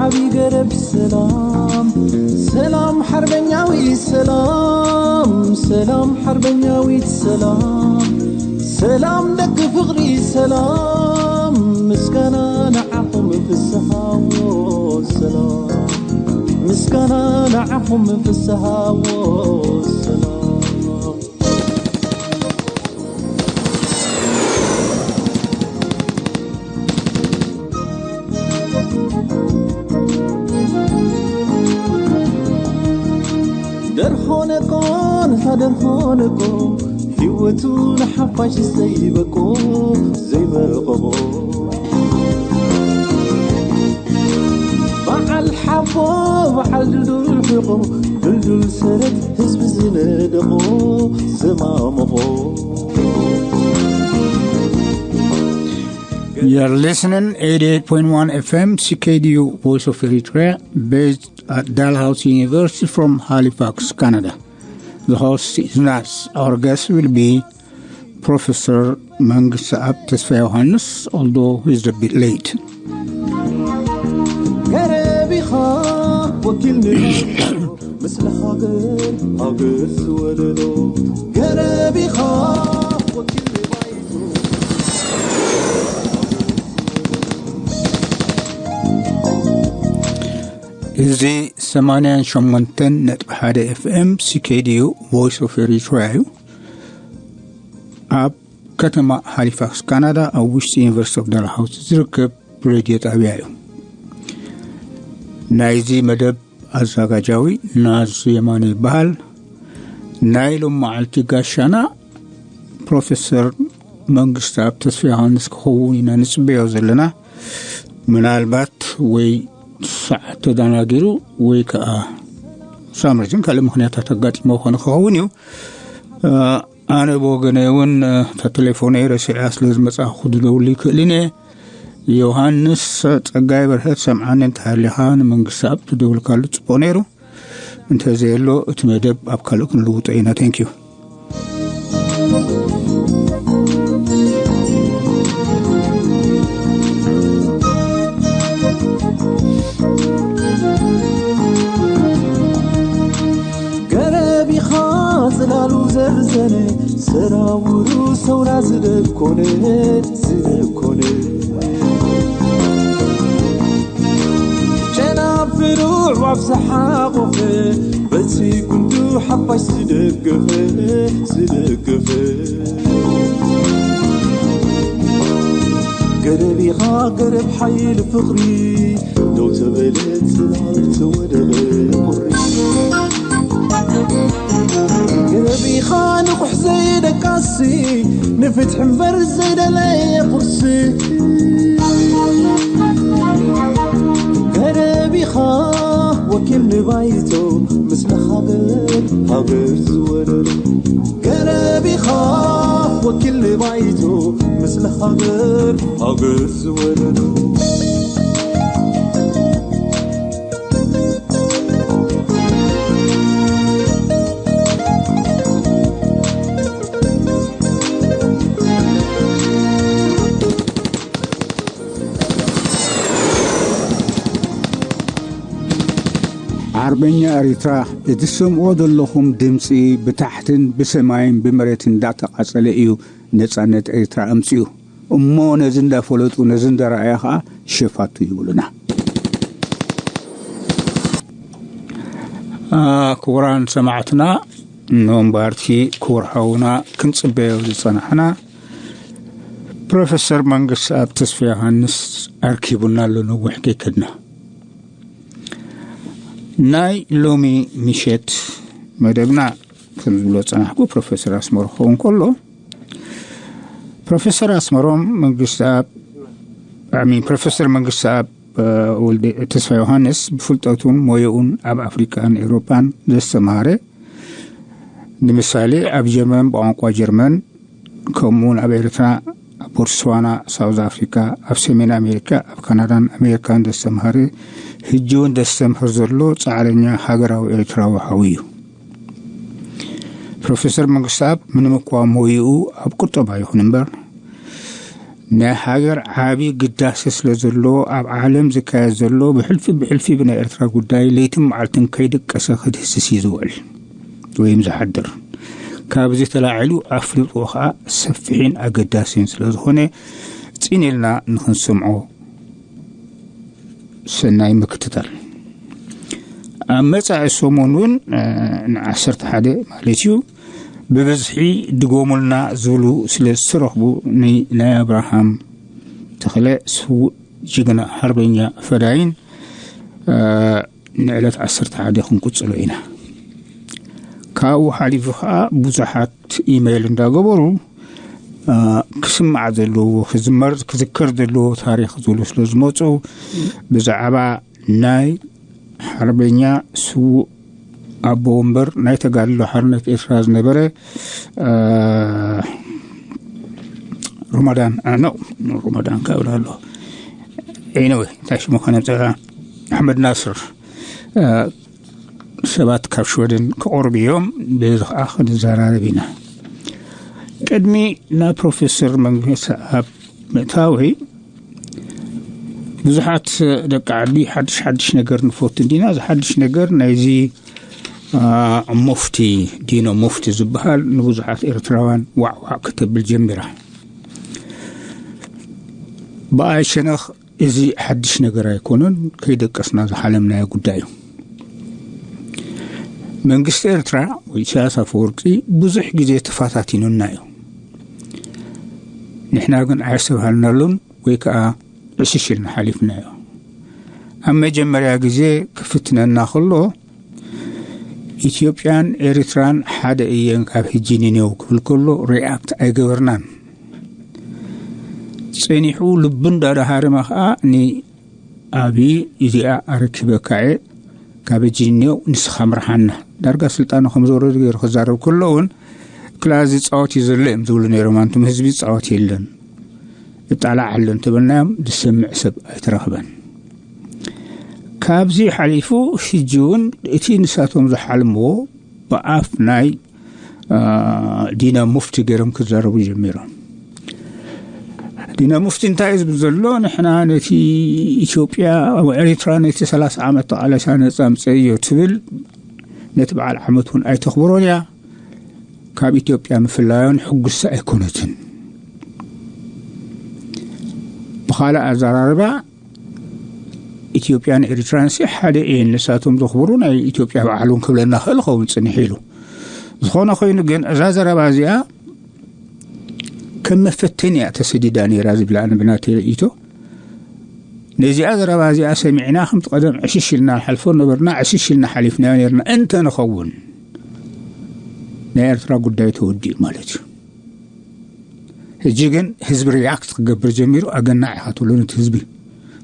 ዓቢ ገረብ ሰላም፣ ሰላም ሓርበኛዊ ሰላም፣ ሰላም ሓርበኛዊት ሰላም፣ ሰላም ደቂ ፍቕሪ ሰላም፣ ምስጋና ንዓኹም ፍስሃዎ ሰላም፣ ምስጋና ንዓኹም ፍስሃዎ ሰላም። ደርሆነቆ፣ ነታ ደርሆነቆ፣ ህይወቱ ንሓፋሽ ዘይበቆ፣ ዘይበቆ። በዓል ሓቦ፣ በዓል ድልዱል ሕቆ፣ ድልዱል ሰረት ህዝቢ ዝነደቆ፣ ዝማመቆ። You're listening eighty-eight point one F M C K D U Voice of Eritrea, based at Dalhousie University from Halifax, Canada. The host is Nas. Our guest will be Professor Mangisab Tesfa Johannes, although he's a bit late. ገረብ ኢኻ ወኪል ንባይቶ፣ ምስለ ሃገር ሃገር ዝወለዶ። ገረብ ኢኻ ወኪል ንባይቶ። እዚ ሰማንያን ሸሞንተን ነጥቢ ሓደ ኤፍ ኤም ሲ ኬ ዲ ዩ ቮይስ ኦፍ ኤሪትሪያ እዩ። ኣብ ከተማ ሃሊፋክስ ካናዳ፣ ኣብ ውሽጢ ዩኒቨርሲቲ ኦፍ ዳልሃውሲ ዝርከብ ሬድዮ ጣብያ እዩ። ናይዚ መደብ ኣዘጋጃዊ ናዝ የማነ ይበሃል። ናይ ሎም መዓልቲ ጋሻና ፕሮፌሰር መንግስታብ ተስፋ ዮሃንስ ክኸውን ኢና ንጽበዮ ዘለና። ምናልባት ወይ ሰዓት ተደናጊሩ ወይ ከኣ ሳምሪትን ካልእ ምኽንያታት ኣጋጢሞ ኾነ ክኸውን እዩ። ኣነ ብወገነይ እውን፣ እታ ቴሌፎነይ ረሲዐያ ስለ ዝመጻእኩ ክድውል ይክእልን እየ። ዮሃንስ ጸጋይ በርሀ ትሰምዓኒ እንተሃሊኻ ንመንግስቲ ኣብ ትደውልካሉ ጽቡቕ ነይሩ። እንተዘየሎ እቲ መደብ ኣብ ካልእ ክንልውጦ ኢና። Thank you። ገረብ ኢኻ ጽላሉ ዘርዘነ፣ ሰራውሩ ሰውራ ዝደኮነ፣ ዝደኮነ። ጨናፍሩ ኣዕዋፍ ዝሓቖፈ፣ በቲ ጉንዱ ሓፋሽ ዝደገፈ፣ ዝደገፈ። ገረብ ኢኻ ገረብ ሓይሊ ፍቕሪ፣ ደው ተበለ ጽላል ተወደበ ቁሪ። ገረብ ኢኻ ንቑሕ ዘይደቃሲ፣ ንፍትሒ እምበር ዘይደለየ ቁርሲ። ገረብ ኢኻ ወኪል ንባይቶ፣ ምስለ ሃገር ሃገር ዝወለዶ። ገረብ ኢኻ ወኪል ንባይቶ፣ ምስለ ሃገር ሃገር ዝወለዶ። ዓርበኛ ኤሪትራ፣ እቲ ትሰምዕዎ ዘለኹም ድምጺ ብታሕትን ብሰማይን ብመሬትን እንዳተቓጸለ እዩ ነጻነት ኤሪትራ ኣምጺኡ። እሞ ነዚ እንዳፈለጡ፣ ነዚ እንዳረኣያ ኸኣ ሸፋቱ ይብሉና። አ፣ ክቡራን ሰማዕትና፣ እሞ እምበኣርቲ ክቡር ሓውና ክንጽበዮ ዝጸናሕና ፕሮፌሰር መንግስትኣብ ተስፋ ዮሃንስ ኣርኪቡና ኣሎ፣ ነዊሕ ከይከድና። ናይ ሎሚ ምሸት መደብና ከም ዝብሎ ጸናሕኩ ፕሮፌሰር ኣስመሮ ክኸውን ከሎ፣ ፕሮፌሰር ኣስመሮም መንግስትኣብ፣ I mean፣ ፕሮፌሰር መንግስትኣብ፣ እ፣ ወልደ ተስፋ ዮሃንስ ብፍልጠቱን ሞያኡን ኣብ ኣፍሪቃን ኤውሮጳን ዘስተምሃረ፣ ንምሳሌ ኣብ ጀርመን ብቋንቋ ጀርመን፣ ከምኡውን ኣብ ኤርትራ፣ ኣብ ቦትስዋና፣ ሳውዝ ኣፍሪካ፣ ኣብ ሰሜን ኣሜሪካ፣ ኣብ ካናዳን ኣሜሪካን ዘስተምሃረ፣ ሕጂ እውን ዘስተምህር ዘሎ ጻዕረኛ ሃገራዊ ኤርትራዊ ሓው እዩ። ፕሮፌሰር መንግስትኣብ ምንም እኳ ሞይኡ ኣብ ቁጠባ ይኹን እምበር፣ ናይ ሃገር ዓቢ ግዳሴ ስለ ዘሎ፣ ኣብ ዓለም ዝካየድ ዘሎ ብሕልፊ ብሕልፊ ብናይ ኤርትራ ጉዳይ ለይትን መዓልትን ከይደቀሰ ክድህስስ እዩ ዝውዕል ወይም ዝሓድር። ካብዚ ተላዒሉ ኣፍልጦ ኸኣ ሰፊሕን ኣገዳሲን ስለ ዝኾነ፣ ጽን ኢልና ንኽንሰምዖ ሰናይ ምክትታል። ኣብ መጻኢ ሰሙን እውን ንዓሰርተ ሓደ ማለት እዩ፣ ብብዝሒ ድጎሙልና ዝብሉ ስለ ዝተረኽቡ፣ ናይ ኣብርሃም ተኽለ ስዉእ ጅግና ሓርበኛ ፈዳይን ንዕለት ዓሰርተ ሓደ ክንቅጽሎ ኢና። ካብኡ ሓሊፉ ከዓ ብዙሓት ኢሜይል እንዳገበሩ ክስማዕ ዘለዎ፣ ክዝመር ክዝከር ዘለዎ ታሪኽ ዝብሉ ስለ ዝመፁ፣ ብዛዕባ ናይ ሓርበኛ ስዉእ ኣቦ ወንበር ናይ ተጋድሎ ሓርነት ኤርትራ ዝነበረ ሮማዳን ኖ ሮማዳን ካብላ ኣሎ፣ ኤነወ እንታይ ሽሙ ከነምፀ፣ ኣሕመድ ናስር ሰባት ካብ ሽወደን ክቐርቡ እዮም። በዚ ከዓ ክንዘራረብ ኢና። ቅድሚ ናብ ፕሮፌሰር መንግስት ኣብ ምእታዊ፣ ብዙሓት ደቂ ዓዲ ሓድሽ ሓድሽ ነገር ንፈቱ እንዲና። እዚ ሓድሽ ነገር ናይዚ ሙፍቲ፣ ዲኖ ሙፍቲ ዝበሃል፣ ንብዙሓት ኤርትራውያን ዋዕዋዕ ከተብል ጀሚራ። ብኣይ ሸነኽ እዚ ሓድሽ ነገር ኣይኮነን፣ ከይደቀስና ዝሓለምናዮ ጉዳይ እዩ። መንግስቲ ኤርትራ ወይ ኢሳያስ ኣፈወርቂ ብዙሕ ግዜ ተፈታቲኑና እዩ። ንሕና ግን ኣየስተብሃልናሉን ወይ ከዓ ዕሽሽ ኢልና ሓሊፍናዮ። ኣብ መጀመርያ ግዜ ክፍትነና ከሎ፣ ኢትዮጵያን ኤርትራን ሓደ እየን ካብ ሕጂ ንኔው ክብል ከሎ ሪኣክት ኣይገበርናን። ጸኒሑ ልቡ እንዳደሃረመ ኸኣ ንኣብዪ እዚኣ ኣረኪበካ እየ፣ ካብ ሕጂ ንኔው ንስኻ ምርሓና። ዳርጋ ስልጣኑ ከም ዘወረዱ ገይሩ ክዛረብ ከሎ እውን፣ ክላ ዝጻወት እዩ ዘሎ እዮም ዝብሉ ነይሮም። ኣንቱም ህዝቢ ዝጻወት የለን፣ እጣላዕ ኣሎ እንተበልናዮም ዝሰምዕ ሰብ ኣይተረኽበን። ካብዚ ሓሊፉ ሕጂ እውን እቲ ንሳቶም ዝሓልምዎ ብኣፍ ናይ ዲና ሙፍቲ ገይሮም ክዛረቡ ጀሚሮም። ዲና ሙፍቲ እንታይ እዩ ዝብል ዘሎ? ንሕና ነቲ ኢትዮጵያ፣ ኤሪትራ ነቲ ሰላሳ ዓመት ተቓለሳ ነጻ ምጸእዮ ትብል፣ ነቲ በዓል ዓመት እውን ኣይተኽብሮን እያ። ካብ ኢትዮጵያ ምፍላዮን ሕጉስቲ ኣይኮነትን። ብኻልእ ኣዘራርባ፣ ኢትዮጵያን ኤሪትራን ሲ ሓደ እየን፣ ንሳቶም ዘኽብሩ ናይ ኢትዮጵያ በዓል እውን ክብለና ክእል ኸውን ጽኒሕ ኢሉ። ዝኾነ ኮይኑ ግን እዛ ዘረባ እዚኣ ከም መፈተኒ እያ ተሰዲዳ ነይራ ዝብላ ኣነ ብናተይ ርእይቶ። ነዚኣ ዘረባ እዚኣ ሰሚዕና ከምቲ ቀደም ዕሽሽ ኢልና ንሓልፎ ነበርና፣ ዕሽሽ ኢልና ሓሊፍናዮ ነርና እንተ ንኸውን ናይ ኤርትራ ጉዳይ ተወዲኡ ማለት እዩ። ሕጂ ግን ህዝቢ ሪያክት ክገብር ጀሚሩ። ኣገናዕ ኢኻ ትብሎ ነቲ ህዝቢ።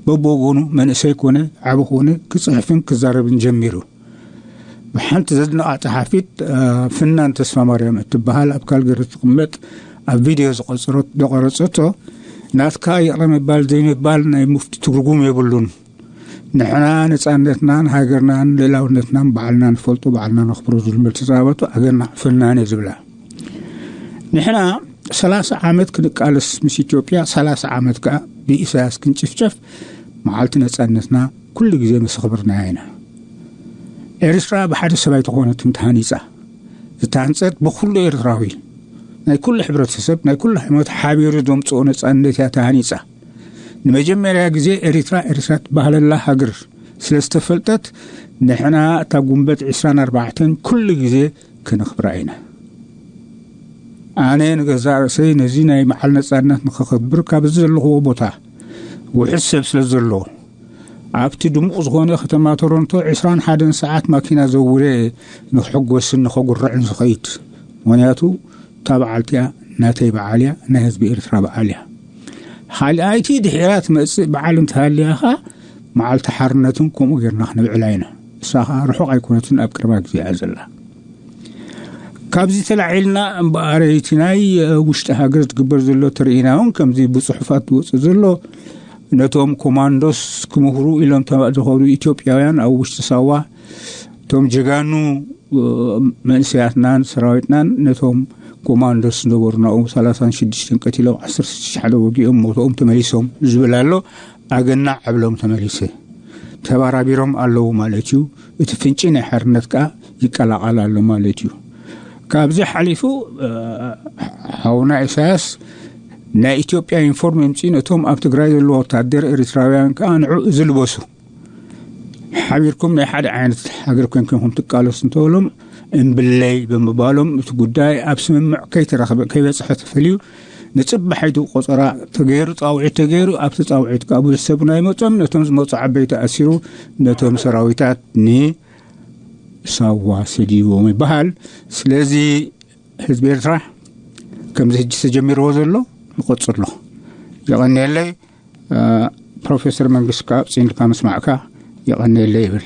በብወገኑ መንእሰይ ኮነ ዓቢ ኮነ ክጽሕፍን ክዛረብን ጀሚሩ። ብሓንቲ ዘድንቓ ጸሓፊት ፍናን ተስፋ ማርያም እትበሃል ኣብ ካልገሪ ትቕመጥ ኣብ ቪድዮ ዝቐረጸቶ፣ ናትካ ይቕረ ምባል ዘይምባል ናይ ሙፍቲ ትርጉም የብሉን፣ ንሕና ነጻነትናን ሃገርናን ልእላውነትናን ባዕልና ንፈልጦ ባዕልና ነኽብሮ ዝብል መልሲ ዝሃበቶ ኣገናዕ ፍናን እየ ዝብላ። ንሕና ሰላሳ ዓመት ክንቃለስ ምስ ኢትዮጵያ፣ ሰላሳ ዓመት ከኣ ብኢሳያስ ክንጭፍጨፍ፣ መዓልቲ ነጻነትና ኩሉ ግዜ መሰኽብርናያ ኢና። ኤርትራ ብሓደ ሰብ ኣይተኾነትን ተሃኒጻ። ዝተሃንጸት ብኩሉ ኤርትራዊ፣ ናይ ኩሉ ሕብረተሰብ፣ ናይ ኩሉ ሃይማኖት ሓቢሩ ዘምጽኦ ነጻነት እያ ተሃኒጻ። ንመጀመርያ ግዜ ኤሪትራ ኤርትራ ትበሃለላ ሃገር ስለ ዝተፈልጠት፣ ንሕና እታ ጉንበት ዕስራን ኣርባዕተን ኩሉ ግዜ ከነኽብራ ኢና። ኣነ ንገዛእ ርእሰይ ነዚ ናይ መዓል ነጻነት ንኸኸብር ካብ ዘለኽዎ ቦታ ውሑድ ሰብ ስለ ዘሎ፣ ኣብቲ ድሙቕ ዝኾነ ከተማ ቶሮንቶ ዕስራን ሓደን ሰዓት ማኪና ዘውረ ንክሕጎስን ንኸጉርዕን ዝኸይድ። ምኽንያቱ እታ በዓልቲያ ናተይ በዓል እያ፣ ናይ ህዝቢ ኤርትራ በዓል እያ። ካልኣይቲ ድሒራ ትመጽእ በዓል እንተሃልያ ኸኣ መዓልቲ ሓርነትን ከምኡ ጌርና ክነብዕላ ኢና። እሳ ኸኣ ርሑቕ ኣይኮነትን፣ ኣብ ቀረባ ግዜ እያ ዘላ። ካብዚ ተላዒልና እምበኣር እቲ ናይ ውሽጢ ሃገር ዝግበር ዘሎ ተርእይና እውን ከምዚ ብጽሑፋት ዝወጽእ ዘሎ ነቶም ኮማንዶስ ክምህሩ ኢሎም ተባ-፣ ዝኸዱ ኢትዮጵያውያን ኣብ ውሽጢ ሳዋ እቶም ጀጋኑ መንእሰያትናን ሰራዊትናን ነቶም ኮማንዶስ ነበሩ ናብኡ ሰላሳን ሽዱሽተን ቀቲሎም ዓሰርተ ሽዱሽተ ሓደ ወጊኦም ሞተኦም ተመሊሶም ዝብል ኣሎ። ኣገናዕ ዕብሎም ተመሊሰ ተባራቢሮም ኣለዉ ማለት እዩ። እቲ ፍንጪ ናይ ሓርነት ከኣ ይቀላቐል ኣሎ ማለት እዩ። ካብዚ ሓሊፉ ሓውና ኢሳያስ ናይ ኢትዮጵያ ኢንፎርም የምፅኡ ነቶም ኣብ ትግራይ ዘለዎ ወታደር ኤርትራውያን ከኣ ንዑ እዚ ልበሱ ሓቢርኩም ናይ ሓደ ዓይነት ሃገር ኮንኩም ትቃለሱ እንተበሎም እምብለይ ብምባሎም እቲ ጉዳይ ኣብ ስምምዕ ከይተረኸበ ከይበፅሐ ተፈልዩ ንፅባሒቱ ቆፀራ ተገይሩ ፃውዒት ተገይሩ ኣብቲ ፃውዒት ከዓ ብዙሕ ሰብ ናይ መፆም ነቶም ዝመፁ ዓበይቲ ኣሲሩ ነቶም ሰራዊታት ንሳዋ ሰዲዎም ይበሃል። ስለዚ ህዝቢ ኤርትራ ከምዚ ሕጂ ተጀሚርዎ ዘሎ ንቆፅሎ የቐንየለይ። ፕሮፌሰር መንግስት ካብ ፅንካ ምስማዕካ የቐንየለይ ይብል።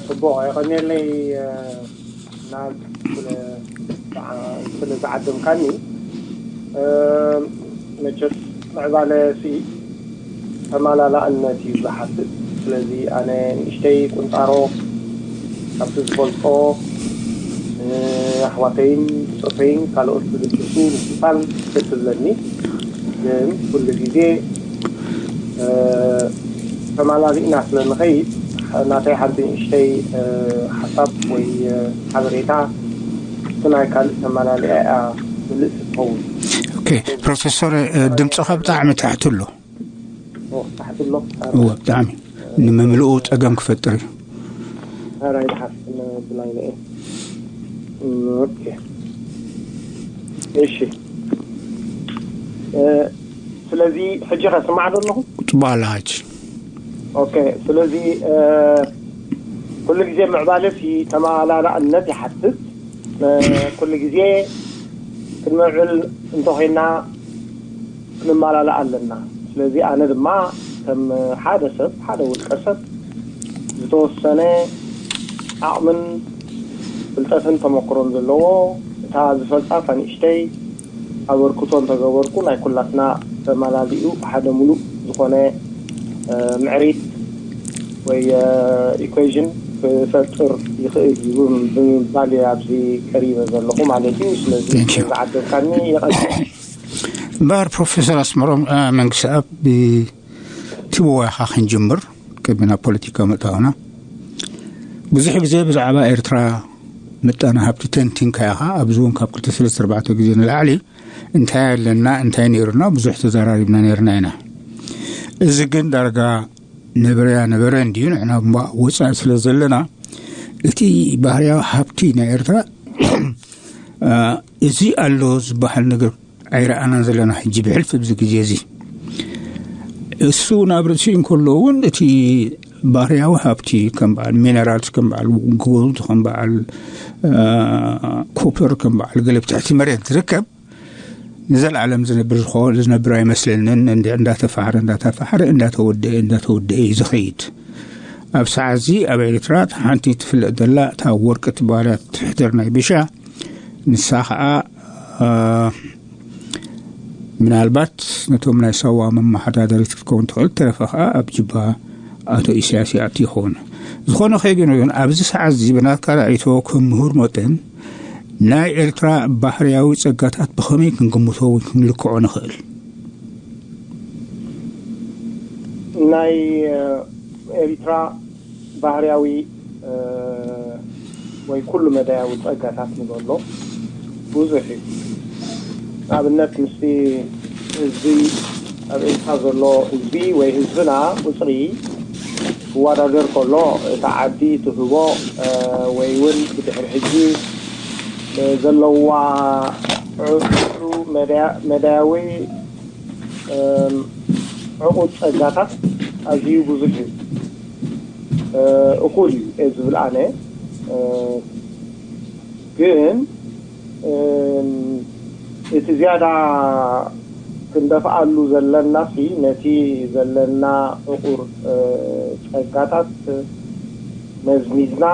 ፅቡቕ የቐንየለይ ናብ ስለ ዝዓደምካኒ። መቸስ ምዕባለ ሲ ተማላላእነት እዩ ዝሓትት። ስለዚ ኣነ ንእሽተይ ቁንፃሮ ካብቲ ዝፈልጦ ኣሕዋተይን ብፆተይን ካልኦት ዝግድሱ ምክፋል ደስ ዝብለኒ። ግን ኩሉ ግዜ ተማላሊእና ስለ ንኸይድ ናተይ ሓንቲ ንእሽተይ ሓሳብ ወይ ሓበሬታ እቲ ናይ ካልእ ተማላሊኣ እያ ምልእቲ ትኸውን። ኦኬ ፕሮፌሰር ድምፅኻ ብጣዕሚ ታሕቲ ኣሎ። ታሕቲ ኣሎ። እወ ብጣዕሚ ንምምልኡ ፀገም ክፈጥር እዩ። ራይ ሓፍትና ብላይ ነኤ ኦኬ እሺ ስለዚ ሕጂ ከስማዕ ዘለኹ ፅቡቅ ኣላ ሕጂ ኦኬ ስለዚ ኩሉ ግዜ ምዕባለ ሲ ተመላላእነት ይሓትት። ኩሉ ግዜ ክንምዕብል እንተኾይና ክንመላላእ ኣለና። ስለዚ ኣነ ድማ ከም ሓደ ሰብ ሓደ ውልቀ ሰብ ዝተወሰነ ዓቕምን ፍልጠትን ተመክሮን ዘለዎ እታ ዝፈልጣ እታ ንእሽተይ ኣበርክቶ እንተገበርኩ ናይ ኩላትና ተመላሊኡ ሓደ ሙሉእ ዝኾነ ምዕሪት ወይ ኢኩዌዥን ክፈጥር ይኽእል እዩ ብምባል እየ ኣብዚ ቀሪበ ዘለኹ ማለት እዩ። ስለዚ ዝዓደምካኒ ይቐ እምበኣር ፕሮፌሰር ኣስመሮም መንግስቲ ኣብ ብቲ ብዋያኻ ክንጅምር ቅድሚ ናብ ፖለቲካ ምእታውና ብዙሕ ግዜ ብዛዕባ ኤርትራ ምጣነ ሃብቲ ተንቲንካ ኢኻ ኣብዚ እውን ካብ ክልተ ሰለስተ ኣርባዕተ ግዜ ንላዕሊ እንታይ ኣለና እንታይ ነይሩና ብዙሕ ተዘራሪብና ነይርና ኢና። እዚ ግን ዳርጋ ነበረያ ነበረ እንድዩ ንሕና እሞ ወፃኢ ስለ ዘለና እቲ ባህርያዊ ሃብቲ ናይ ኤርትራ እዚ ኣሎ ዝበሃል ነገር ኣይረኣናን ዘለና ሕጂ ብሕልፊ ኣብዚ ግዜ እዚ እሱ ናብ ርእሲኡ እንከሎ እውን እቲ ባህርያዊ ሃብቲ ከም በዓል ሚነራልስ ከም በዓል ጎልድ ከም በዓል ኮፐር ከም በዓል ገለ ብትሕቲ መሬት ዝርከብ ንዘለዓለም ዝነብር ዝኾ ዝነብር ኣይመስለንን። እንዲ- እንዳተፋሕረ እንዳተፋሕረ እንዳተወደአ እንዳተወደአ እዩ ዝኸይድ። ኣብ ሰዓት እዚ ኣብ ኤርትራ ሓንቲ ትፍለጥ ዘላ እታ ወርቂ ትበሃል ትሕደር ናይ ቢሻ ንሳ ከዓ አ፣ ምናልባት ነቶም ናይ ሳዋ መመሓዳደሪት ክትከውን ትኽእል ተረፈ ከዓ ኣብ ጅባ ኣቶ ኢሳያስ ይኣቱ ይኸውን። ዝኾነ ከይግን እውን ኣብዚ ሰዓት እዚ ብናትካ ርእይቶ ከም ምሁር መጠን ናይ ኤርትራ ባህርያዊ ጸጋታት ብኸመይ ክንግምቶ ወይ ክንልክዖ ንኽእል? ናይ ኤሪትራ ባህርያዊ ወይ ኩሉ መዳያዊ ጸጋታት ንበሎ ብዙሕ እዩ። ንኣብነት ምስቲ ህዝቢ ኣብ ኤሪትራ ዘሎ ህዝቢ ወይ ህዝብና ቁፅሪ ክወዳደር ከሎ እታ ዓዲ ትህቦ ወይ እውን ብድሕሪ ሕጂ ዘለዋ ዕዑ መዳያዊ ዕቑድ ጸጋታት ኣዝዩ ብዙሕ እዩ። እኹል እዩ እየ ዝብል ኣነ። ግን እቲ ዝያዳ ክንደፍኣሉ ዘለና ሲ ነቲ ዘለና ዕቑር ጸጋታት መዝሚዝና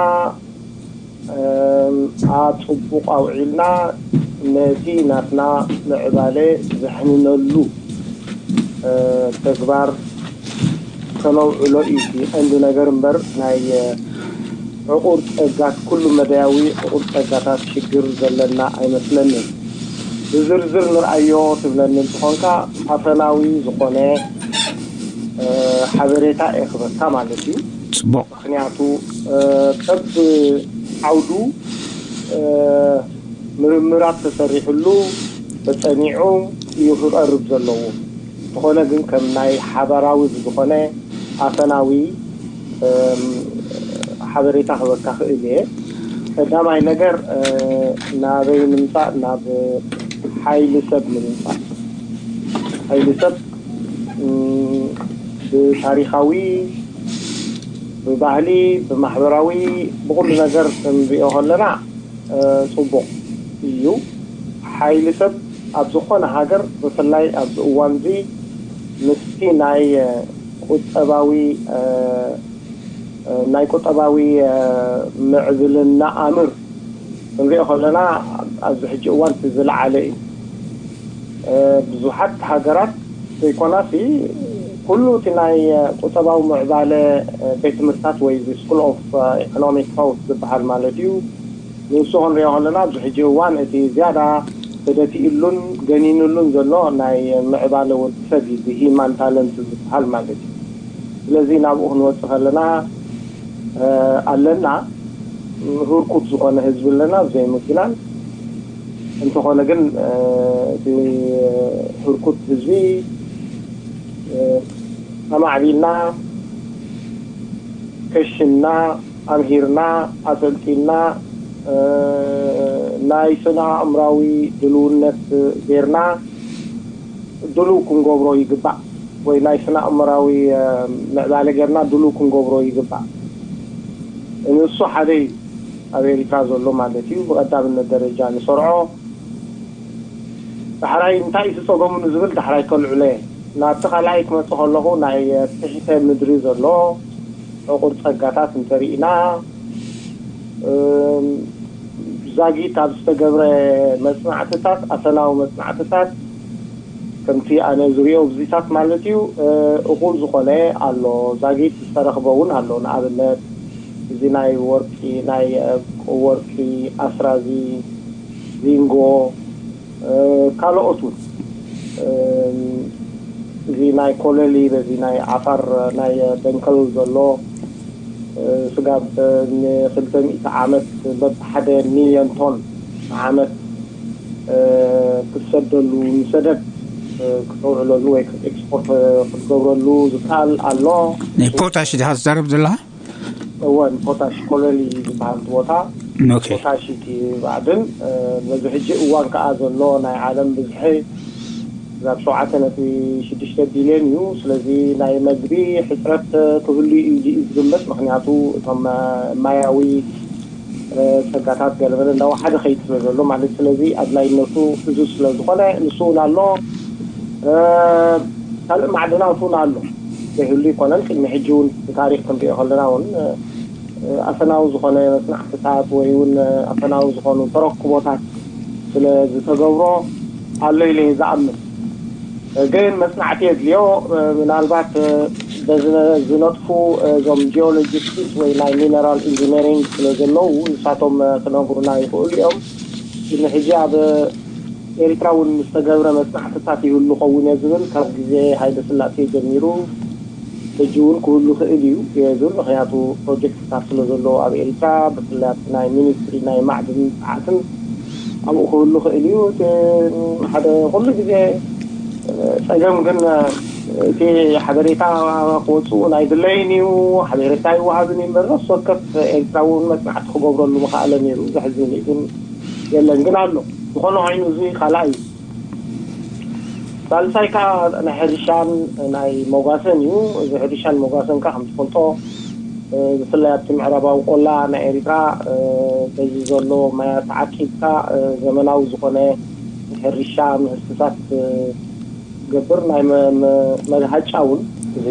ኣብ ጽቡቕ ኣውዒልና ነቲ ናትና ምዕባለ ዘሕንነሉ ተግባር ከነውዕሎ እዩ እቲ ቀንዲ ነገር እምበር ናይ ዕቑር ጸጋት፣ ኩሉ መዳያዊ ዕቑር ጸጋታት ሽግር ዘለና ኣይመስለንን። ብዝርዝር ንርኣዮ ትብለኒ እንተኾንካ፣ ኣፈናዊ ዝኾነ፣ እ፣ ሓበሬታ እየ ክበካ ማለት እዩ። ጽቡቕ። ምኽንያቱ፣ እ፣ በብ ዓውዱ፣ እ፣ ምርምራት ተሰሪሕሉ ተጸኒዑ እዩ ክቐርብ ዘለዎ። እንተኾነ ግን ከም ናይ ሓበራዊ ብዝኾነ ኣፈናዊ፣ እም፣ ሓበሬታ ክበካ ክእል እየ። ቀዳማይ ነገር፣ እ፣ ናበይ ንምጻእ? ናብ ሓይሊ ሰብ ንምጻእ። ሓይሊ ሰብ፣ እም፣ ብታሪኻዊ፣ ብባህሊ፣ ብማሕበራዊ፣ ብኹሉ ነገር ክንሪኦ ከለና፣ እ፣ ጽቡቕ እዩ። ሓይሊ ሰብ ኣብ ዝኾነ ሃገር፣ ብፍላይ ኣብዚ እዋንዚ፣ ምስቲ ናይ፣ እ፣ ቁጠባዊ፣ እ፣ እ፣ ናይ ቁጠባዊ፣ እ፣ ምዕብልና ኣምር ክንሪኦ ከለና፣ ኣብዚ ሕጂ እዋን እቲ ዝለዓለ እዩ። እ፣ ብዙሓት ሃገራት ዘይኮናሲ፣ ኩሉ እቲ ናይ ቁጠባዊ ምዕባለ፣ እ፣ ቤት ትምህርትታት ወይ እዚ ስኩል ኦፍ፣ እ፣ ኢኮኖሚክ ቶት ዝበሃል ማለት እዩ። ንሱ ክንሪኦ ከለና፣ ኣብዚ ሕጂ እዋን እቲ ዝያዳ ተደፊእሉን ገኒንሉን ዘሎ ናይ ምዕባለ ወዲ ሰብ እዩ፣ እዚ ሂማን ታለንት ዝበሃል ማለት እዩ። ስለዚ ናብኡ ክንወጽእ ከለና፣ እ፣ ኣለና፣ ህርኩት ዝኾነ ህዝቢ ኣለና፣ ብዘይ ምኪናን። እንተኾነ ግን፣ እ፣ እቲ ህርኩት ህዝቢ፣ እ፣ ኣማዕቢልና፣ ከሽና፣ ኣምሂርና፣ ኣሰልጢና፣ እ፣ ናይ ስነ ኣእምራዊ ድልውነት ጌርና ድሉው ክንገብሮ ይግባእ፣ ወይ ናይ ስነ ኣእምራዊ፣ እ፣ ምዕባለ ጌርና ድሉው ክንገብሮ ይግባእ። ንሱ ሓደ እዩ ኣብ ኤሪትራ ዘሎ ማለት እዩ። ብቐዳምነት ደረጃ ንሰርዖ። ዳሕራይ እንታይ እዩ ጸገሙ ንዝብል ዳሕራይ ከልዕሎ እየ። ናብቲ ካልኣይ ክመጽእ ከለኹ፣ ናይ ትሕተ ምድሪ ዘሎ ዕቑር ጸጋታት እንተርኢና፣ እም፣ ዛጊት ኣብ ዝተገብረ መጽናዕትታት፣ ኣሰናዊ መጽናዕትታት፣ ከምቲ ኣነ ዝሪኦ ብዚታት ማለት እዩ፣ እ፣ እኹል ዝኾነ ኣሎ። ዛጊት ዝተረኽበ እውን ኣሎ። ንኣብነት፣ እዚ ናይ ወርቂ፣ ናይ፣ እ፣ ወርቂ ኣስራዚ፣ ዚንጎ፣ እ፣ ካልኦት እውን፣ እ፣ እዚ ናይ ኮለሊ፣ በዚ ናይ ዓፋር፣ ናይ ደንከል ዘሎ፣ እ፣ ስጋብ ንክልተ ሚእቲ ዓመት በብሓደ ሚልዮን ቶን ንዓመት፣ እ፣ ክትሰደሉ፣ ንሰደድ፣ እ፣ ክተውዕለሉ ወይ ኤክስፖርት ክትገብረሉ ዝከኣል ኣሎ። ናይ ፖታሽ ዲኻ ትዛረብ ዘለኻ? እወ፣ ንፖታሽ ኮለሊ ዝበሃል እቲ ቦታ። ኦኬ። ፖታሽ እቲ ባዕድን፣ እ፣ በዚ ሕጂ እዋን ከኣ ዘሎ ናይ ዓለም ብዝሒ ክሳብ ሸውዓተ ነጥቢ ሽዱሽተ ቢልዮን እዩ። ስለዚ ናይ መግቢ ሕጽረት ክህሉ እዩ ኢሉ እዩ ዝግመት። ምኽንያቱ እቶም፣ እ፣ ማያዊ፣ እ፣ ጸጋታት ገለመለ እንዳወሓደ ከይድ ስለ ዘሎ ማለት። ስለዚ ኣድላይነቱ ብዙ ስለ ዝኾነ ንሱ እውን ኣሎ። እ፣ ካልእ ማዕድናት እውን ኣሎ። ዘይህሉ ይኮነን። ቅድሚ ሕጂ እውን ብታሪክ ክንሪኦ ከለና እውን፣ እ፣ ኣፈናዊ ዝኾነ መጽናዕትታት ወይ እውን ኣፈናዊ ዝኾኑ ተረክቦታት ስለ ዝተገብሮ ኣሎ ኢለ እየ ዝኣምን። ግን መጽናዕቲ የድልዮ። ምናልባት በዚ ዝነጥፉ እዞም ጂኦሎጂስት ወይ ናይ ሚነራል ኢንጂነሪንግ ስለ ዘለዉ ንሳቶም ክነግሩና ይኽእሉ እዮም። ግን ሕጂ ኣብ ኤሪትራ እውን ዝተገብረ መጽናዕትታት ይህሉ ኸውን እየ ዝብል ካብ ግዜ ሃይለ ስላሴ ጀሚሩ ሕጂ እውን ክህሉ ክእል እዩ እየ ዝብል። ምክንያቱ ፕሮጀክትታት ስለ ዘለዎ ኣብ ኤሪትራ ብፍላይ ኣብቲ ናይ ሚኒስትሪ ናይ ማዕድን ጸዓትን ኣብኡ ክህሉ ክእል እዩ። እቲ ሓደ ኩሉ ግዜ ጸገም ግን እቲ ሓበሬታ ክወፅኡ ናይ ድለይን እዩ፣ ሓበሬታ ይወሃብን እዩ እምበር ነፍሲ ወከፍ ኤሪትራ እውን መጽናዕቲ ክገብረሉ ምኸኣለ ነይሩ። ዘሕዝን እዩ ግን የለን ግን ኣሎ። ዝኾነ ኮይኑ እዚ ካልኣይ እዩ። ሳልሳይ ከዓ ናይ ሕርሻን ናይ መጓሰን እዩ። እዚ ሕርሻን መጓሰን ከዓ ከም ትፈልጦ፣ እ፣ ብፍላይ ኣብቲ ምዕራባዊ ቆላ ናይ ኤሪትራ፣ እ፣ በዚ ዘሎ ማያ ተዓቂብካ፣ እ፣ ዘመናዊ ዝኾነ ሕርሻ ምህስታት፣ እ፣ ገብር ናይ መ-፣ መ-፣ መግሃጫ እውን እዚ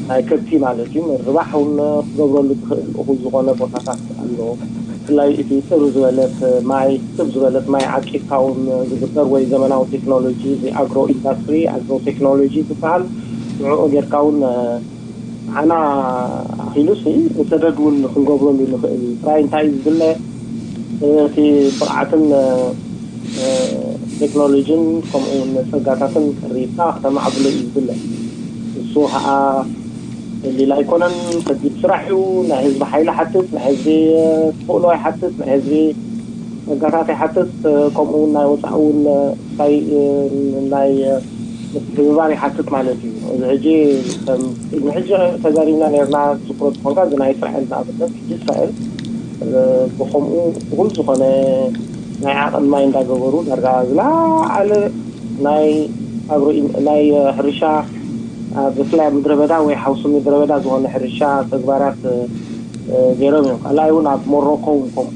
ናይ ከብቲ ማለት እዩ፣ ምርባሕ እውን ክገብረሉ ትኽእል እኹል ዝኾነ ቦታታት ኣሎ። ብፍላይ እቲ ጥር ዝበለት ማይ፣ ጥብ ዝበለት ማይ ዓቂብካ እውን ዝግበር ወይ ዘመናዊ ቴክኖሎጂ፣ እዚ ኣግሮ ኢንዳስትሪ፣ ኣግሮ ቴክኖሎጂ ዝበሃል፣ ንዕኡ ጌርካ እውን፣ እ፣ ንዓና ኢሉሲ ንሰደድ እውን ክንገብረሉ ንኽእል እዩ። ጥራይ እንታይ እዩ ዝድለ? እቲ ብቕዓትን ቴክኖሎጂን ከምኡ እውን ጸጋታትን ቀሪብካ ክተማዕብሎ እዩ ዝድለ። እሱ ከዓ ቀሊል ኣይኮነን። ከቢድ ስራሕ እዩ። ናይ ህዝቢ ሓይሊ ሓትት፣ ናይ ህዝቢ ተኽእሎ ይሓትት፣ ናይ ህዝቢ ጸጋታት ይሓትት፣ ከምኡ እውን ናይ ወፃኢ እውን ናይ ናይ ምትሕብባር ይሓትት ማለት እዩ። እዚ ሕጂ ከም ቅድሚ ሕጂ ተዛሪብና ነርና፣ ትኩረት ዝኾንካ እዚ ናይ እስራኤል ንኣብነት፣ ሕጂ እስራኤል ብከምኡ ብኩሉ ዝኾነ ናይ ዓቐን ማይ እንዳገበሩ ዳርጋ ዝለዓለ ናይ ኣግሮ ናይ ሕርሻ፣ ብፍላይ ኣብ ምድረ በዳ ወይ ሓውሲ ምድረ በዳ ዝኾነ ሕርሻ ተግባራት ገይሮም እዮም። ካልኣይ እውን ኣብ ሞሮኮ እውን ከምኡ፣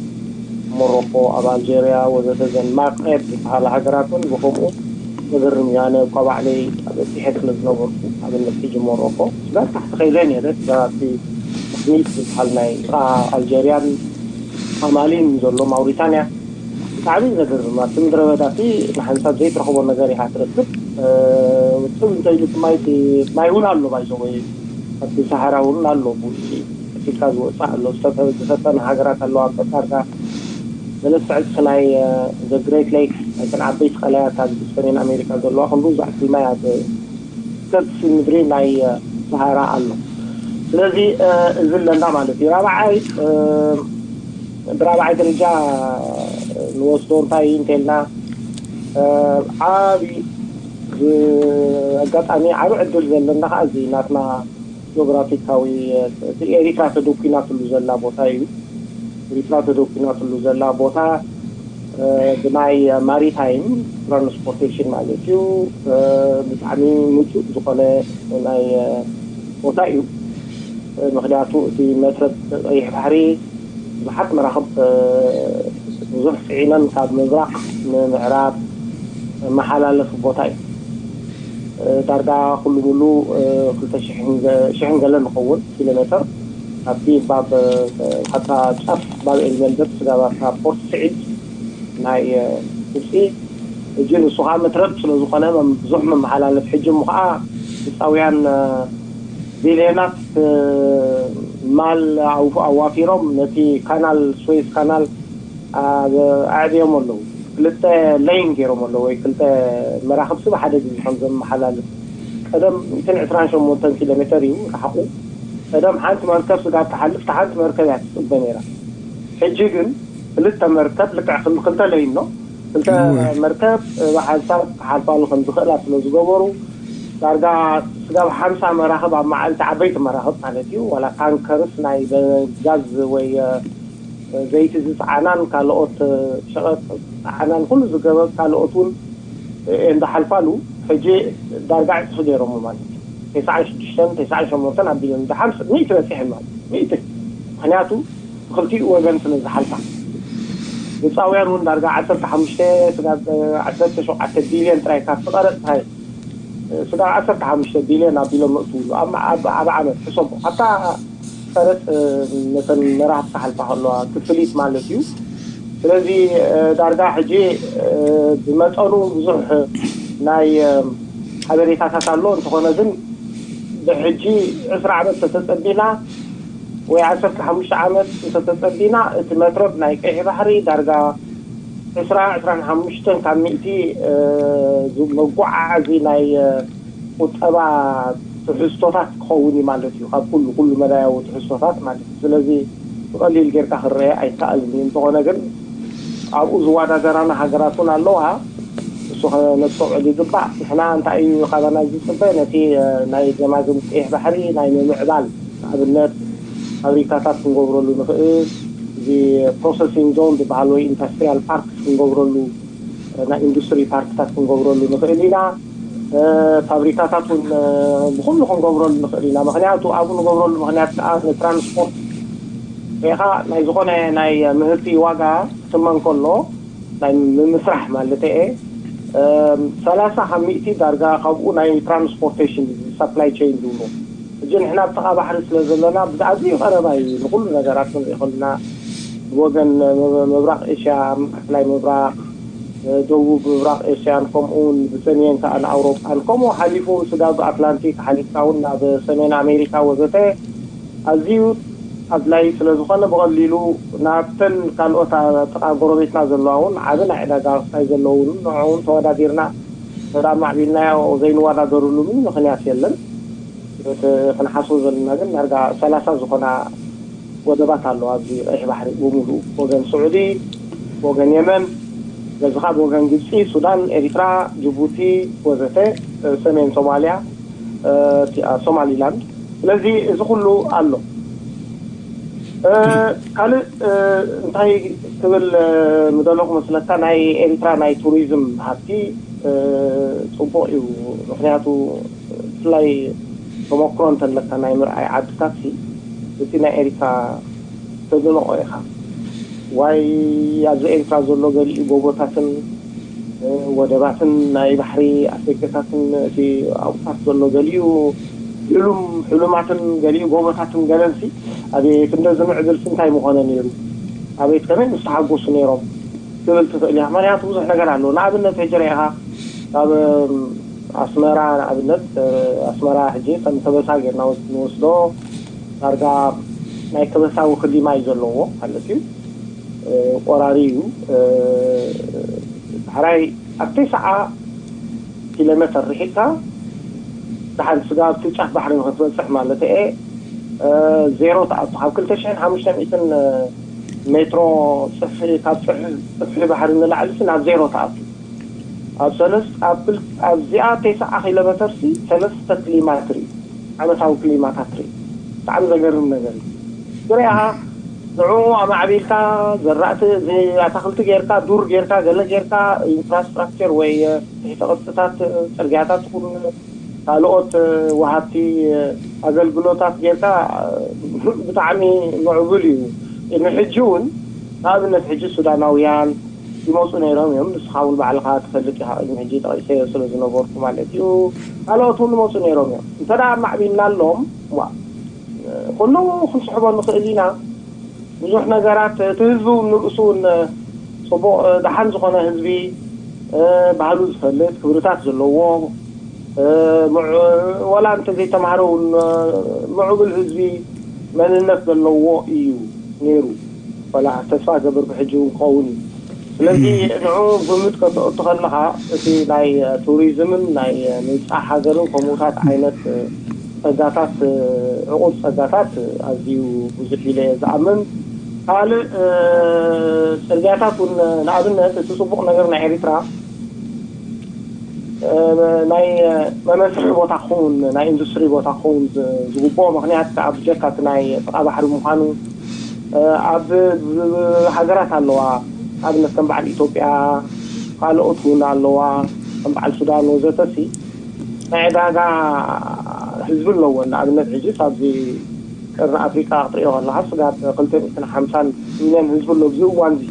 ሞሮኮ፣ ኣብ ኣልጀርያ ወዘተ፣ ዘን ማቅሬብ ዝበሃላ ሃገራት እውን ብከምኡ ዘገርም እዩ። ኣነ እኳ ባዕለይ ኣብ እቲሐት ስለ ዝነበርኩ ኣብነት ሕጂ ሞሮኮ ስጋብ ታሕቲ ከይደ ነይረ፣ ስጋብ ኣብቲ ሚት ዝበሃል ናይ ኣልጀርያን ኣማሊን ዘሎ ማውሪታንያ ብጣዕሚ ዘገርም። ኣብቲ ምድረ በዳ እቲ ንሓንሳብ ዘይትረኽቦ ነገር ኢኻ ትረክብ። ውፅም እንተኢሉ እቲ ማይ፣ ማይ እውን ኣሎ ባይዘ ወይ ኣብቲ ሰሃራ እውን ኣሎ ብውፅኢ ኢልካ ዝወፅእ ኣሎ። ዝፈተና ሃገራት ኣለዋ። ኣብ ዳርጋ ሰለስተ ዕፅፊ ናይ ግሬት ሌክ፣ ናይተን ዓበይቲ ቀላያት ኣብ ሰሜን ኣሜሪካ ዘለዋ ክንዱ ዝኣክል ማይ ኣብ ከርሲ ምድሪ ናይ ሰሃራ ኣሎ። ስለዚ እዚ ኣለና ማለት እዩ። ራብዓይ፣ ብራብዓይ ደረጃ ንወስዶ እንታይ እዩ እንተልና፣ ዓብዪ ኣጋጣሚ፣ ዓብ ዕድል ዘለና ከዓ እዚ ናትና ጂኦግራፊካዊ፣ እቲ ኤሪትራ ተደኩናትሉ ዘላ ቦታ እዩ። ኤሪትራ ተደኩናትሉ ዘላ ቦታ ብናይ ማሪታይም ትራንስፖርቴሽን ማለት እዩ። ብጣዕሚ ምቹእ ዝኾነ ናይ ቦታ እዩ። ምክንያቱ እቲ መትረብ ቀይሕ ባሕሪ ብዙሓት መራኽብ ብዙሕ ፅዒነን ካብ ምብራቕ ንምዕራብ መመሓላለፊ ቦታ እዩ። ዳርጋ ኩሉ ሙሉ ክልተ ሽሕን ገለ ንኸውን ኪሎ ሜትር ካብቲ ባብ ሓታ ጫፍ ባብ ኤልመንደብ ስጋብ ኣብታ ፖርት ስዒድ ናይ ግብፂ። እጂ ንሱ ከዓ መትረብ ስለ ዝኾነ ብዙሕ መመሓላለፍ ሕጂ እሞ ከዓ ግብፃውያን ቢልዮናት ማል ኣዋፊሮም ነቲ ካናል፣ ስዌዝ ካናል ኣዕብዮም ኣለዉ። ክልተ ሌን ገይሮም ኣለዉ፣ ወይ ክልተ መራኽብ ስብ ሓደ ግዜ ከም ዘመሓላልፍ። ቀደም ሚእትን ዕስራን ሸሞንተን ኪሎ ሜተር እዩ ርሕቁ። ቀደም ሓንቲ መርከብ ስጋብ ትሓልፍ እታ ሓንቲ መርከብ እያ ትፅበ ነይራ። ሕጂ ግን ክልተ መርከብ ልክዕ ክልተ ሌን ነው፣ ክልተ መርከብ ብሓንሳብ ክሓልፋሉ ከም ዝኽእላ ስለ ዝገበሩ ዳርጋ ስጋብ ሓምሳ መራኽብ ኣብ መዓልቲ፣ ዓበይቲ መራኽብ ማለት እዩ፣ ዋላ ታንከርስ ናይ ጋዝ ወይ ዘይቲ ዝፀዓናን ካልኦት ሸቐጥ ዝፀዓናን ኩሉ ዝገበ ካልኦት እውን እዮም ዝሓልፋሉ። ሕጂ ዳርጋ ዕፅፊ ገይሮም ማለት እዩ። ተስዓን ሽዱሽተን ተስዓን ሸሞንተን ኣቢሎም ሓምሳ ሚእቲ በፂሐን ማለት እዩ። ሚእቲ ምክንያቱ ብክልቲኡ ወገን ስለ ዝሓልፋ። ግብፃውያን እውን ዳርጋ ዓሰርተ ሓሙሽተ ስጋብ ዓሰርተ ሸውዓተ ቢልዮን ጥራይ ካብቲ ቀረፅ ስጋብ ዓሰርተ ሓሙሽተ ቢልዮን ኣቢሎም መእትውሉ ኣብ ዓመት ሕሰቡ። ኣብታ ቀረፅ ነተን መራህብ ክሓልፋ ከለዋ ክፍሊት ማለት እዩ። ስለዚ ዳርጋ ሕጂ ብመጠኑ ብዙሕ ናይ ሓበሬታታት ኣሎ። እንተኾነ ግን ብሕጂ ዕስራ ዓመት ተተፀቢና ወይ ዓሰርተ ሓሙሽተ ዓመት እንተተፀቢና እቲ መትረብ ናይ ቀይሕ ባሕሪ ዳርጋ ዕስራ ዕስራን ሓሙሽተን ካብ ሚእቲ መጓዓዓዚ ናይ ቁጠባ ትሕዝቶታት ክኸውን እዩ ማለት እዩ። ካብ ኩሉ ኩሉ መዳያዊ ትሕዝቶታት ማለት እዩ። ስለዚ ብቐሊል ጌርካ ክረአ ኣይከኣልን እዩ። እንተኾነ ግን ኣብኡ ዝወዳደራና ሃገራት እውን ኣለዋ። እሱ ነስተውዕል ይግባእ። ንሕና እንታይ እዩ ካባና ዝፅበ? ነቲ ናይ ገማግም ቀይሕ ባሕሪ ናይ ምምዕባል ንኣብነት ፋብሪካታት ክንገብረሉ ንኽእል፣ እዚ ፕሮሰሲንግ ዞን ዝበሃል ወይ ኢንዱስትሪያል ፓርክ ክንገብረሉ፣ ናይ ኢንዱስትሪ ፓርክታት ክንገብረሉ ንኽእል ኢና። ፋብሪካታት እውን ብኩሉ ክንገብረሉ ንኽእል ኢና። ምክንያቱ ኣብኡ ንገብረሉ ምክንያት ከዓ ንትራንስፖርት ሪኢኻ ናይ ዝኾነ ናይ ምህርቲ ዋጋ ክትመን ከሎ ናይ ምምስራሕ ማለት እየ ሰላሳ ካብ ሚእቲ ዳርጋ ካብኡ ናይ ትራንስፖርቴሽን ሳፕላይ ቸይን ዝብሉ። እጂ ንሕና ኣብ ጥቓ ባሕሪ ስለ ዘለና ብዛዕዚ ቀረባ እዩ ንኩሉ ነገራት ክንርኢ ከለና ብወገን ምብራቕ ኤሽያ፣ ማእከላይ ምብራቕ፣ ደቡብ ምብራቕ ኤስያን ከምኡውን ብሰሜን ከዓ ንኣውሮጳን ከምኡ ሓሊፉ ስጋብ ኣትላንቲክ ሓሊፍካ እውን ናብ ሰሜን ኣሜሪካ ወዘተ ኣዝዩ ኣድላይ ስለ ዝኾነ፣ ብቐሊሉ ናብተን ካልኦት ኣ-፣ ጥቓ ጎረቤትና ዘለዋ እውን ዓቢ ናይ ዕዳጋ ክፋይ ዘለውን ንዕኡ እውን ተወዳዲርና ተዳ ማዕቢልናዮ ዘይንወዳደርሉ ምንም ምኽንያት የለን። እቲ ክንሓስቦ ዘለና ግን ዳርጋ ሰላሳ ዝኾና ወደባት ኣለዋ ኣብዚ ቀይሕ ባሕሪ ብምሉኡ፣ ወገን ስዑዲ፣ ወገን የመን፣ በዚ ከዓ ብወገን ግብፂ፣ ሱዳን፣ ኤሪትራ፣ ጅቡቲ ወዘተ፣ ሰሜን ሶማሊያ፣ እ፣ ቲ-፣ ሶማሊላንድ። ስለዚ እዚ ኩሉ ኣሎ። እ፣ ካልእ፣ እ፣ እንታይ ክብል፣ እ፣ ምደለኹ መስለካ፣ ናይ ኤሪትራ ናይ ቱሪዝም ሃብቲ፣ እ፣ ጽቡቕ እዩ። ምኽንያቱ ብፍላይ ተመክሮ እንተለካ ናይ ምርኣይ ዓድታት ሲ፣ እቲ ናይ ኤሪትራ ተድንቖ ኢኻ። ዋይ፣ ኣብዚ ኤሪትራ ዘሎ ገሊኡ ጎቦታትን፣ እ፣ ወደባትን ናይ ባሕሪ ኣፍደገታትን እቲ ኣብታት ዘሎ ገሊኡ ሕሉም፣ ሕሉማትን ገሊኡ ጎቦታትን ገለንሲ፣ ኣቤት እንደዚ ምዕብልሲ እንታይ ምኾነ ነይሩ? ኣቤት ከመይ ምስተሓጎሱ ነይሮም? ክብል ትኽእል ኢኻ። ምኽንያቱ ብዙሕ ነገር ኣሎ። ንኣብነት ሕጂ ርኢኻ ካብ፣ እም፣ ኣስመራ ንኣብነት፣ እ፣ ኣስመራ ሕጂ ከም ከበሳ ጌርና ወስ-፣ ንወስዶ ዳርጋ ናይ ከበሳ ውክሊ ማይ ዘለዎ ማለት እዩ። እ፣ ቆራሪ እዩ። እ፣ ዳሕራይ ኣብ ተስዓ ኪሎ ሜተር ርሒቕካ ደሓን ስጋብ እቲ ጫፍ ባሕሪ ንኽትበጽሕ ማለት እየ፣ እ፣ ዜሮ ትኣቱ። ካብ ክልተ ሽሕን ሓሙሽተ ሚእትን ሜትሮ ጽፍሒ፣ ካብ ጽፍሒ፣ ጽፍሒ ባሕሪ ንላዕሊ ሲ ናብ ዜሮ ትኣቱ። ኣብ ሰለስተ፣ ኣብ ክል-፣ ኣብዚኣ ተስዓ ኪሎ ሜተር ሲ ሰለስተ ክሊማ ትርኢ፣ ዓመታዊ ክሊማታት ትርኢ። ብጣዕሚ ዘገርም ነገር እዩ። ዙርያኻ ንዕኡ ኣማዕቢልካ ዘራእቲ፣ እዚ ኣታኽልቲ ጌርካ፣ ዱር ጌርካ፣ ገለ ጌርካ፣ ኢንፍራስትራክቸር ወይ፣ እ፣ ትሕቲ ቅርጽታት፣ እ፣ ጽርግያታት ይኹን ካልኦት፣ እ፣ ወሃብቲ፣ እ፣ ኣገልግሎታት ጌርካ፣ እ፣ ብጣዕሚ ምዕቡል እዩ። ንሕጂ እውን ንኣብነት ሕጂ ሱዳናውያን ይመጹ ነይሮም እዮም። ንስኻ እውን ባዕልኻ ትፈልጥ ኢኻ፣ ቅድሚ ሕጂ ጠቒሰዮ ስለ ዝነበርኩ ማለት እዩ። ካልኦት እውን ይመጹ ነይሮም እዮም። እንተ ደኣ ኣማዕቢልናሎም፣ ዋ፣ ኩሉ ክንስሕቦ ንኽእል ኢና። ብዙሕ ነገራት፣ እቲ ህዝቢ እውን ንርእሱ እውን ጽቡቕ፣ ደሓን ዝኾነ ህዝቢ፣ ባህሉ ዝፈልጥ፣ ክብርታት ዘለዎ፣ ምዑ-፣ ወላ እንተ ዘይተማህረ እውን ምዕቡል ህዝቢ፣ መንነት ዘለዎ እዩ ነይሩ። ወላ ተስፋ ገብር ብሕጂ እውን ክኸውን እዩ። ስለዚ ንዑ ግምት ከተእቱ ከለኻ፣ እቲ ናይ ቱሪዝምን ናይ ምብጻሕ ሃገርን ከምኡታት ዓይነት ጸጋታት፣ ዕቑር ጸጋታት ኣዝዩ ብዙሕ ኢለ እየ ዝኣምን። ካልእ፣ እ፣ ጽርግያታት እውን፣ ንኣብነት፣ እቲ ጽቡቕ ነገር ናይ ኤሪትራ፣ እ፣ ናይ መመስርሒ ቦታ ክኸውን፣ ናይ ኢንዱስትሪ ቦታ ክኸውን ዝ-፣ ዝግብኦ፣ ምኽንያት ኣብ ጀካ እቲ ናይ ጥቓ ባሕሪ ምዃኑ፣ እ፣ ኣብ ብ-፣ ሃገራት ኣለዋ፣ ኣብነት ከም በዓል ኢትዮጵያ፣ ካልኦት እውን ኣለዋ፣ ከም በዓል ሱዳን ወዘተ ሲ፣ ናይ ዕዳጋ ህዝቢ ኣለወን። ንኣብነት፣ ሕጂ ኣብዚ ቀርኒ ኣፍሪቃ ክትሪኦ ከለኻ፣ ስጋብ ክልተ ሚእትን ሓምሳን ሚልዮን ህዝቢ ኣሎ ኣብዚ እዋን እዚ።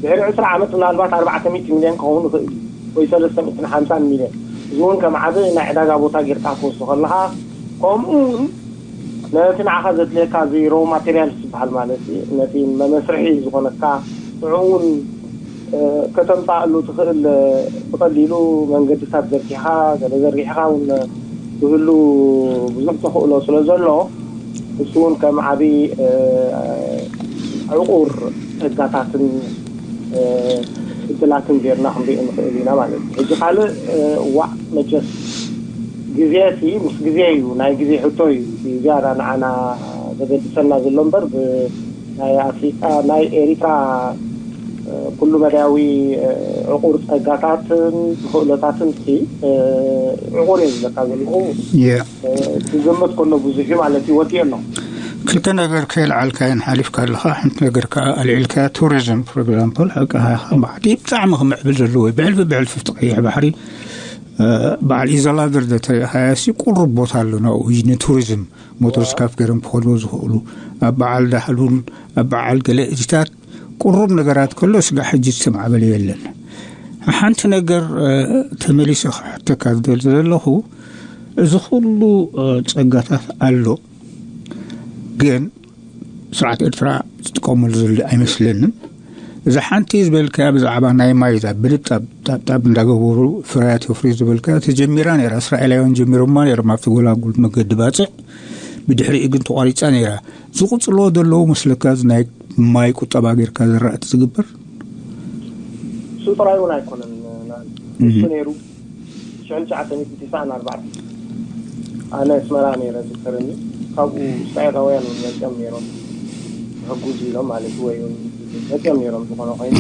ድሕሪ ዕስራ ዓመት ምናልባት ኣርባዕተ ሚእቲ ሚልዮን ክኸውን ይኽእል እዩ፣ ወይ ሰለስተ ሚእትን ሓምሳን ሚልዮን። እዚ እውን ከም ዓቢ ናይ ዕዳጋ ቦታ ጌርካ ክትወስዶ ከለኻ፣ ከምኡ እውን ነቲ ንዓኻ ዘድልየካ እዚ ሮ ማቴሪያል ዝበሃል ማለት እዩ፣ ነቲ መመስርሒ ዝኾነካ ንዕኡ እውን፣ እ፣ ከተምጻእሉ ትኽእል፣ እ፣ ብቐሊሉ መንገድታት ዘርጊሕኻ፣ ገለ ዘርጊሕኻ እውን ክህሉ ብዙሕ ተኽእሎ ስለ ዘሎ፣ እሱ እውን ከም ዓቢ፣ እ፣ ዕቑር ጸጋታትን፣ እ፣ ዕድላትን ጌርና ክንሪኦ ንኽእል ኢና ማለት እዩ። ሕጂ ካልእ፣ እ፣ ዋዕ መቸስ ግዜ እቲ ምስ ግዜ እዩ፣ ናይ ግዜ ሕቶ እዩ። እቲ ዝያዳ ንዓና ዘገድሰና ዘሎ እምበር፣ ብ-፣ ናይ ኣፍሪቃ፣ ናይ ኤሪትራ፣ እ፣ ኩሉ መዳያዊ፣ እ፣ ዕቑር ጸጋታትን ክእለታትን እቲ፣ እ፣ ዕቑር እየ ዝብለካ ዘለኹ። የ- እ፣ ክግምት ከሎ ብዙሕ እዩ ማለት እዩ፣ ወዲኤ ኣሎ። ክልተ ነገር ከየልዓልካየን ሓሊፍካ ኣለኻ። ሓንቲ ነገር ከኣ ኣልዒልካ፣ ቱሪዝም፣ ፎር ኤግዛምፕል፣ ሓቅኻ ኢኻ። ባዕዲ ብጣዕሚ ክምዕብል ዘለዎ እዩ። ብሕልፊ ብሕልፊ እቲ ቀይሕ ባሕሪ፣ እ፣ በዓል ኢዘላቨር ዘተሪእኻያ ሲ ቁሩብ ቦታ ኣሎ ናብኡ፣ ንቱሪዝም ሞተር ስካፍ ገይሮም ክኸድዎ ዝኽእሉ፣ ኣብ በዓል ዳህሉል፣ ኣብ በዓል ገለ እዚታት ቁሩብ ነገራት ከሎ፣ ስጋዕ ሕጂ ዝተማዕበለ የለን። ሓንቲ ነገር፣ እ፣ ተመሊሰ ክሕተካ ዝደሊ ዘለኹ፣ እዚ ኩሉ፣ እ፣ ጸጋታት ኣሎ፣ ግን ስርዓት ኤርትራ ዝጥቀመሉ ዘሎ ኣይመስለንን። እዛ ሓንቲ ዝበልካያ ብዛዕባ ናይ ማይ፣ እዛ ብልጣብ ጣብጣብ እንዳገበሩ ፍርያት የፍርዩ ዝበልካያ ተጀሚራ ነይራ። እስራኤላውያን ጀሚሮማ ነይሮም ኣብቲ ጎላጉል መገዲ ባጽዕ። ብድሕሪኡ ግን ተቋሪጻ ነይራ። ዝቕጽሎ ዘለዉ መስለካ፣ እዚ ናይ ማይ ቁጠባ ጌርካ ዝራእቲ ዝግበር? እሱ ጥራይ እውን ኣይኮነን። ንሱ ነይሩ ሽሕን ትሽዓተ ሚእትን ትስዓን ኣርባዕተን ኣነ ኣስመራ ነይረ ዝከረኒ። ካብኡ እስራኤላውያን እውን መፅኦም ነይሮም፣ ሕጉዝ ኢሎም ማለት እዩ፣ ወይ እውን መፅኦም ነይሮም። ዝኾነ ኮይኑ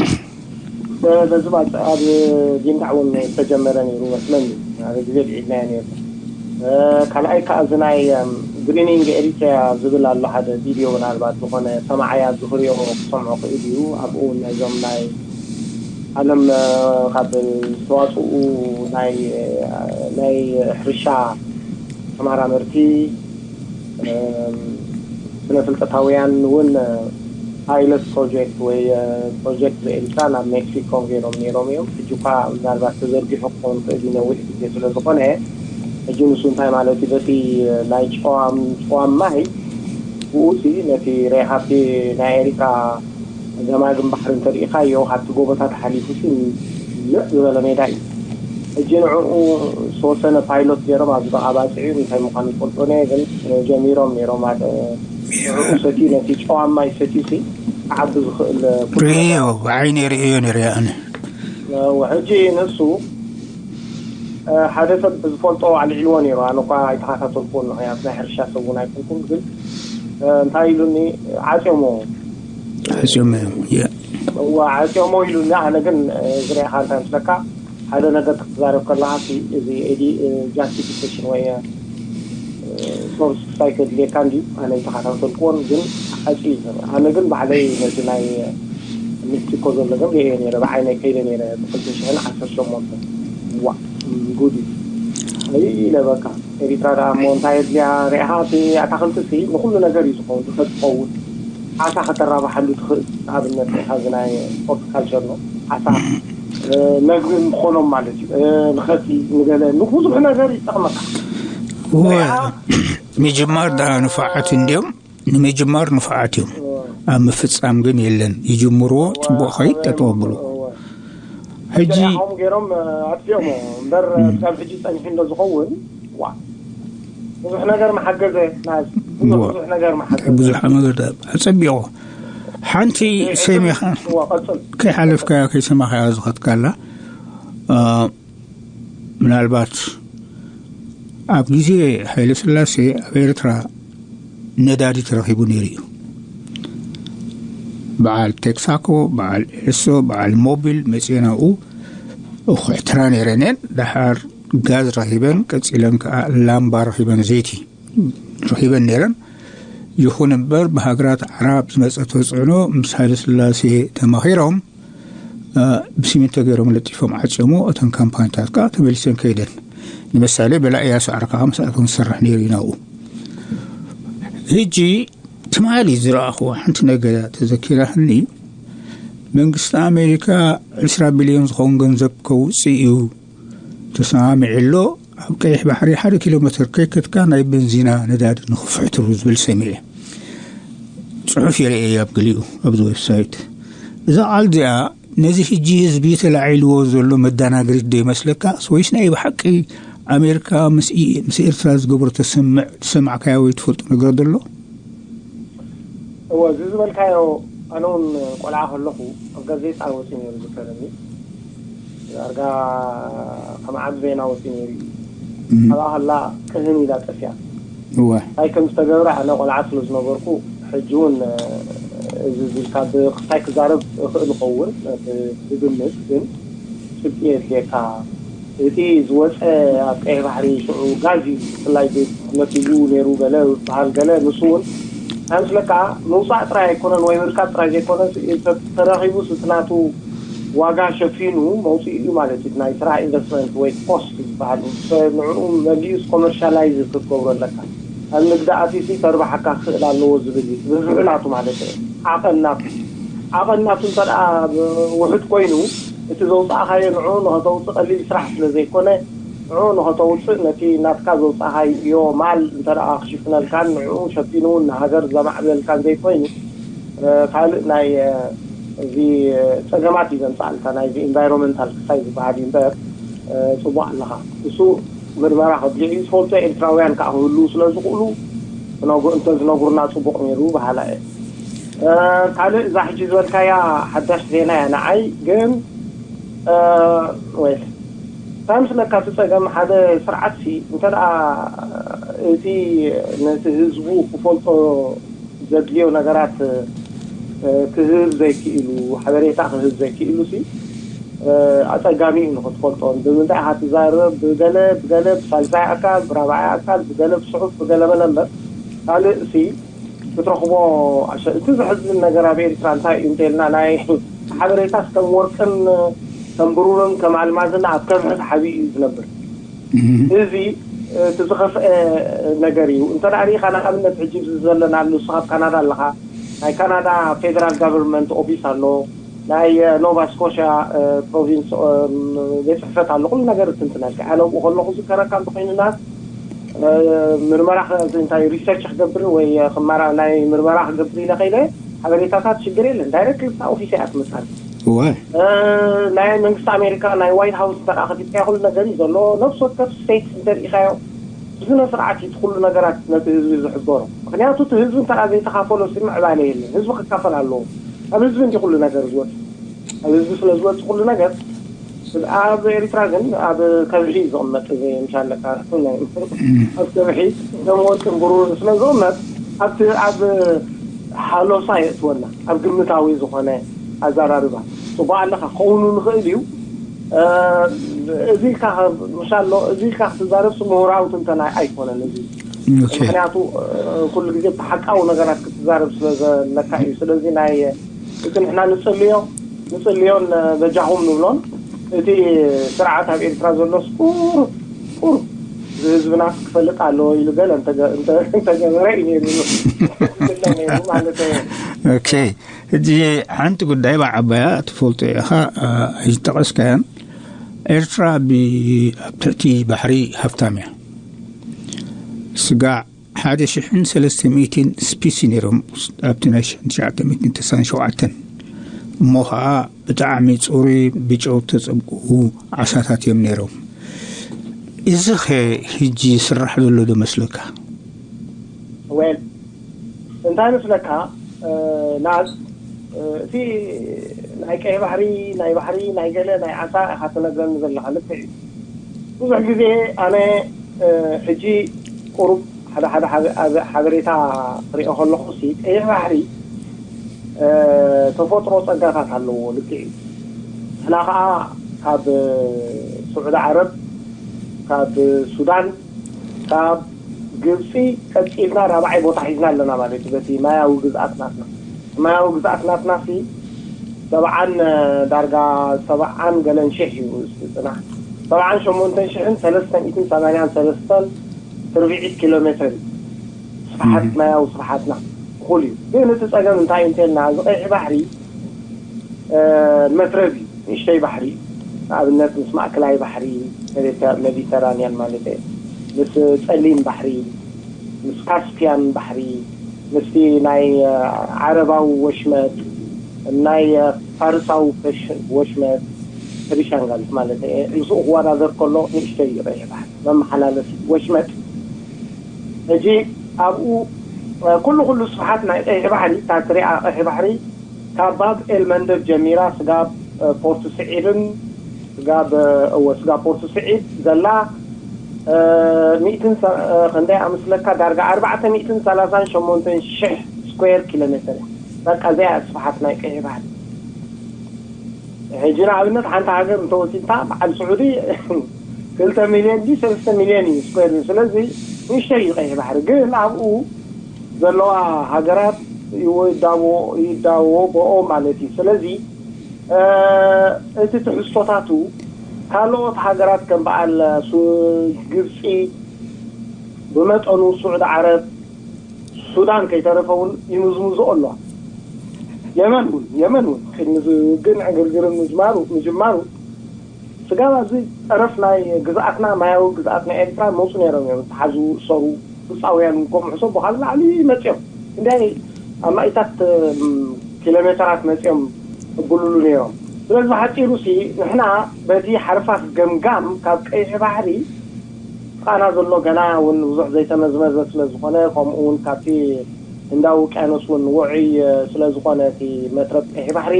በዚ ኣብ ጊንዳዕ እውን ዝተጀመረ ነይሩ መስለኒ። ሓደ ግዜ ብዒድናዮ ነይሩ። ካልኣይ ከዓ እዚ ናይ ግሪኒንግ ኤሪትሪያ ዝብል ኣሎ ሓደ ቪድዮ፣ ምናልባት ዝኾነ ሰማዓይ ኣብዚ ክሪኦ ክሰምዖ ክእል እዩ። ኣብኡ እውን ናይዞም ናይ ዓለም ካብ ዝተዋፅኡ ናይ ናይ ሕርሻ ተመራመርቲ፣ ስነ ፍልጠታውያን እውን ፓይለት ፕሮጀክት ወይ ፕሮጀክት ኤሪትራ ናብ ሜክሲኮ ገይሮም ነይሮም እዮም። ሕጂ እኳ ምናልባት ተዘርጊሑ ክኸውን ክእል እዩ፣ ነዊሕ ግዜ ስለ ዝኾነ። ሕጂ ንሱ እንታይ ማለት እዩ? በቲ ናይ ጨዋም ጨዋም ማይ ብኡ ሲ ነቲ ሬሃብቲ ናይ ኤሪትራ ገማግም ባሕሪ እንተሪኢኻዮ፣ ካብቲ ጎቦታት ሓሊፉ ሲ ልዕ ዝበለ ሜዳ እዩ። ሕጂ ንዕኡ ዝተወሰነ ፓይሎት ገይሮም ኣብዚ በቃ ባፅዕ እንታይ ምዃኑ ይፈልጦ ነ ግን ጀሚሮም ነይሮም። ኣደ ንዕኡ ሰትዩ ነቲ ጨዋም ማይ ሰትዩ ሲ ክዓቢ ዝኽእል ኩሉ ርእዮ፣ ነገር። ብዓይነይ ርእዮ ነይረ ኣነ። ሕጂ ንሱ ሓደ ሰብ ብዝፈልጦ ኣልዒልዎ ነይሩ። ኣነ እኳ ኣይተኸታተልኩዎን፣ ምክንያቱ ናይ ሕርሻ ሰብ እውን ኣይኮንኩን። ግን እንታይ ኢሉኒ፣ ዓፅዮሞ ዓፅዮሞ እዮም። እዋ ዓፅዮሞ ኢሉኒ። ኣነ ግን ዝሪኣኻ እንታይ ምስለካ፣ ሓደ ነገር ክትዛረብ ከለካ እዚ ጃስቲፊኬሽን ወይ ሶርስ ክሳይ ከድልየካ እንዲ ኣነ ይተኸታተልኩዎን። ግን ሓቂ እዩ። ኣነ ግን ባዕለይ ነዚ ናይ ሜክሲኮ ዘሎ ግን ርእየ ነይረ፣ ብዓይነይ ከይደ ነይረ። ብክልተ ሽሕን ዓሰርተ ሸሞንተ ዋ ጉድ እዩ። ኣይ ኢለ በቃ ኤሪትራ ደኣ እሞ እንታይ የድልያ ሪኢኻ፣ እቲ ኣታኽልቲ ሲ ንኩሉ ነገር እዩ ዝኸውን። ድኸ ዝኸውን ዓሳ ከተራባሓሉ ትኽእል። ንኣብነት ሪኢኻ እዚ ናይ ሆርቲካልቸር ነው። ዓሳ መግቢ ምኾኖም ማለት እዩ። ንኸቲ ንገለ ንብዙሕ ነገር ይጠቕመካ። ምጅማር ደኣ ንፋዓት እንዲዮም። ንምጅማር ንፉዓት እዮም። ኣብ ምፍጻም ግን የለን። ይጅምርዎ፣ ጽቡቕ ኸይድ ጠጠው ኣብሉ። ሕጂ ገይሮም ኣጥፊኦሞ እምበር ካብ ሕጂ ጸኒሑ እንዶ ዝኸውን ዋ ብዙሕ ነገር መሓገዘ። ብዙሕ ነገር መሓገዘ። ብዙሕ ነገር ኣጸቢቑ። ሓንቲ ሰሚኻ ቀጽል ከይሓለፍካያ ከይሰማኻያ ዝኸትካላ ምናልባት ኣብ ግዜ ሃይለ ስላሴ ኣብ ኤርትራ ነዳዲ ተረኺቡ ነይሩ እዩ። በዓል ቴክሳኮ፣ በዓል ኤሶ፣ በዓል ሞቢል መፅኤን ኣብኡ እኹሕትራ ነይረን እየን። ደሓር ጋዝ ረኺበን፣ ቀፂለን ከዓ ላምባ ረኺበን፣ ዘይቲ ረኺበን ነይረን። ይኹን እምበር ብሃገራት ዓራብ ዝመፀ ተፅዕኖ ምስ ሃይለ ስላሴ ተማኺሮም ብሲሚንቶ ገይሮም ለጢፎም ዓፅዮሞ። እተን ካምፓኒታት ከዓ ተመሊሰን ከይደን። ንምሳሌ በላ እያሱ ዓርካ ምስኣቶም ዝሰርሕ ነይሩ እዩ ናብኡ። ሕጂ ትማሊ ዝረኣኽዎ ሓንቲ ነገር ተዘኪራህኒ። መንግስቲ ኣሜሪካ ዕስራ ቢልዮን ዝኸውን ገንዘብ ከውፅእ እዩ ተሰማሚዑ ኣሎ። ኣብ ቀይሕ ባሕሪ ሓደ ኪሎ ሜትር ከይከድካ ናይ በንዚና ነዳዲ ንኽፍሕትሩ ዝብል ሰሚዐ። ጽሑፍ የርእየ ኣብ ገሊኡ ኣብዚ ዌብሳይት። እዛ ቃል እዚኣ ነዚ ሕጂ ህዝቢ ተላዒልዎ ዘሎ መዳናገሪት ዶ ይመስለካስ ወይስ ናይ ብሓቂ ኣሜሪካ ምስ ኢ- ምስ ኤርትራ ዝገበረቶ ስምምዕ ዝሰማዕካዮ ወይ ትፈልጦ ነገር ዘሎ? እወ፣ እዚ ዝበልካዮ ኣነ እውን ቆልዓ ከለኹ ኣብ ጋዜጣ ወፂኡ ነይሩ ዝከረኒ። ዳርጋ ከም ዓቢ ዜና ወፂኡ ነይሩ እዩ። ኣብኣ ከላ ቅህን ኢላ ጠፊያ። እወ እንታይ ከም ዝተገብረ ኣነ ቆልዓ ስለ ዝነበርኩ ሕጂ እውን እዚ ዝልካ ብክታይ ክዛረብ እኽእል እኸውን ብግምት ግን ጭብጢ የድልየካ። እቲ ዝወፀ ኣብ ቀይሕ ባሕሪ ሽዑ ጋዝ እዩ ብፍላይ ቤት መቲሉ ነይሩ ገለ ዝበሃል ገለ ንሱ እውን ኣምስለ ከዓ ምውፃእ ጥራይ ኣይኮነን ወይ ምርካብ ጥራይ ዘይኮነ ተረኺቡ ስቲ ናቱ ዋጋ ሸፊኑ መውፅኡ እዩ ማለት እዩ። ናይ ስራሕ ኢንቨስትመንት ወይ ኮስት ዝበሃል ንዕኡ መሊኡስ ኮመርሻላይዝ ክትገብሮ ኣለካ። ኣብ ንግዲ ኣትዩሲ ከርባሓካ ክኽእል ኣለዎ ዝብል እዩ ብዝሑ ናቱ ማለት እዩ። ዓቐን ናቱ ዓቐን ናቱ እንተ ደኣ ውሑድ ኮይኑ እቲ ዘውፃእኻዮ ንዕኡ ንኸተውፅእ ቀሊል ስራሕ ስለ ዘይኮነ ንዕኡ ንኸተውፅእ ነቲ ናትካ ዘውፃእኻዮ ማል እንተ ደኣ ክሽፍነልካን ንዕኡ ሸፊኑ እውን ንሃገር ዘማዕብለልካን ዘይኮይኑ ካልእ ናይ እዚ ፀገማት እዩ ዘምፃእልካ ናይዚ ኢንቫይሮንመንታል ክሳይ ዝበሃል እዩ እምበር ፅቡቅ ኣለኻ። እሱ ምርመራ ከድልዮ እዩ ዝፈልጦ ኤርትራውያን ከዓ ክህልው ስለ ዝኽእሉ እንተዝነጉርና ፅቡቕ ነይሩ በሃላ እየ። ካልእ እዛ ሕጂ ዝበልካያ ሓዳሽ ዜና እያ ንዓይ። ግን ወይ እንታይ ምስለካ፣ እቲ ፀገም ሓደ ስርዓት ሲ እንተ እቲ ነቲ ህዝቡ ክፈልጦ ዘድልዮ ነገራት ክህብ ዘይክእሉ፣ ሓበሬታ ክህብ ዘይክእሉ ሲ ኣፀጋሚ እዩ ንክትፈልጦ። ብምንታይ ኢካ ትዛረብ? ብገለ ብገለ ብሳልሳይ ኣካል፣ ብራብዓይ ኣካል፣ ብገለ ብፅሑፍ፣ ብገለ መለ እምበር ካልእ ሲ ክትረኽቦ ኣሸ-፣ እቲ ዘሕዝን ነገር ኣብ ኤርትራ እንታይ እዩ እንተልና፣ ናይ ሓበሬታ ከም ወርቅን ከም ብሩርን ከም ኣልማዝን ኣብ ከብሒ ተሓቢኡ እዩ ዝነብር። እዚ እቲ ዝኸፍአ ነገር እዩ። እንተ ደኣ ርኢኻ ንኣብነት ሕጂ ኣብዚ ዘለናሉ ንስኻ ኣብ ካናዳ ኣለኻ፣ ናይ ካናዳ ፌደራል ጋቨርንመንት ኦፊስ ኣሎ፣ ናይ ኖቫ ስኮሻ ፕሮቪንስ ቤት ፅሕፈት ኣሎ፣ ኩሉ ነገር እትንትነልካ። ኣነ ኣብኡ ከለኹ ዝከረካ እንተኮይኑና ምርመራ እንታይ ሪሰርች ክገብር ወይ ክመራ ናይ ምርመራ ክገብር ኢለ ከይደ ሓበሬታታት ሽግር የለን። ዳይሬክት ልብታ ኦፊስ እያ ትመፃል። እወ። ናይ መንግስቲ ኣሜሪካ ናይ ዋይት ሃውስ እንተ ከፊትካ ኩሉ ነገር እዩ ዘሎ። ነፍሲ ወከፍ ስቴት እንተሪኢኻዮ ብስነ ስርዓት እዩ እቲ ኩሉ ነገራት ነቲ ህዝቢ ዝሕበሮ። ምክንያቱ እቲ ህዝቢ እንተ ዘይተካፈሎ ሲ ምዕባለ የለን። ህዝቢ ክካፈል ኣለዎ። ኣብ ህዝቢ እንዲ ኩሉ ነገር ዝወፅ ኣብ ህዝቢ ስለ ዝወፅ ኩሉ ነገር ኣብ ኤርትራ ግን ኣብ ከብሒ እዩ ዝቕመጥ። እዚ ምሻለካ ኣብ ከብሒ ከም ወርቅን ብሩርን ስለ ዝቕመጥ ኣብቲ ኣብ ሓሎሳ የእትወና ኣብ ግምታዊ ዝኾነ ኣዘራርባ። ፅቡቅ ኣለካ ክኸውን ንኽእል እዩ። እዚ ኢልካ ምሻሎ እዚ ኢልካ ክትዛረብ ምሁራዊ ትንተና ኣይኮነን። እዚ ምክንያቱ ኩሉ ግዜ ብሓቃዊ ነገራት ክትዛረብ ስለ ዘለካ እዩ። ስለዚ ናይ እቲ ንሕና ንፅልዮ ንፅልዮን በጃኹም ንብሎን እቲ ስርዓት ኣብ ኤርትራ ዘሎስ ቁሩብ ቁሩብ ህዝብና ክፈልጥ ኣለዎ ኢሉ ገለ እንተገበረ እዩ ነይሩ ማለት እዩ። ሕጂ ሓንቲ ጉዳይ ብዓባያ ትፈልጦ ኢኻ ኣይጠቐስካያን። ኤርትራ ኣብ ትሕቲ ባሕሪ ሃፍታም እያ። ስጋዕ ሓደ ሽሕን ሰለስተ ሚእትን ስፒሲ ነይሮም ኣብቲ ናይ ሽሕን ትሽዓተ ሚእትን ተስዓን ሸውዓተን። እሞ ኸዓ ብጣዕሚ ፅሩይ ብጨው ተፀብቁ ዓሳታት እዮም ነይሮም። እዚ ኸ ሕጂ ይስራሕ ዘሎ ዶ መስለካ? ወል እንታይ መስለካ ናዝ እቲ ናይ ቀይ ባሕሪ ናይ ባሕሪ ናይ ገለ ናይ ዓሳ ኢኻ ትነግረኒ ዘለካ። ልክዕ እዩ። ብዙሕ ግዜ ኣነ ሕጂ ቁሩብ ሓደ ሓደ ሓበሬታ ክሪኦ ከለኹ ሲ ቀይሕ ባሕሪ ተፈጥሮ ፀጋታት ኣለዎ። ልክዕ እዩ። ንሕና ከዓ ካብ ስዑዲ ዓረብ ካብ ሱዳን ካብ ግብፂ ቀፂልና ራብዓይ ቦታ ሒዝና ኣለና ማለት እዩ። በቲ ማያዊ ግዝኣት ናትና ማያዊ ግዝኣት ናትና ሲ ሰብዓን ዳርጋ ሰብዓን ገለን ሽሕ እዩ። ፅናሕ ሰብዓን ሸሞንተን ሽሕን ሰለስተ ሚእትን ሰማንያን ሰለስተን ትርብዒት ኪሎ ሜትር እዩ ስፍሓት ማያዊ ስፍሓትና። እኩል እዩ። ግን እቲ ፀገም እንታይ እዩ እንተልና እዚ ቀይሕ ባሕሪ መትረብ እዩ። ንእሽተይ ባሕሪ እዩ። ንኣብነት ምስ ማእከላይ ባሕሪ ሜዲተራንያን ማለት እየ፣ ምስ ፀሊም ባሕሪ፣ ምስ ካስፒያን ባሕሪ፣ ምስቲ ናይ ዓረባዊ ወሽመጥ፣ ናይ ፋርሳዊ ወሽመጥ፣ ፐርሻን ጋልፍ ማለት እየ፣ ምስኡ ክወዳደር ከሎ ንእሽተይ እዩ ቀይሕ ባሕሪ መመሓላለፊ ወሽመጥ። ሕጂ ኣብኡ ኩሉ ኩሉ ስፍሓት ናይ ቀይሕ ባሕሪ እታ ትሪኣ ቀይሕ ባሕሪ ካብ ባብ ኤል መንደብ ጀሚራ ስጋብ ፖርቱ ስዒድን ስጋብ እወ ስጋብ ፖርቱ ስዒድ ዘላ ክንደይ ኣመስለካ ዳርጋ ኣርባዕተ ሚእትን ሰላሳን ሸሞንተን ሽሕ ስኩዌር ኪሎ ሜትር እያ። በቃ እዚኣ እያ ስፍሓት ናይ ቀይሕ ባሕሪ። ሕጂ ንኣብነት ሓንቲ ሃገር እንተወሲድካ በዓል ስዑዲ ክልተ ሚልዮን ድዩ ሰለስተ ሚልዮን እዩ ስኩዌር። ስለዚ ንእሽተይ እዩ ቀይሕ ባሕሪ ግን ኣብኡ ዘለዋ ሃገራት ይወዳቦ ይዳቦ ብኦ ማለት እዩ። ስለዚ እቲ ትሕዝቶታቱ ካልኦት ሃገራት ከም በዓል ግብፂ ብመጠኑ ስዑድ ዓረብ ሱዳን ከይተረፈ እውን ይምዝምዝኦ ኣለዋ። የመን እውን የመን እውን ቅድሚ ዝውግን ዕግርግርን ምጅማሩ ምጅማሩ ስጋብ ኣብዚ ጠረፍ ናይ ግዝኣትና ማያዊ ግዝኣት ናይ ኤርትራ መፁ ነይሮም እዮም ዝተሓዙ እሰሩ ግብፃውያን እውን ከምኡ ሕሰቦ ካብ ላዕሊ መፅኦም እንዲያይ ኣብ ማኢታት ኪሎ ሜተራት መፅኦም እብሉሉ ነይሮም። ስለዚ ብሓፂሩ ሲ ንሕና በቲ ሓርፋፍ ገምጋም ካብ ቀይሕ ባሕሪ ቃና ዘሎ ገና እውን ብዙሕ ዘይተመዝመዘ ስለ ዝኾነ፣ ከምኡ እውን ካብቲ ህንዳዊ ውቅያኖስ እውን ውዑይ ስለ ዝኾነ እቲ መትረብ ቀይሕ ባሕሪ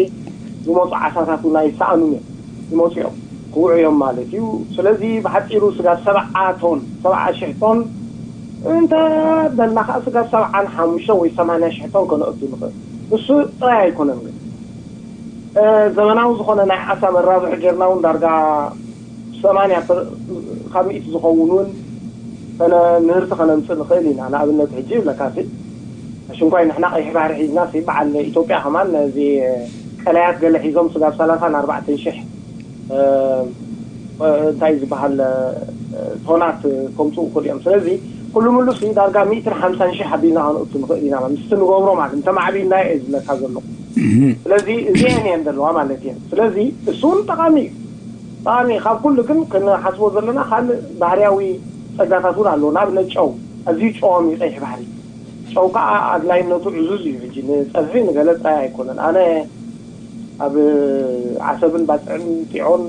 ዝመፁ ዓሳታት እውን ኣይሰኣኑን እዮም። ይመፁ እዮም፣ ክውዑ እዮም ማለት እዩ። ስለዚ ብሓፂሩ ስጋብ ሰብዓ ቶን፣ ሰብዓ ሽሕ ቶን እንተ በልና ከዓ ስጋብ ሰብዓን ሓሙሽተ ወይ ሰማንያ ሽሕ ቶን ከነእቱ ንኽእል። እሱ ጥራይ ኣይኮነን ግን ዘመናዊ ዝኾነ ናይ ዓሳ መራብሒ ጌርና እውን ዳርጋ ሰማንያ ካብ ሚእቲ ዝኸውን እውን ምህርቲ ከነምፅእ ንኽእል ኢና። ንኣብነት ሕጂ ይብለካ፣ ሽንኳይ ንሕና ቀይሕ ባሕሪ ሒዝና፣ በዓል ኢትዮጵያ ከማን ነዚ ቀላያት ገለ ሒዞም ስጋብ ሰላሳን ኣርባዕተን ሽሕ እንታይ ዝበሃል ቶናት ከምፅኡ ይኽእሉ እዮም። ስለዚ ኩሉ ምሉስ ዳርጋ ሚእትን ሓምሳን ሽሕ ኣቢልና ከነእቱ ንኽእል ኢና። ምስቲ ንገብሮ ማለት እንተማዕቢልና እየ ዝብለካ ዘለኹ። ስለዚ እዚአን እየን ዘለዋ ማለት እየን። ስለዚ እሱ እውን ጠቓሚ እዩ። ጠቓሚ ካብ ኩሉ ግን ክንሓስቦ ዘለና ካልእ ባህርያዊ ጸጋታት እውን ኣለዎ። ንኣብነት ጨው ኣዝዩ ጨዋም እዩ ቀይሕ ባሕሪ። ጨው ከዓ ኣድላይነቱ ዕዙዝ እዩ። ሕጂ ንጸብሒ ንገለ ጥራይ ኣይኮነን። ኣነ ኣብ ዓሰብን ባጽዕን ጢዖን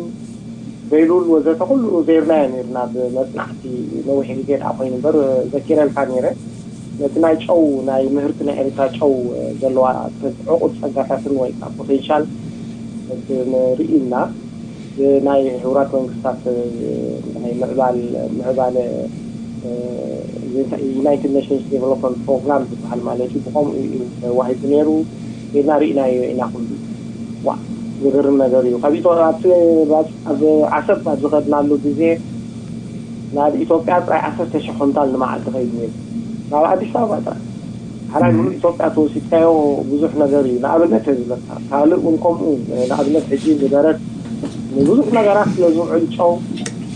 በይሉል ወዘተ ኩሉ ዘይርናዮ ነርና ብመጽናዕቲ ነዊሕ ግዜ ደኣ ኮይኑ እምበር ዘኪረልካ ነይረ። ነቲ ናይ ጨው ናይ ምህርቲ ናይ ኤርትራ ጨው ዘለዋ ዕቑር ጸጋታትን ወይ ከዓ ፖቴንሻል ርኢና ናይ ሕቡራት መንግስታት ናይ ምዕባል ምዕባለ ዩናይትድ ኔሽንስ ዴቨሎፕመንት ፕሮግራም ዝበሃል ማለት እዩ። ብኸምኡ እዩ ተዋሂቡ ነይሩ። ና ርኢናዮ ኢና። ኩሉ ዋ ዝገርም ነገር እዩ። ካብ ኢትዮ ኣብቲ ኣብ ዓሰብ ኣብ ዝኸድናሉ ግዜ ናብ ኢትዮጵያ ጥራይ ዓሰርተ ሽሕ ኩንታል ንመዓልቲ ከይዱ ነይሩ። ናብ ኣዲስ ኣበባ ጥራይ ሓራይ ሙሉእ ኢትዮጵያ ተወሲድካዮ ብዙሕ ነገር እዩ። ንኣብነት እየ ዝብለካ። ካልእ እውን ከምኡ ንኣብነት ሕጂ ንደረት ንብዙሕ ነገራት ስለ ዝውዕል ጨው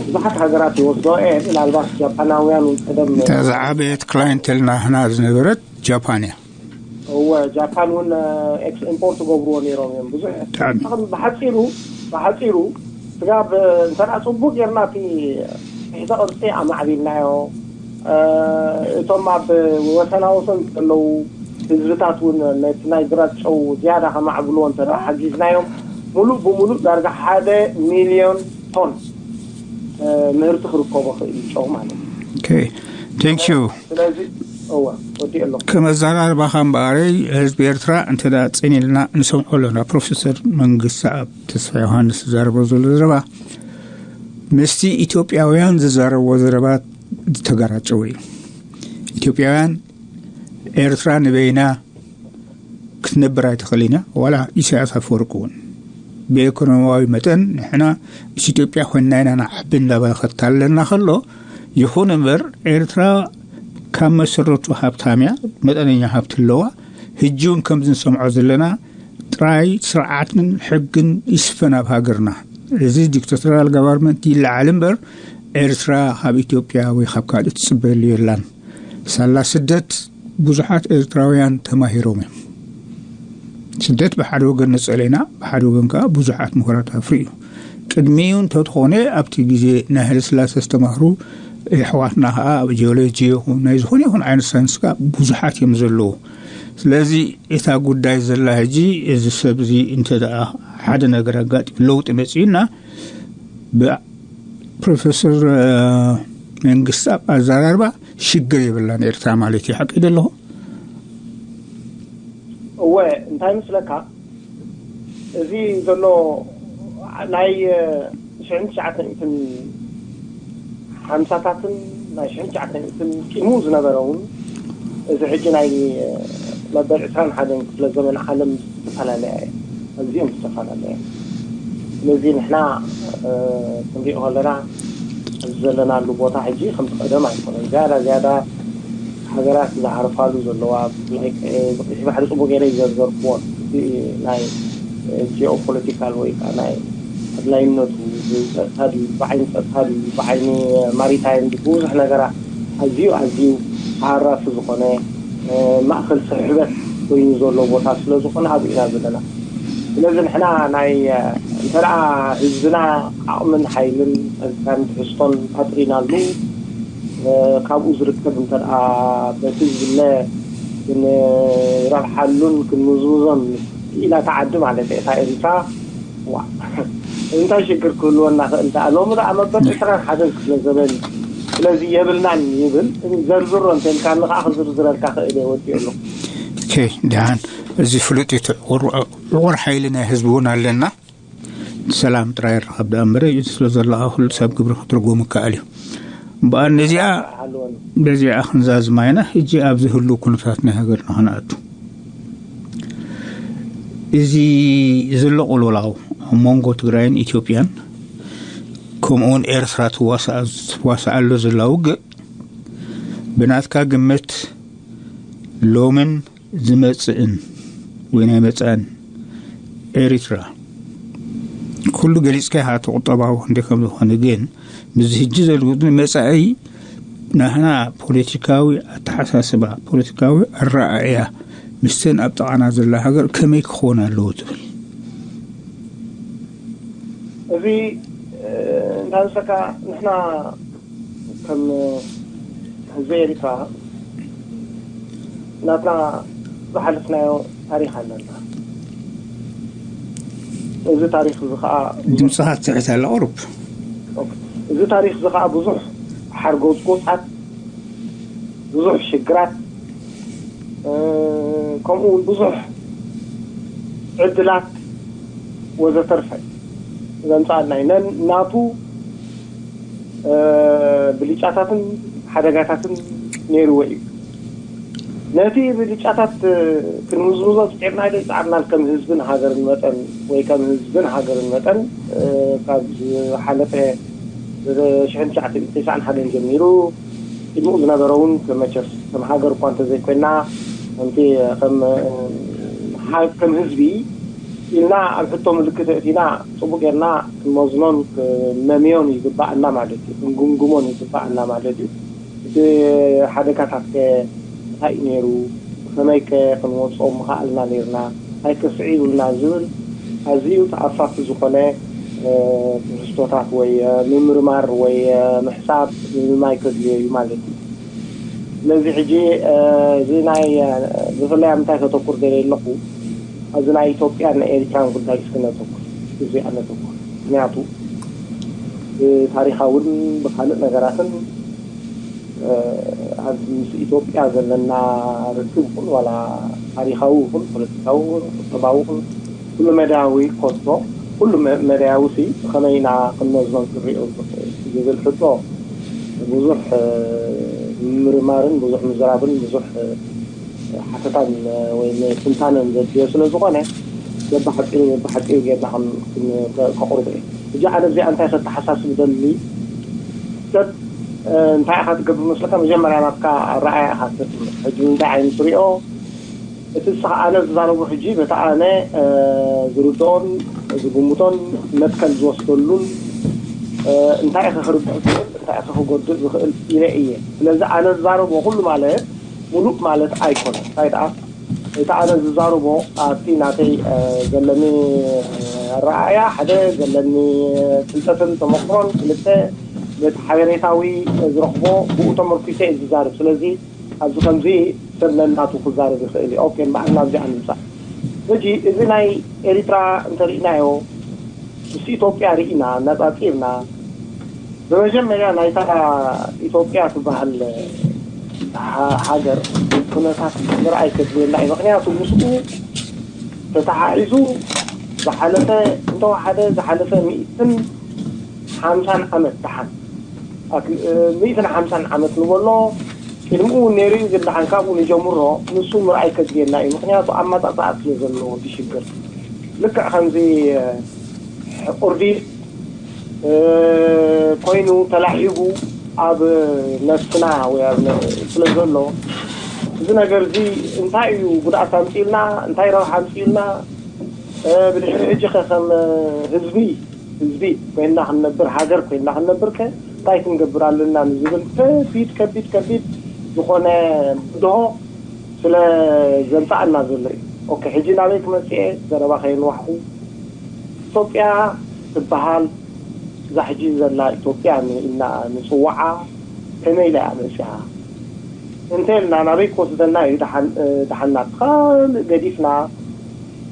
ብዙሓት ሃገራት ይወስዶ እየ። ምናልባት ጃፓናውያን እውን ቀደም እታ ዝዓበየት ክላይንቴል ናህና ዝነበረት ጃፓን እያ። እወ ጃፓን እውን ኤክስ ኢምፖርት ገብርዎ ነይሮም እዮም። ብዙሕ ብሓፂሩ ብሓፂሩ ስጋብ እንተ ጽቡቅ ጌርና እቲ ትሕተ ቅርፂ ኣማዕቢልናዮ እቶም ኣብ ወሰናወሰን ዘለዉ ህዝብታት እውን ነቲ ናይ ግራት ጨው ዝያዳ ከማዕብልዎ እንተ ሓጊዝናዮም ሙሉእ ብሙሉእ ዳርጋ ሓደ ሚልዮን ቶን ምህርቲ ክርከቦ ክእል እዩ ጨው ማለት እዩ። Thank you. ስለዚ እወ ወዲ ኣሎ ከም ኣዘራርባኻ እምበኣረይ ህዝቢ ኤርትራ እንተ ደኣ ጸኒልና ንሰምዖ ኣለና። ፕሮፌሰር መንግስቲ ኣብ ተስፋ ዮሃንስ ዝዛረቦ ዘሎ ዘረባ ምስቲ ኢትዮጵያውያን ዝዛረብዎ ዘረባ ዝተጋራጨወ እዩ። ኢትዮጵያውያን ኤርትራ ንበይና ክትነብር ኣይትኽእልን እያ። ዋላ ኢሳያስ ኣፈወርቂ እውን ብኢኮኖሚያዊ መጠን ንሕና ምስ ኢትዮጵያ ኮይንና ኢና ንዓቢ እንዳበለ ከታልለና ከሎ፣ ይኹን እምበር ኤርትራ ካብ መሰረቱ ሃብታም እያ፣ መጠነኛ ሃብቲ ኣለዋ። ሕጂ እውን ከምዚ ንሰምዖ ዘለና ጥራይ ስርዓትን ሕግን ይስፈን ኣብ ሃገርና። እዚ ዲክታቶሪያል ጋቨርንመንት ይለዓል እምበር ኤርትራ ካብ ኢትዮጵያ ወይ ካብ ካልእ ትጽበየሉ የላን። ሳላ ስደት ብዙሓት ኤርትራውያን ተማሂሮም እዮም። ስደት ብሓደ ወገን ንጸለና፣ ብሓደ ወገን ከዓ ብዙሓት ምሁራት ኣፍርዩ። ቅድሚኡ እንተትኾነ ኣብቲ ግዜ ናይ ሃይለስላሴ ዝተማህሩ ኣሕዋትና ከዓ ኣብ ጂኦሎጂ ይኹን ናይ ዝኾነ ይኹን ዓይነት ሳይንስ ከዓ ብዙሓት እዮም ዘለዉ። ስለዚ እታ ጉዳይ ዘላ ሕጂ እዚ ሰብ እዚ እንተ ደኣ ሓደ ነገር ኣጋጢሙ ለውጢ መጺኡና ብፕሮፌሰር መንግስቲ ኣብ ኣዘራርባ ሽግር የብላን ኤርትራ ማለት እዩ። ሓቂ ዶ ኣለኹ? እወ እንታይ ምስለካ እዚ ዘሎ ናይ ሽሕን ትሽዓተ ሚእትን ሓምሳታትን ናይ ሽሕን ትሽዓተ ሚእትን ቂሙ ዝነበረ እውን እዚ ሕጂ ናይ መበል ዕስራን ሓደን ክፍለ ዘመን ዓለም ዝተፈላለያ እየ ኣዝዮም ዝተፈላለያ። ስለዚ ንሕና ክንሪኦ ከለና ኣብዚ ዘለናሉ ቦታ ሕጂ ከምቲ ቀደም ኣይኮነን። ዝያዳ ዝያዳ ሃገራት ዝዓርፋሉ ዘለዋ ብሕጂ ባሕሪ ፅቡቅ ገይረ ይዘርዘርክዎ ናይ ጂኦፖለቲካል ወይ ከዓ ናይ ኣድላይነቱ ብፀጥታ ድዩ ብዓይኒ ፀጥታ ድዩ ብዓይኒ ማሪታይም ብዙሕ ነገራት ኣዝዩ ኣዝዩ ተሃራፊ ዝኾነ ማእኸል ስሕበት ኮይኑ ዘሎ ቦታ ስለ ዝኾነ ኣብኡ ኢና ዘለና። ስለዚ ንሕና ናይ እንተ ደኣ ህዝብና ዓቕምን ሓይልን ጸጋን ትሕዝቶን ኣጥሪናሉ ካብኡ ዝርከብ እንተ ደኣ በቲ ዝብለ ክንረብሓሉን ክንምዝምዞን ክኢላ እታ ዓዲ ማለት እያ እታ ኤርትራ ዋ እንታይ ሽግር ክህልወና ክእል ደኣ ሎሚ ደኣ መበል ዕስራን ሓደን ክፍለ ዘበን ስለዚ የብልናን ይብል። ዘርዝሮ እንተልካ ንኸዓ ክዝርዝረልካ ክእል እየ፣ ወዲኦ ኣለኹ። ደሓን፣ እዚ ፍሉጥ እዩ። ዕቑር ሓይሊ ናይ ህዝቢ እውን ኣለና። ሰላም ጥራይ ይረኸብ ደኣ እምበር፣ ስለ ዘሎ ኩሉ ሰብ ግብሪ ክትርጎም ይከኣል እዩ። እምበኣር ነዚኣ በዚኣ ክንዛዝማ ኢና። ሕጂ ኣብዚ ህሉ ኩነታት ናይ ሃገርና ክንኣቱ፣ እዚ ዘሎ ቅልውላው ኣብ መንጎ ትግራይን ኢትዮጵያን ከምኡውን ኤርትራ ትዋስኣሉ ዘላ ውግእ፣ ብናትካ ግምት ሎምን ዝመጽእን ወይ ናይ መጻእን ኤሪትራ ኩሉ ገሊጽካ ኢኻ፣ እቲ ቁጠባዊ ክንደይ ከም ዝኾነ። ግን ምስዚ ሕጂ ዘሎ መጻኢ ናህና ፖለቲካዊ ኣተሓሳስባ፣ ፖለቲካዊ ኣረኣእያ ምስተን ኣብ ጥቓና ዘላ ሃገር ከመይ ክኾን ኣለዎ ትብል? እዚ እንታይ ንሰካ ንሕና ከም ህዝቢ ኤሪትራ ናትና ዝሓለፍናዮ ታሪክ ኣለና። እዚ ታሪክ እዚ ከዓ ድምፅኻ ትስሕት ኣላ ቁሩብ። እዚ ታሪክ እዚ ከዓ ብዙሕ ሓርጎፅጎፃት፣ ብዙሕ ሽግራት፣ ከምኡ እውን ብዙሕ ዕድላት ወዘተርፈ ዘምፃኣልና እዩ። ነን ናቱ ብልጫታትን ሓደጋታትን ነይርዎ እዩ። ነቲ ብልጫታት ክንምዝምዞ ፅዒርና ዶ ይፅዓርናል? ከም ህዝብን ሃገርን መጠን ወይ ከም ህዝብን ሃገርን መጠን ካብ ዝሓለፈ ሽሕን ትሽዓተ ሚእትን ተስዓን ሓደን ጀሚሩ ቅድሚኡ ዝነበረ እውን መቸስ ከም ሃገር እኳ እንተዘይኮይና ከምቲ ከም ከም ህዝቢ ኢልና ኣብ ሕቶ ምልክት እቲና ፅቡቅ ጌርና ክንመዝኖን ክንመምዮን ይግባኣና ማለት እዩ። ክንግምግሞን ይግባኣና ማለት እዩ። እቲ ሓደጋታት ከ እንታይ እዩ ነይሩ? ከመይ ከ ክንወፅኦ ምኽኣልና ነይርና? እንታይ ከ ስዒቡልና ዝብል ኣዝዩ ተኣፋፊ ዝኾነ ትሕዝቶታት ወይ ምምርማር ወይ ምሕሳብ ምምማይ ከድልዮ እዩ ማለት እዩ። ስለዚ ሕጂ እዚ ናይ ብፍላይ ኣብ ምንታይ ከተኩር ደልየ ኣለኹ፣ ኣብዚ ናይ ኢትዮጵያን ኤሪትራን ጉዳይ እስኪ ነተኩር፣ እዚኣ ነተኩር። ምክንያቱ ብታሪኻውን ብካልእ ነገራትን ኣብ ምስ ኢትዮጵያ ዘለና ርክብ ይኹን ዋላ ታሪኻዊ ይኹን ፖለቲካዊ ይኹን ቁጠባዊ ይኹን ኩሉ መዳያዊ ኮቶ ኩሉ መዳያዊ ሲ ብኸመይ ኢና ክንመዝኖን ክንሪኦ ዝብል ሕቶ ብዙሕ ምርማርን ብዙሕ ምዝራብን ብዙሕ ሓተታን ወይ ትንታነን ዘድልዮ ስለ ዝኾነ በብሓፂሩ በብሓፂሩ ጌርና ከቕርቦ እዩ። ሕጂ ኣነ እዚኣ እንታይ ከተሓሳስብ ደሊ ሰብ እንታይ ኢኻ ትገብር መስለካ? መጀመርያ ናትካ ኣረኣያ ኢኻ ተስምዕ። ሕጂ እንታይ ዓይነት ትሪኦ? እቲ ንስኻ ኣነ ዝዛረቦ ሕጂ በቲ ኣነ ዝርድኦን ዝግምቶን መትከል ዝወስደሉን እንታይ ኢኻ ክርድእ ዝኽእል እንታይ ኢኻ ክጎድእ ዝኽእል ኢለ እየ። ስለዚ ኣነ ዝዛረቦ ኩሉ ማለት ሙሉእ ማለት ኣይኮነን። እንታይ ደኣ እቲ ኣነ ዝዛረቦ ኣብቲ ናተይ ዘለኒ ኣረኣእያ ሓደ ዘለኒ ፍልጠትን ተመክሮን ክልተ በቲ ሓበሬታዊ ዝረኽቦ ብኡ ተመርኪሰ እየ ዝዛረብ። ስለዚ ኣብዚ ከምዚ ሰብ ነናቱ ክዛረብ ይኽእል እዩ። ኦኬ እምበኣር ናብዚኣ ንምፃእ ሕጂ እዚ ናይ ኤሪትራ እንተርኢናዮ ምስ ኢትዮጵያ ርኢና ነፃፂርና ብመጀመርያ ናይታ ኢትዮጵያ ትበሃል ሃገር ኩነታት ምርኣይ ከድልየና እዩ። ምክንያቱ ምስኡ ተተሓሒዙ ዝሓለፈ እንተወሓደ ዝሓለፈ ሚእትን ሓምሳን ዓመት ደሓን ሚእትን ሓምሳን ዓመት ንበሎ ቅድሚኡ እውን ነይሩ እዩ። ግን ደሓን ካብኡ ንጀምሮ ንሱ ምርኣይ ከድልየና እዩ። ምክንያቱ ኣመፃፅኣ ስለ ዘለዎ እቲ ሽግር ልክዕ ከምዚ ቁርዲድ ኮይኑ ተላዒጉ ኣብ ነፍስና ወይ ኣብ ስለ ዘሎ እዚ ነገር እዚ እንታይ እዩ ጉድኣት ኣምፅኡልና እንታይ ረብሓ ኣምፅኡልና ብድሕሪ ሕጂ ከ ከም ህዝቢ ህዝቢ ኮይና ክንነብር ሃገር ኮይና ክንነብር ከ እንታይ ክንገብር ኣለና ንዝብል ከቢድ ከቢድ ከቢድ ዝኾነ ብድሆ ስለ ዘምፃኣና ዘሎ እዩ። ኦኬ ሕጂ ናበይ ክመፅእ እየ ዘረባ ከየንዋሕኩ ኢትዮጵያ ትበሃል እዛ ሕጂ ዘላ ኢትዮጵያ ኢልና ንፅውዓ ከመይ ኢላ እያ መፅያ እንተ ኢልና ናበይ ክወስደና እዩ? ደሓን ናብቲ ካልእ ገዲፍና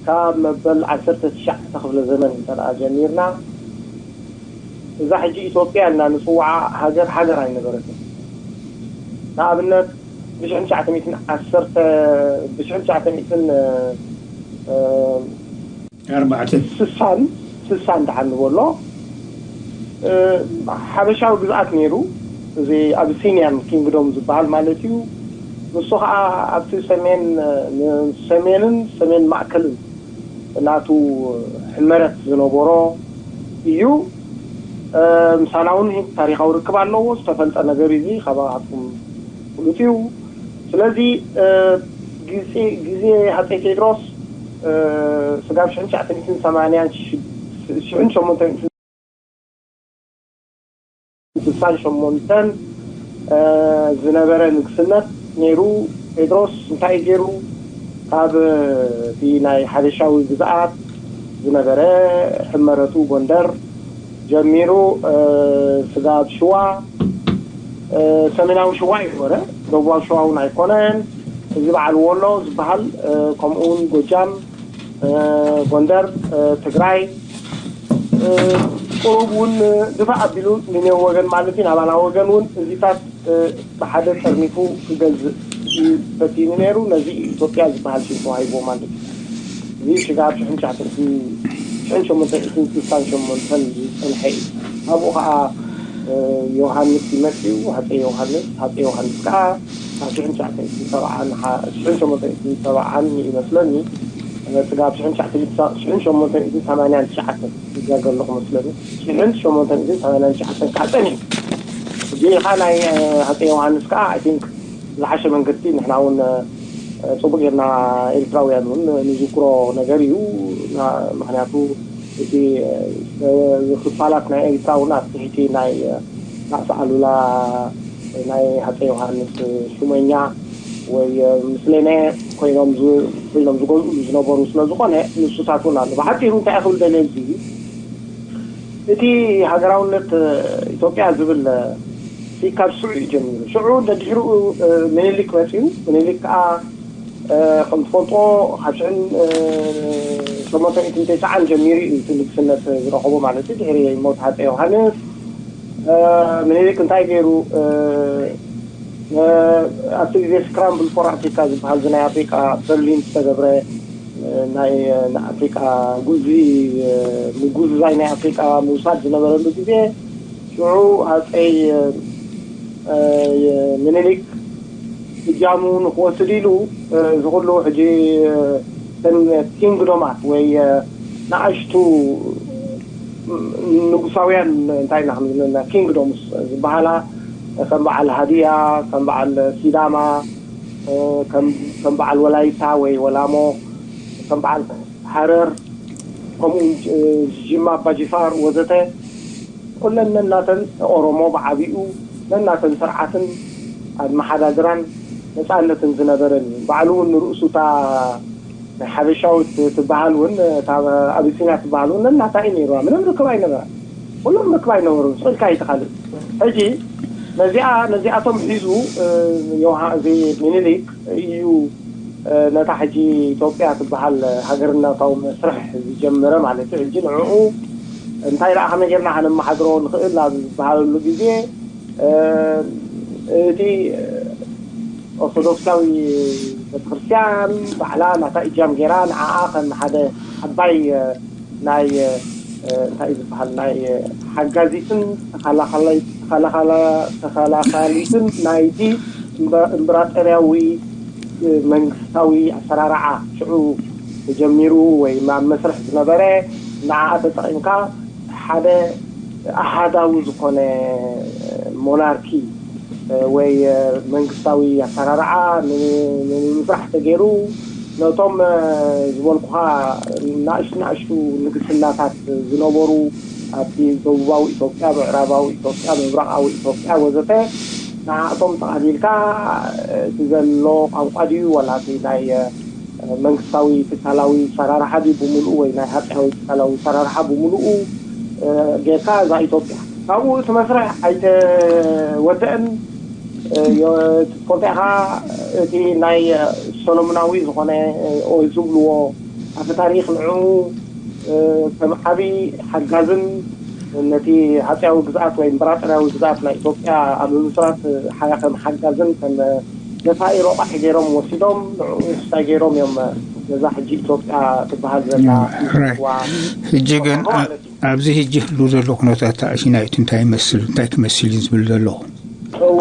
ካብ መበል ዓሰርተ ትሽዓተ ክፍለ ዘመን እንተ ጀሚርና እዛ ሕጂ ኢትዮጵያ ኢልና ንፅውዓ ሃገር ሃገር ኣይነበረትን። ንኣብነት ብሽሕን ትሽዓተ ሚእትን ዓሰርተ ብሽሕን ትሽዓተ ሚእትን ኣርባዕተ ስሳን ስሳን ደሓን ንበሎ ሓበሻዊ ግዝኣት ነይሩ። እዚ ኣቢሲኒያን ኪንግዶም ዝበሃል ማለት እዩ። ንሱ ከዓ ኣብቲ ሰሜን ሰሜንን ሰሜን ማእከልን ናቱ ሕመረት ዝነበሮ እዩ። ምሳና እውን ታሪካዊ ርክብ ኣለዎ። ዝተፈልጠ ነገር እዚ ካባካትኩም ፍሉጥ እዩ። ስለዚ ግዜ ግዜ ሃፀይ ቴድሮስ ስጋብ ሽሕን ትሽዓተ ሚእትን ሰማንያን ሽሕን ሸሞንተ ሚእትን ስሳን ሸሞንተን ዝነበረ ንግስነት ነይሩ። ቴድሮስ እንታይ ገይሩ? ካብ እቲ ናይ ሓበሻዊ ግዝኣት ዝነበረ ሕመረቱ ጎንደር ጀሚሩ ስጋብ ሽዋ፣ ሰሜናዊ ሽዋ እዩ ነበረ፣ ደቡባዊ ሽዋ እውን ኣይኮነን። እዚ በዓል ወሎ ዝበሃል ከምኡ እውን ጎጃም፣ ጎንደር፣ ትግራይ ቁሩብ እውን ድፋእ ኣቢሉ ንኔው ወገን ማለት እዩ፣ ናባና ወገን እውን እዚታት ብሓደ ጠርኒፉ ክገዝእ እዩ ፈቲኑ ነይሩ። ነዚ ኢትዮጵያ ዝበሃል ሽም ተዋሂቦ ማለት እዩ። እዚ ሽጋብ ሽሕን ትሽዓተ ሚእትን ሽሕን ሸሞንተ ሚእትን ስሳን ሸሞንተን ዝፀንሐ እዩ። ኣብኡ ከዓ ዮሃንስ ይመፅኡ፣ ሃፀይ ዮሃንስ። ሃፀይ ዮሃንስ ከዓ ካብ ሽሕን ትሽዓተ ሚእትን ሰብዓን ሽሕን ሸሞንተ ሚእትን ሰብዓን ይመስለኒ ስጋብ ሽሕን ትሽዓተ ሚእትን ሽሕን ሸሞንተ ሚእትን ሰማንያን ትሽዓተን ይዛገ ኣለኹ መስለኒ። ሽሕን ሸሞንተ ሚእትን ሰማንያን ትሽዓተን ከዓ ፀኒሑ። እዚኻ ናይ ሃፀይ ዮሃንስ ከዓ ኣይ ቲንክ ዝሓሸ መንገዲ ንሕና እውን ፅቡቅ ጌርና ኤርትራውያን እውን ንዝክሮ ነገር እዩ። ምክንያቱ እቲ ክፋላት ናይ ኤርትራ እውን ኣብ ትሕቲ ናይ ራእሲ ኣሉላ ናይ ሃፀይ ዮሃንስ ሹመኛ ወይ ምስሌነ ኮይኖም ኮይኖም ዝገዝኡ ዝነበሩ ስለ ዝኾነ ንሱታት እውን ኣሎ። ብሓፂሩ እንታይ ክብል ደልየ እዚ እቲ ሃገራውነት ኢትዮጵያ ዝብል ካብ ሽዑ እዩ ጀሚሩ። ሽዑ ደድሕሪኡ ምኒልክ መፅኡ። ምኒልክ ከዓ ከም ትፈልጦ ካብ ሽሕን ሸሞንተ ሚእትን ተስዓን ጀሚሩ እዩ እቲ ንግስነት ዝረኸቦ ማለት እዩ። ድሕሪ ሞት ሃፀይ ዮሃንስ ምኒልክ እንታይ ገይሩ? ኣብቲ ግዜ ስክራምብል ፎር ኣፍሪካ ዝበሃል ናይ ኣፍሪካ በርሊን ዝተገብረ ናይ ኣፍሪቃ ጉዚ ምጉዝዛይ ናይ ኣፍሪቃ ምውሳድ ዝነበረሉ ግዜ ሽዑ ሃፀይ ምኒልክ እጃሙ ንክወስድ ኢሉ እዚ ኩሉ ሕጂ ን ኪንግዶማት ወይ ንኣሽቱ ንጉሳውያን እንታይ ኢና ክንብል ኪንግዶምስ ዝበሃላ ከም በዓል ሃዲያ ከም በዓል ሲዳማ ከም በዓል ወላይታ ወይ ወላሞ ከም በዓል ሃረር ከምኡ ጅማ ኣባጅፋር ወዘተ ኩለን ነናተን ኦሮሞ ብዓቢኡ ነናተን ስርዓትን ኣመሓዳድራን ነፃነትን ዝነበረን እዩ። ባዕሉ እውን ንርእሱ እታ ናይ ሓበሻዊት ትበሃል እውን እታ ኣቢሲንያ ትበሃል እውን ነናታ እዩ ነይርዋ። ምንም ርክብ ኣይነበራ። ኩሎም ርክብ ኣይነበሩን። ስቕ ኢልካ ኣይትኻልእ። ሕጂ ነዚኣ ነዚኣቶም ሒዙ ዮሃ እዚ ሚኒሊክ እዩ ነታ ሕጂ ኢትዮጵያ ትበሃል ሃገርነታዊ መስርሕ ዝጀመረ ማለት እዩ። ሕጂ ንዕኡ እንታይ ደኣ ከመይ ጌርና ከነመሓድሮ ንኽእል ኣብ ዝበሃለሉ ግዜ እቲ ኦርቶዶክሳዊ ቤተክርስትያን ባዕላ ናታ እጃም ጌራ ንዓኣ ከም ሓደ ዓባይ ናይ እንታይ ዝበሃል ናይ ሓጋዚትን ተኸላኻሊትን ናይቲ እምበራጠርያዊ መንግስታዊ ኣሰራርዓ ሽዑ ተጀሚሩ ወይ ኣብ መስርሕ ዝነበረ ንዓኣ ተጠቒምካ ሓደ ኣሃዳዊ ዝኾነ ሞናርኪ ወይ መንግስታዊ ኣሰራርዓ ንምምራሕ ተገይሩ ነቶም ዝበልኩኻ ናእሽቱ ናእሽቱ ንግስናታት ዝነበሩ ኣብቲ ደቡባዊ ኢትዮጵያ፣ ምዕራባዊ ኢትዮጵያ፣ ምብራቓዊ ኢትዮጵያ ወዘተ ንዓኣቶም ጠቓሊልካ እቲ ዘሎ ቋንቋ ድዩ ዋላ እቲ ናይ መንግስታዊ ትካላዊ ሰራርሓ ድዩ ብምሉኡ ወይ ናይ ሃፀያዊ ትካላዊ ሰራርሓ ብምሉኡ ጌርካ እዛ ኢትዮጵያ ካብኡ እቲ መስርሕ ኣይተወደአን። ትፈልጦ ኢኻ እቲ ናይ ሰሎሙናዊ ዝኾነ ዝብልዎ ኣፈ ታሪክ ንዕኡ ከም ዓብዪ ሓጋዝን ነቲ ሃፀያዊ ግዝኣት ወይ እምበራጠርያዊ ግዝኣት ናይ ኢትዮጵያ ኣብ ምምስራት ሓያ ከም ሓጋዝን ከም ነፋኢ ረቋሒ ገይሮም ወሲዶም ንዕኡ እንታይ ገይሮም እዮም ነዛ ሕጂ ኢትዮጵያ ትበሃል ዘላ ሕጂ ግን ኣብዚ ሕጂ ህሉ ዘሎ ኩነታት ኣእሲና እቲ እንታይ ይመስል እንታይ ክመስል እዩ ዝብል ዘለኹ። እወ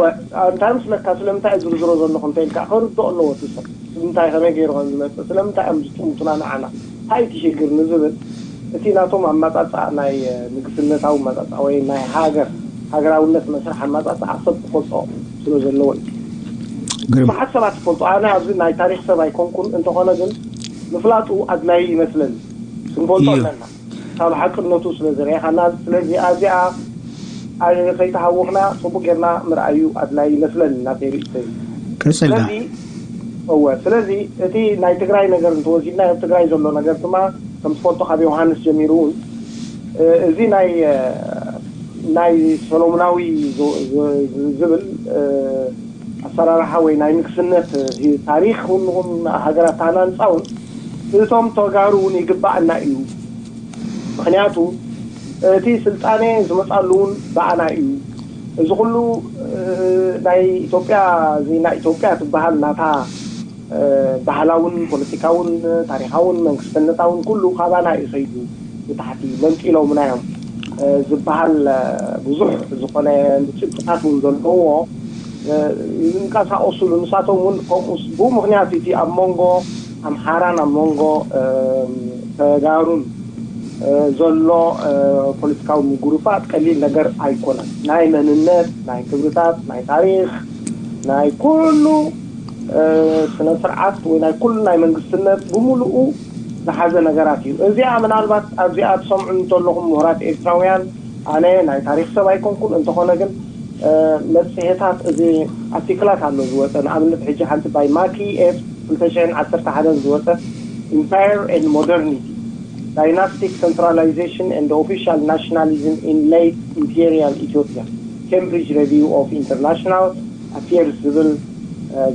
እንታይ ምስለካ ስለምንታይ ዝርዝሮ ዘለኹ እንተ ኢልካ ክርድኦ ኣለዎ እቲ ሰብ። ስለምንታይ ከመይ ገይሩ ከም ዝመፅእ ስለምንታይ እዮም ዝጥምቱና ንዓና እንታይ እቲ ሽግር ንዝብል እቲ ናቶም ኣመፃፅኣ ናይ ንግስነታዊ ኣመፃፅኣ ወይ ናይ ሃገር ሃገራውነት መስርሕ ኣመፃፅኣ ሰብ ክፈልጦ ስለ ዘለዎ እዩ። ብዙሓት ሰባት ይፈልጡ። ኣነ ኣብዚ ናይ ታሪክ ሰብ ኣይኮንኩን፣ እንተኾነ ግን ምፍላጡ ኣድላይ ይመስለኒ። ክንፈልጦ ኣለና ካብ ሓቅነቱ ስለ ዝረኢኻና። ስለዚ ኣዚኣ ከይተሃወኽና ፅቡቅ ጌርና ምርኣዩ ኣድላይ ይመስለኒ ናተይ ርእይቶ እዩ። ቀፅልና። ስለዚ እወ ስለዚ እቲ ናይ ትግራይ ነገር እንተወሲድና ኣብ ትግራይ ዘሎ ነገር ድማ ከም ትፈልጦ ካብ ዮሃንስ ጀሚሩ እውን እዚ ናይ ናይ ሰሎሙናዊ ዝብል ኣሰራርሓ ወይ ናይ ንግስነት ታሪክ እውን ሃገራት ተሃናንፃ እውን እቶም ተጋሩ እውን ይግባኣና እዩ። ምክንያቱ እቲ ስልጣኔ ዝመፃሉ እውን ብኣና እዩ። እዚ ኩሉ ናይ ኢትዮጵያ እዚ ናይ ኢትዮጵያ ትበሃል ናታ ባህላውን ፖለቲካውን ታሪካውን መንግስትነታውን ኩሉ ካባና እዩ ከይዱ ብታሕቲ መንጢሎምና እዮም ዝበሃል ብዙሕ ዝኾነ ጭብጥታት እውን ዘለዎ ዝንቀሳቀሱሉ ንሳቶም እውን ከምኡ ብኡ ምክንያት እቲ ኣብ መንጎ ኣምሓራን ኣብ መንጎ ተጋሩን ዘሎ ፖለቲካዊ ምጉርፋጥ ቀሊል ነገር ኣይኮነን። ናይ መንነት፣ ናይ ክብርታት፣ ናይ ታሪክ፣ ናይ ኩሉ ስነ ስርዓት ወይ ናይ ኩሉ ናይ መንግስትነት ብምሉኡ ዝሓዘ ነገራት እዩ። እዚኣ ምናልባት ኣብዚኣ ትሰምዑ እንተለኹም ምሁራት ኤርትራውያን ኣነ ናይ ታሪክ ሰብ ኣይኮንኩን፣ እንተኾነ ግን መጽሔታት እዚ ኣርቲክላት ኣሎ ዝወፀ ንኣብነት ሕጂ ሓንቲ ባይ ማኪ ኤፍ ክልተ ሽሕን ዓሰርተ ሓደን ዝወፀ Empire and Modernity Dynastic Centralization and Official Nationalism in Late Imperial Ethiopia Cambridge Review of International Affairs ዝብል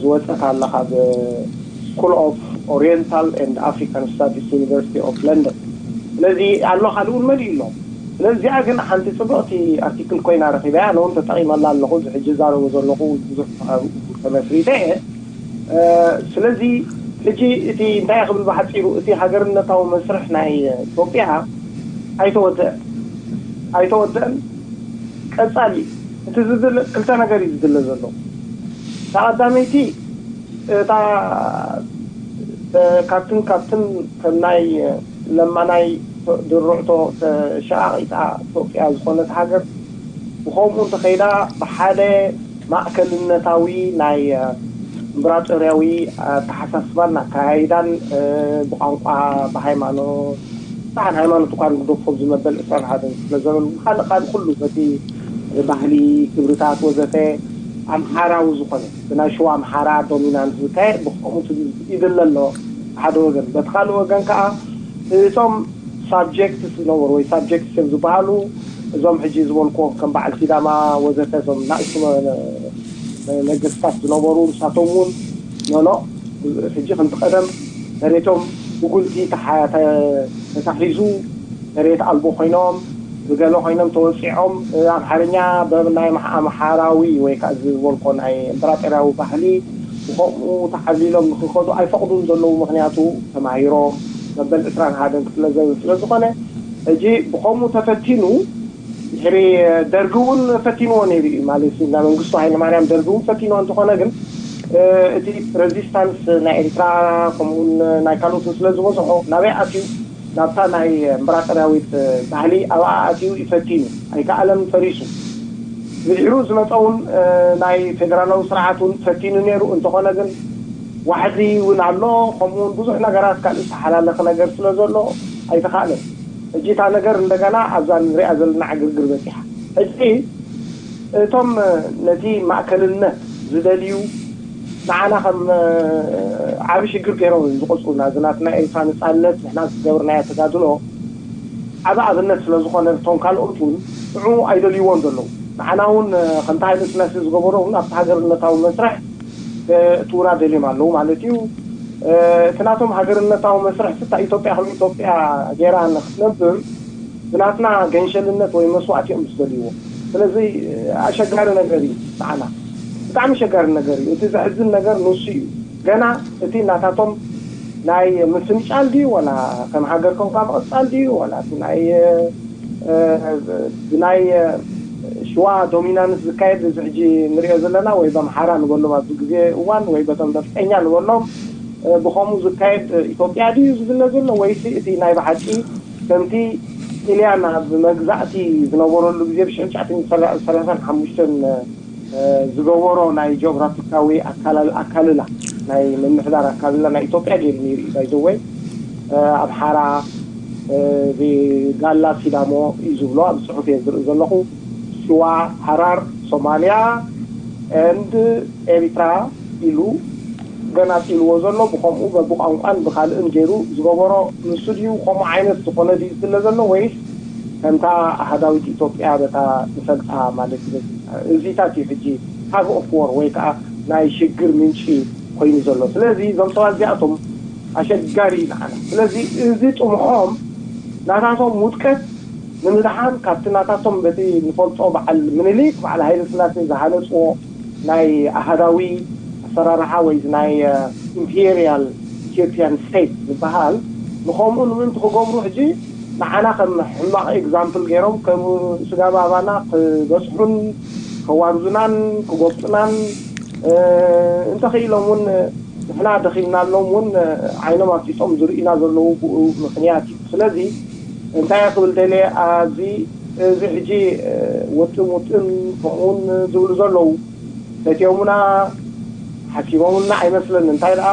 ዝወፀት ኣላ ካብ School of Oriental and African Studies University of London። ስለዚ ኣሎ ካልእ እውን መሊኡ ኣሎ። ስለዚኣ ግን ሓንቲ ፅብቕቲ ኣርቲክል ኮይና ረኺበያ ኣነ እውን ተጠቒመላ ኣለኹ። እዚ ሕጂ ዛረቦ ዘለኹ ብዙሕ ተመስሪተ እየ። ስለዚ ሕጂ እቲ እንታይ ክብል ብሓፂሩ እቲ ሃገርነታዊ መስርሕ ናይ ኢትዮጵያ ኣይተወደአን ኣይተወደአን ቀፃሊ እቲ ዝድለ ክልተ ነገር እዩ ዝድለ ዘሎ። እታ ቀዳመይቲ እታ ካብትን ካብትን ከም ናይ ለማናይ ድርዕቶ ተሸቃቂጣ ኢትዮጵያ ዝኾነት ሃገር ብኸምኡ እንተኸይዳ ብሓደ ማእከልነታዊ ናይ እምብራጦርያዊ ኣተሓሳስባን ኣካያይዳን ብቋንቋ ብሃይማኖት ብዓን ሃይማኖት እኳ ንግደፎ ዝመበል ዕስራን ሓደን ክፍለ ዘበን ብካልእ ካልእ ኩሉ በቲ ባህሊ ክብርታት ወዘተ ኣምሓራዊ ዝኾነ ብናይ ሽዋ ኣምሓራ ዶሚናንት ዝካየድ ብከምኡ ይድለ ኣሎ ሓደ ወገን በቲ ካልእ ወገን ከዓ እቶም ሳብጀክትስ ዝነበሩ ወይ ሳብጀክትስ እዮም ዝበሃሉ እዞም ሕጂ ዝበልኩዎም ከም በዓል ሲዳማ ወዘተ እዞም ናእሽቱ ነገስታት ዝነበሩ ንሳቶም እውን ኖኖ ሕጂ ከምቲ ቀደም መሬቶም ብጉልቲ ተታሒዙ መሬት ኣልቦ ኮይኖም ብገለ ኮይኖም ተወፂዖም ኣምሓርኛ በናይ ኣምሓራዊ ወይ ከዓ ዝበልኮ ናይ እምበራጠርያዊ ባህሊ ብከምኡ ተዓብሊሎም ንክኸዱ ኣይፈቕዱን ዘለዉ ምክንያቱ ተማሂሮም መበል ዕስራን ሓደን ክፍለ ዘበን ስለዝኾነ ሕጂ ብከምኡ ተፈቲኑ ድሕሪ ደርጊ እውን ፈቲንዎ ነይሩ እዩ ማለት እዩ። እና መንግስቱ ሃይለማርያም ደርጊ እውን ፈቲንዎ እንተኾነ ግን እቲ ሬዚስታንስ ናይ ኤርትራ ከምኡውን ናይ ካልኦትን ስለ ዝበዝሖ ናበይ ኣትዩ ናብታ ናይ እምበራጠርያዊት ባህሊ ኣብኣ ኣትዩ ይፈቲኑ ኣይከኣለን ፈሪሱ። ብድሕሩ ዝመፀ እውን ናይ ፌደራላዊ ስርዓት እውን ፈቲኑ ነይሩ እንተኾነ ግን ዋሕዚ እውን ኣሎ ከምኡውን ብዙሕ ነገራት ካልእ ዝተሓላለኸ ነገር ስለ ዘሎ ኣይተኻእለን። ሕጂ እታ ነገር እንደገና ኣብዛ ንሪኣ ዘለና ዕግርግር በፂሓ። ሕጂ እቶም ነቲ ማእከልነት ዝደልዩ ንዓና ከም ዓቢ ሽግር ገይሮም እዮም ዝቆፅሩና። እዚ ናትና ኤርትራ ነፃነት ንሕና ዝገበርናዮ ተጋድሎ ዓቢ ኣብነት ስለ ዝኾነ እቶም ካልኦት እውን ንዑ ኣይደልይዎን ዘለዉ። ንዓና እውን ከምቲ ሃይለ ስላሴ ዝገበሮ እውን ኣብቲ ሃገርነታዊ መስርሕ ክእትዉና ደልዮም ኣለዉ ማለት እዩ። እቲ ናቶም ሃገርነታዊ መስርሕ ስታ ኢትዮጵያ ከም ኢትዮጵያ ገይራ ንክትነብር ብናትና ገንሸልነት ወይ መስዋእቲ እዮም ዝደልይዎ። ስለዚ ኣሸጋሪ ነገር እዩ ንዓና፣ ብጣዕሚ ኣሸጋሪ ነገር እዩ። እቲ ዘሕዝን ነገር ንሱ እዩ። ገና እቲ ናታቶም ናይ ምፍንጫል ድዩ፣ ዋላ ከም ሃገር ኮንካ ምቕጻል ድዩ፣ ዋላ እቲ ናይ እ፣ ብናይ እ፣ ሽዋ ዶሚናንስ ዝካየድ፣ እዚ ሕጂ ንሪኦ ዘለና፣ ወይ በምሓራ ንበሎም ኣብዚ ግዜ እዋን፣ ወይ በቶም ነፍጠኛ ንበሎም፣ እ፣ ብኸምኡ ዝካየድ፣ እ፣ ኢትዮጵያ ድዩ ዝዝለ ዘሎ፣ ወይሲ እቲ ናይ ብሓቂ ከምቲ ጥልያን ኣብ መግዛእቲ ዝነበረሉ ግዜ ብሽሕን ትሽዓተ ሚእትን ሰላሳን ሓሙሽተን ዝገበሮ ናይ ጂኦግራፊካዊ ኣካላል-፣ ኣካልላ፣ ናይ ምምሕዳር ኣካልላ ናይ ኢትዮጵያ ገይሩ ነይሩ እዩ። ባይዘወይ፣ ኣምሓራ፣ እ፣ ጋላ፣ ሲዳሞ እዩ ዝብሎ። ኣብ ጽሑፍ እየ ዝርኢ ዘለኹ። ሽዋ፣ ሃራር፣ ሶማልያ፣ ኤንድ ኤሪትራ ኢሉ ገናጺልዎ ዘሎ፣ ብኸምኡ በብቋንቋን ብኻልእን ገይሩ ዝገበሮ ንሱ ድዩ? ከምኡ ዓይነት ዝኾነ ድዩ ዝድለ ዘሎ፣ ወይስ ከምታ ኣሃዳዊት ኢትዮጵያ በታ ንፈልጣ ማለት እዩ? እዚታት እዩ ሕጂ ታግ ኦፍ ዎር ወይ ከዓ ናይ ሽግር ምንጪ ኮይኑ ዘሎ። ስለዚ እዞም ሰባት እዚኣቶም ኣሸጋሪ እዩ ንዓና። ስለዚ እዚ ጥምሖም ናታቶም ውድቀት ንምድሓን ካብቲ ናታቶም በቲ ንፈልጦ በዓል ምኒልክ፣ በዓል ሃይለ ስላሴ ዝሃነፅዎ ናይ ኣሃዳዊ ኣሰራርሓ ወይ ናይ ኢምፔሪያል ኢትዮጵያን ስቴት ዝበሃል፣ ንኸምኡ ንምእንቲ ክገብሩ ሕጂ ንዓና ከም ሕማቕ ኤግዛምፕል ገይሮም ከም ስጋ ባባና ክበፅሑን ከዋርዙናን ክጎብጡናን፣ እ፣ እንተኽኢሎም እውን ንሕና ደኺምናሎም እውን ዓይኖም ኣፍጢጦም ዝርእዩና ዘለዉ ብኡ ምኽንያት እዩ። ስለዚ እንታይ እየ ክብል ደልየ፣ ኣብዚ፣ እዚ ሕጂ፣ እ፣ ውጥም ውጥም ከምኡውን ዝብሉ ዘለዉ ፈትዮምና ሓሲቦምና ኣይመስለኒ። እንታይ ደኣ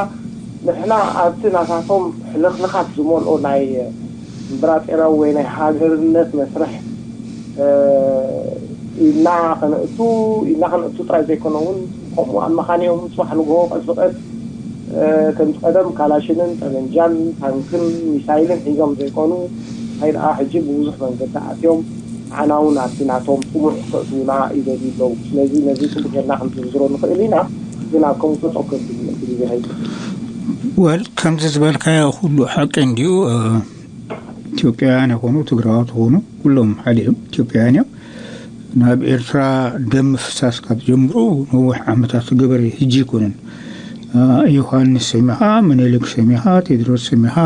ንሕና ኣብቲ ናታቶም ሕልኽልኻት ዝመልኦ ናይ እምብራጤራዊ ወይ ናይ ሃገርነት መስርሕ፣ እ፣ ኢድና ከነእቱ፣ ኢድና ከነእቱ ጥራይ ዘይኮነ እውን ከምኡ ኣብ መኻንኦም ጽባሕ ንግሆ ቀስ ብቐስ፣ እ፣ ከምቲ ቀደም ካላሽንን ጠመንጃን ታንክን ሚሳይልን ሒዞም ዘይኮኑ፣ እንታይ ደኣ ሕጂ ብብዙሕ መንገዲ ኣትዮም ንዓና እውን ኣብቲ ናቶም ጥሙሕ ከእትዉና ይደልዩ ኣለዉ። ስለዚ ነዚ ጽቡቕ ጌርና ክንዝርዝሮ ንኽእል ኢና፣ ግን ኣብ ከምኡ ጠጠው ከብል ግዜ ሃይጽ ወል ከምዚ ዝበልካዮ ኩሉ ሓቂ እንድዩ። እ፣ ኢትዮጵያውያን ይኾኑ ትግራዎት ይኾኑ ኩሎም ሓደ እዮም፣ ኢትዮጵያውያን እዮም። ናብ ኤርትራ ደም ምፍሳስ ካብ ዝጀምሩ ነዊሕ ዓመታት ዝገበረ ህጂ ኣይኮነን። እ፣ ዮሃንስ ሰሚኻ፣ ምኒልክ ሰሚኻ፣ ቴድሮስ ሰሚኻ፣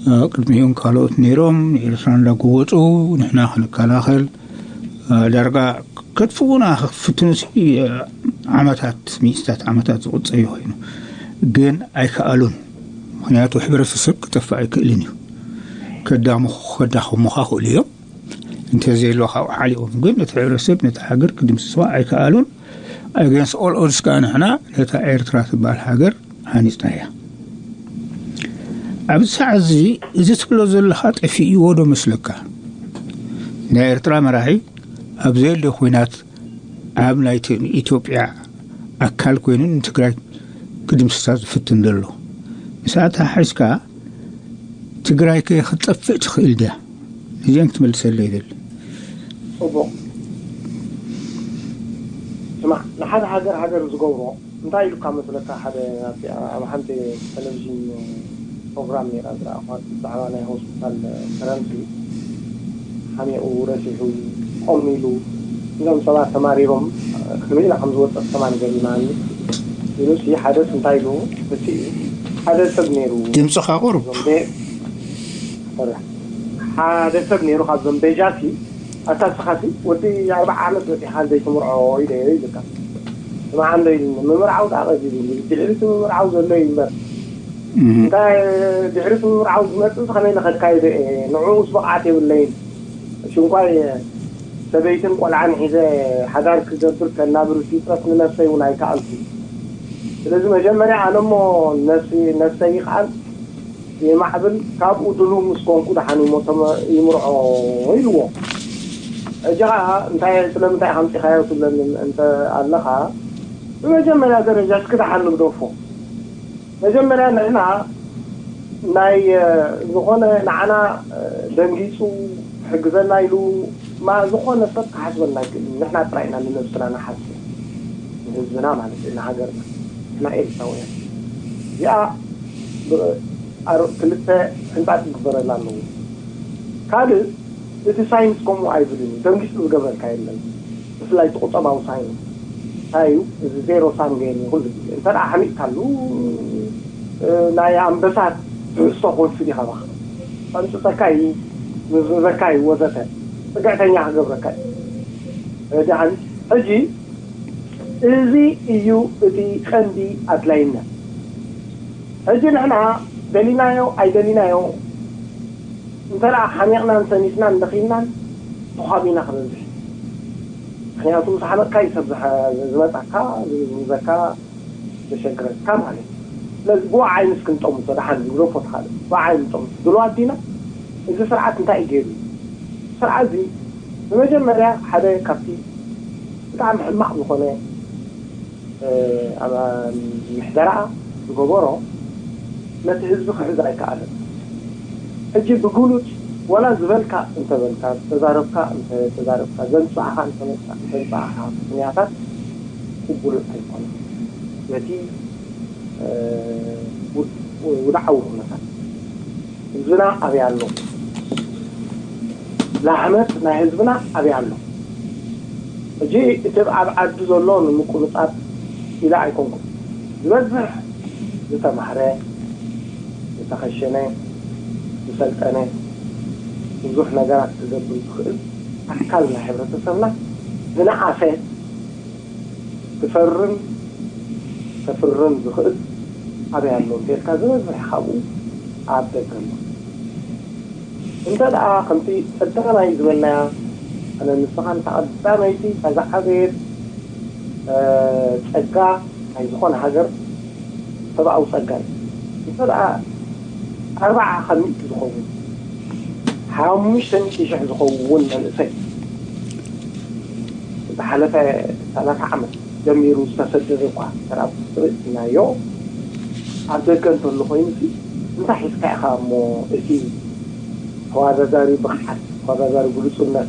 እ፣ ቅድሚኡን ካልኦት ነይሮም ንኤርትራ እንዳጎወፁ ንሕና ክንከላኸል፣ እ፣ ዳርጋ ከጥፍኡና ክፍትኑ ሲ፣ እ፣ ዓመታት፣ ሚእትታት ዓመታት ዝቑፀር እዩ ኮይኑ፣ ግን ኣይከኣሉን። ምኽንያቱ ሕብረተሰብ ክጠፍእ ኣይክእልን እዩ። ከዳሙ-፣ ከዳኽሙኻ ክእሉ እዮም። እንተዘየሎ ካብኡ ሓሊቖም ግን ነቲ ሕብረተሰብ፣ ነቲ ሃገር ክድምስስዋ ኣይከኣሉን። ኣገንስ ኦል ኦድስ ከዓ ንሕና ነታ ኤርትራ ትበሃል ሃገር ሃኒፅና እያ። ኣብዚ ሰዓት እዚ፣ እዚ ትብሎ ዘለኻ ጠፊእዎ ዶ መስለካ? ናይ ኤርትራ መራሒ ኣብ ዘየለ ኲናት ኣብ ናይ ት-፣ ኢትዮጵያ ኣካል ኮይኑ ንትግራይ ክድምስሳ ዝፍትን ዘሎ። ምስኣ ተሓሒዝካ ትግራይ ከ ክትጠፍእ ትኽእል ድያ? እዚአን ክትመልሰለይ ይደሊ። ጽቡቕ። ስማዕ፣ ንሓደ ሃገር ሃገር ዝገብሮ እንታይ ኢሉካ መስለካ? ሓደ ኣብቲ ኣብ ሓንቲ ቴሌቪዥን ፕሮግራም ነይራ ዝረኣኹዋ፣ ብዛዕባ ናይ ሆስፒታል ከረንቲ ሓሚቑ ረሲሑ ቆም ኢሉ፣ እዞም ሰባት ተማሪሮም ከመይ ኢላ ከም ዝወፀት ከማን ገሪማኒ ኢሉ ሲ ሓደስ እንታይ ኢሉ እቲ ሓደ ሰብ ነይሩ ድምፅኻ ቁሩብ እዞም ቤ-፣ ሶሪ። ሓደ ሰብ ነይሩ ካብዞም ቤጃሲ ኣታ ንስኻሲ ወዲ ኣርባዓ ዓመት በፂሓ ዘይትምርዖ ኢለዮ ይብለካ። ስማዓ እንዶ ኢሉኒ፣ ምምርዓው ደኣ ቀዚሉ፣ ድሕሪ እቲ ምምርዓው ዘሎ እዩ እምበር። እንታይ ድሕሪ እቲ ምምርዓው ዝመፅእ ከመይ ኢለ ከካይዶ እየ? ንዕኡስ ብቕዓት የብለይን። ሽንኳይ ሰበይትን ቆልዓን ሒዘ ሓዳር ክገብር ከናብር ፍጥረት ንነፍሰይ እውን ኣይከኣልኩ። ስለዚ መጀመርያ ኣነ እሞ ነፍሲ-፣ ነፍሰይ ይኽኣል የማዕብል፣ ካብኡ ድሉው ምስ ኮንኩ ደሓን እሞ ተመ-፣ ይምርዖ ኢልዎ። ሕጂ ኸዓ እንታይ፣ ስለምንታይ ከምፂኻዮ ትብለኒ እንተ ኣለኻ፣ ብመጀመርያ ደረጃ እስኪ ደሓን ንግደፎ። መጀመርያ ንሕና ናይ፣ እ፣ ዝኾነ ንዓና፣ እ፣ ደንጊጹ ክሕግዘና ኢሉ ማ ዝኾነ ሰብ ክሓስበና ኣይክእልን። ንሕና ጥራይ ኢና ንነብስና ንሓስብ። ንህዝብና ማለት እዩ፣ ንሃገርና። ንሕና ኤርትራውያን። እዚኣ ብ-፣ ኣር-፣ ክልተ ሕንጻጽ ክግበረላ ኣለዎ። ካልእ እቲ ሳይንስ ከምኡ ኣይብልን እዩ። ደንጊጹ ዝገብረልካ የለን። ብፍላይ እቲ ቁጠባዊ ሳይንስ እንታይ እዩ? እዚ ዜሮ ሳም ጌም እዩ። ኩሉ ግዜ እንተ ደኣ ሓሚቕካሉ፣ እ፣ ናይ ኣንበሳ ትሕዝቶ ክወስድ እዩ ካባኻ። ቀንጥጠካ እዩ፣ ምዝምዘካ እዩ፣ ወዘተ። ጽግዕተኛ ክገብረካ እዩ። ደሓን፣ ሕጂ እዚ እዩ እቲ ቀንዲ ኣድላይነት። ሕጂ ንሕና ደሊናዮ ኣይደሊናዮ፣ እንተ ደኣ ሓሚቕናን ሰኒፍናን ደኺምናን፣ ተዃቢና ክበዝሕ። ምኽንያቱ ምስ ሓመቕካ እዩ ሰብ ዝሓ-፣ ዝመጻካ፣ ዝምዘካ፣ ዘሸግረካ ማለት እዩ። ስለዚ ብወዓይ ንስክንጠምቶ ደሓን ንግደፎ ተኻለ። ብወዓይ ንጠምቶ። ድልዋት ዲና? እዚ ስርዓት እንታይ እዩ ገይሩ? ስርዓት እዚ ብመጀመርያ ሓደ ካብቲ ብጣዕሚ ሕማቕ ዝኾነ፣ እ፣ ኣብ ምሕደራኣ ዝገበሮ ነቲ ህዝቢ ክሕዝ ኣይከኣለን። ሕጂ ብግሉጽ ወላ ዝበልካ እንተበልካ፣ ዝተዛረብካ እንተተዛረብካ፣ ዘምጻእኻ እንተመጻ-፣ ዘምጻእኻ ምኽንያታት ቅቡል ኣይኮነን። በቲ፣ እ፣ ውድ-፣ ውድዓዊ ኩነታት ህዝብና ኣበይ ኣሎ? ላህመት ናይ ህዝብና ኣበይ ኣሎ? ሕጂ እቲ ኣብ ዓዲ ዘሎ ንምቁንጻብ ኢለ ኣይኮንኩን። ዝበዝሕ ዝተማህረ፣ ዝተኸሸነ፣ ዝሰልጠነ፣ ብዙሕ ነገራት ክገብር ዝኽእል ኣካል ናይ ሕብረተሰብና ዝነኣሰ ክፈርም ከፍርም ዝኽእል ኣበይ ኣሎ እንተልካ፣ ዝበዝሕ ካብኡ ኣብ ደገ ኣሎ። እንተ ደኣ ከምቲ ቀዳማይ ዝበልናያ፣ ኣነ ንስኻን እታ ቀዳመይቲ እታ ዝዓበየት፣ እ፣ ጸጋ ናይ ዝኾነ ሃገር ሰብኣዊ ጸጋ እዩ። እንተ ደኣ ኣርባዓ ካብ ሚእቲ ዝኸውን፣ ሓሙሽተ ሚእቲ ሽሕ ዝኸውን መንእሰይ ዝሓለፈ ሰላሳ ዓመት ጀሚሩ ዝተሰደደ እኳ ተራ ርእስናዮ፣ ኣብ ደገ እንተሎ ኮይኑ ሲ እንታይ ሒዝካ ኢኻ እሞ እቲ ተወዳዳሪ ብቕዓት፣ ተወዳዳሪ ግሉጽነት፣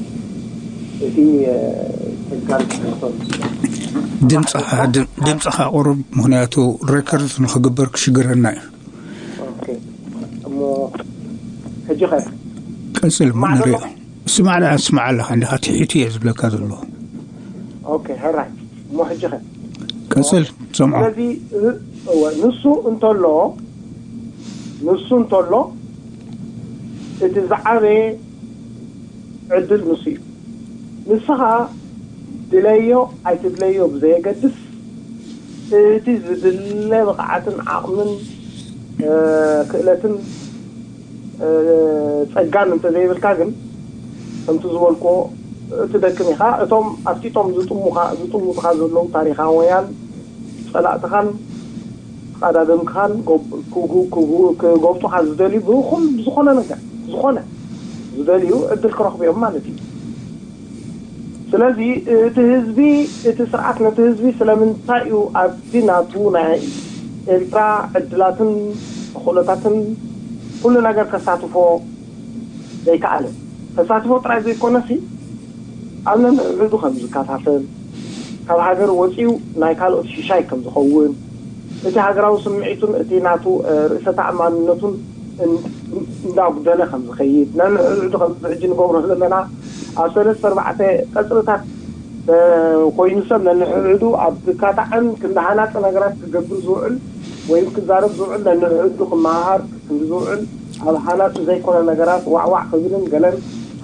እቲ፣ እ፣ ጸጋን ክሕንቶን ድምፅኻ፣ ድም-፣ ድምፅኻ ቁሩብ፣ ምኽንያቱ ሬከርድ ንኽግበር ክሽግረና እዩ። ኦኬ። እሞ ሕጂ ኸ? ቀጽል እሞ ማዕበል ንሪኦ። ስማዕ ደኣ፣ ስማዕ ኣለኻ እንዲኻ፣ ትሒቱ እየ ዝብለካ ዘለኹ። ኦኬ፣ ሕራይ። እሞ ሕጂ ኸ? ቀጽል፣ ሰምዖ። ስለዚ፣ እ-፣ እወ፣ ንሱ እንተሎ፣ ንሱ እንተሎ፣ እቲ ዝዓበየ ዕድል ንሱ እዩ። ንስኻ ድለዮ ኣይትድለዮ ብዘየገድስ፣ እቲ ዝድለ ብቕዓትን ዓቕምን፣ እ፣ ክእለትን፣ እ፣ ጸጋን እንተዘይብልካ ግን፣ ከምቲ ዝበልኩዎ፣ እትደክም ኢኻ። እቶም ኣፍጢጦም ዝጥሙኻ-፣ ዝጥምቱኻ ዘለዉ ታሪኻውያን ጸላእትኻን ተቐዳደምትኻን ጎብ-፣ ክጉ-፣ ክጉ-፣ ክጎብጡኻ ዝደልዩ ብኹል-፣ ብዝኾነ ነገር፣ ዝኾነ ዝደልዩ ዕድል ክረኽቡ እዮም ማለት እዩ። ስለዚ እቲ ህዝቢ፣ እቲ ስርዓት ነቲ ህዝቢ ስለምንታይ እዩ ኣብቲ ናቱ ናይ ኤርትራ ዕድላትን ተኽእሎታትን ኩሉ ነገር ከሳትፎ ዘይከኣለ? ከሳትፎ ጥራይ ዘይኮነሲ፣ ኣብ ነንሕድሕዱ ከም ዝከፋፈል፣ ካብ ሃገር ወጺኡ ናይ ካልኦት ሽሻይ ከም ዝኸውን፣ እቲ ሃገራዊ ስምዒቱን እቲ ናቱ፣ እ፣ ርእሰ ተኣማንነቱን እን-፣ እንዳጉደለ ከም ዝኸይድ፣ ነንሕድሕዱ ከምዚ ሕጂ ንገብሮ ዘለና ኣብ ሰለስተ ኣርባዕተ ቀጽርታት፣ እ፣ ኮይኑ ሰብ ነንሕድሕዱ ኣብ ዝካታዕን ክንዲ ሃናጺ ነገራት ክገብር ዝውዕል ወይም ክዛረብ ዝውዕል ነንሕድሕዱ ክመሃሃር ክንዲ ዝውዕል ኣብ ሃናጺ ዘይኮነ ነገራት ዋዕዋዕ ክብልን ገለን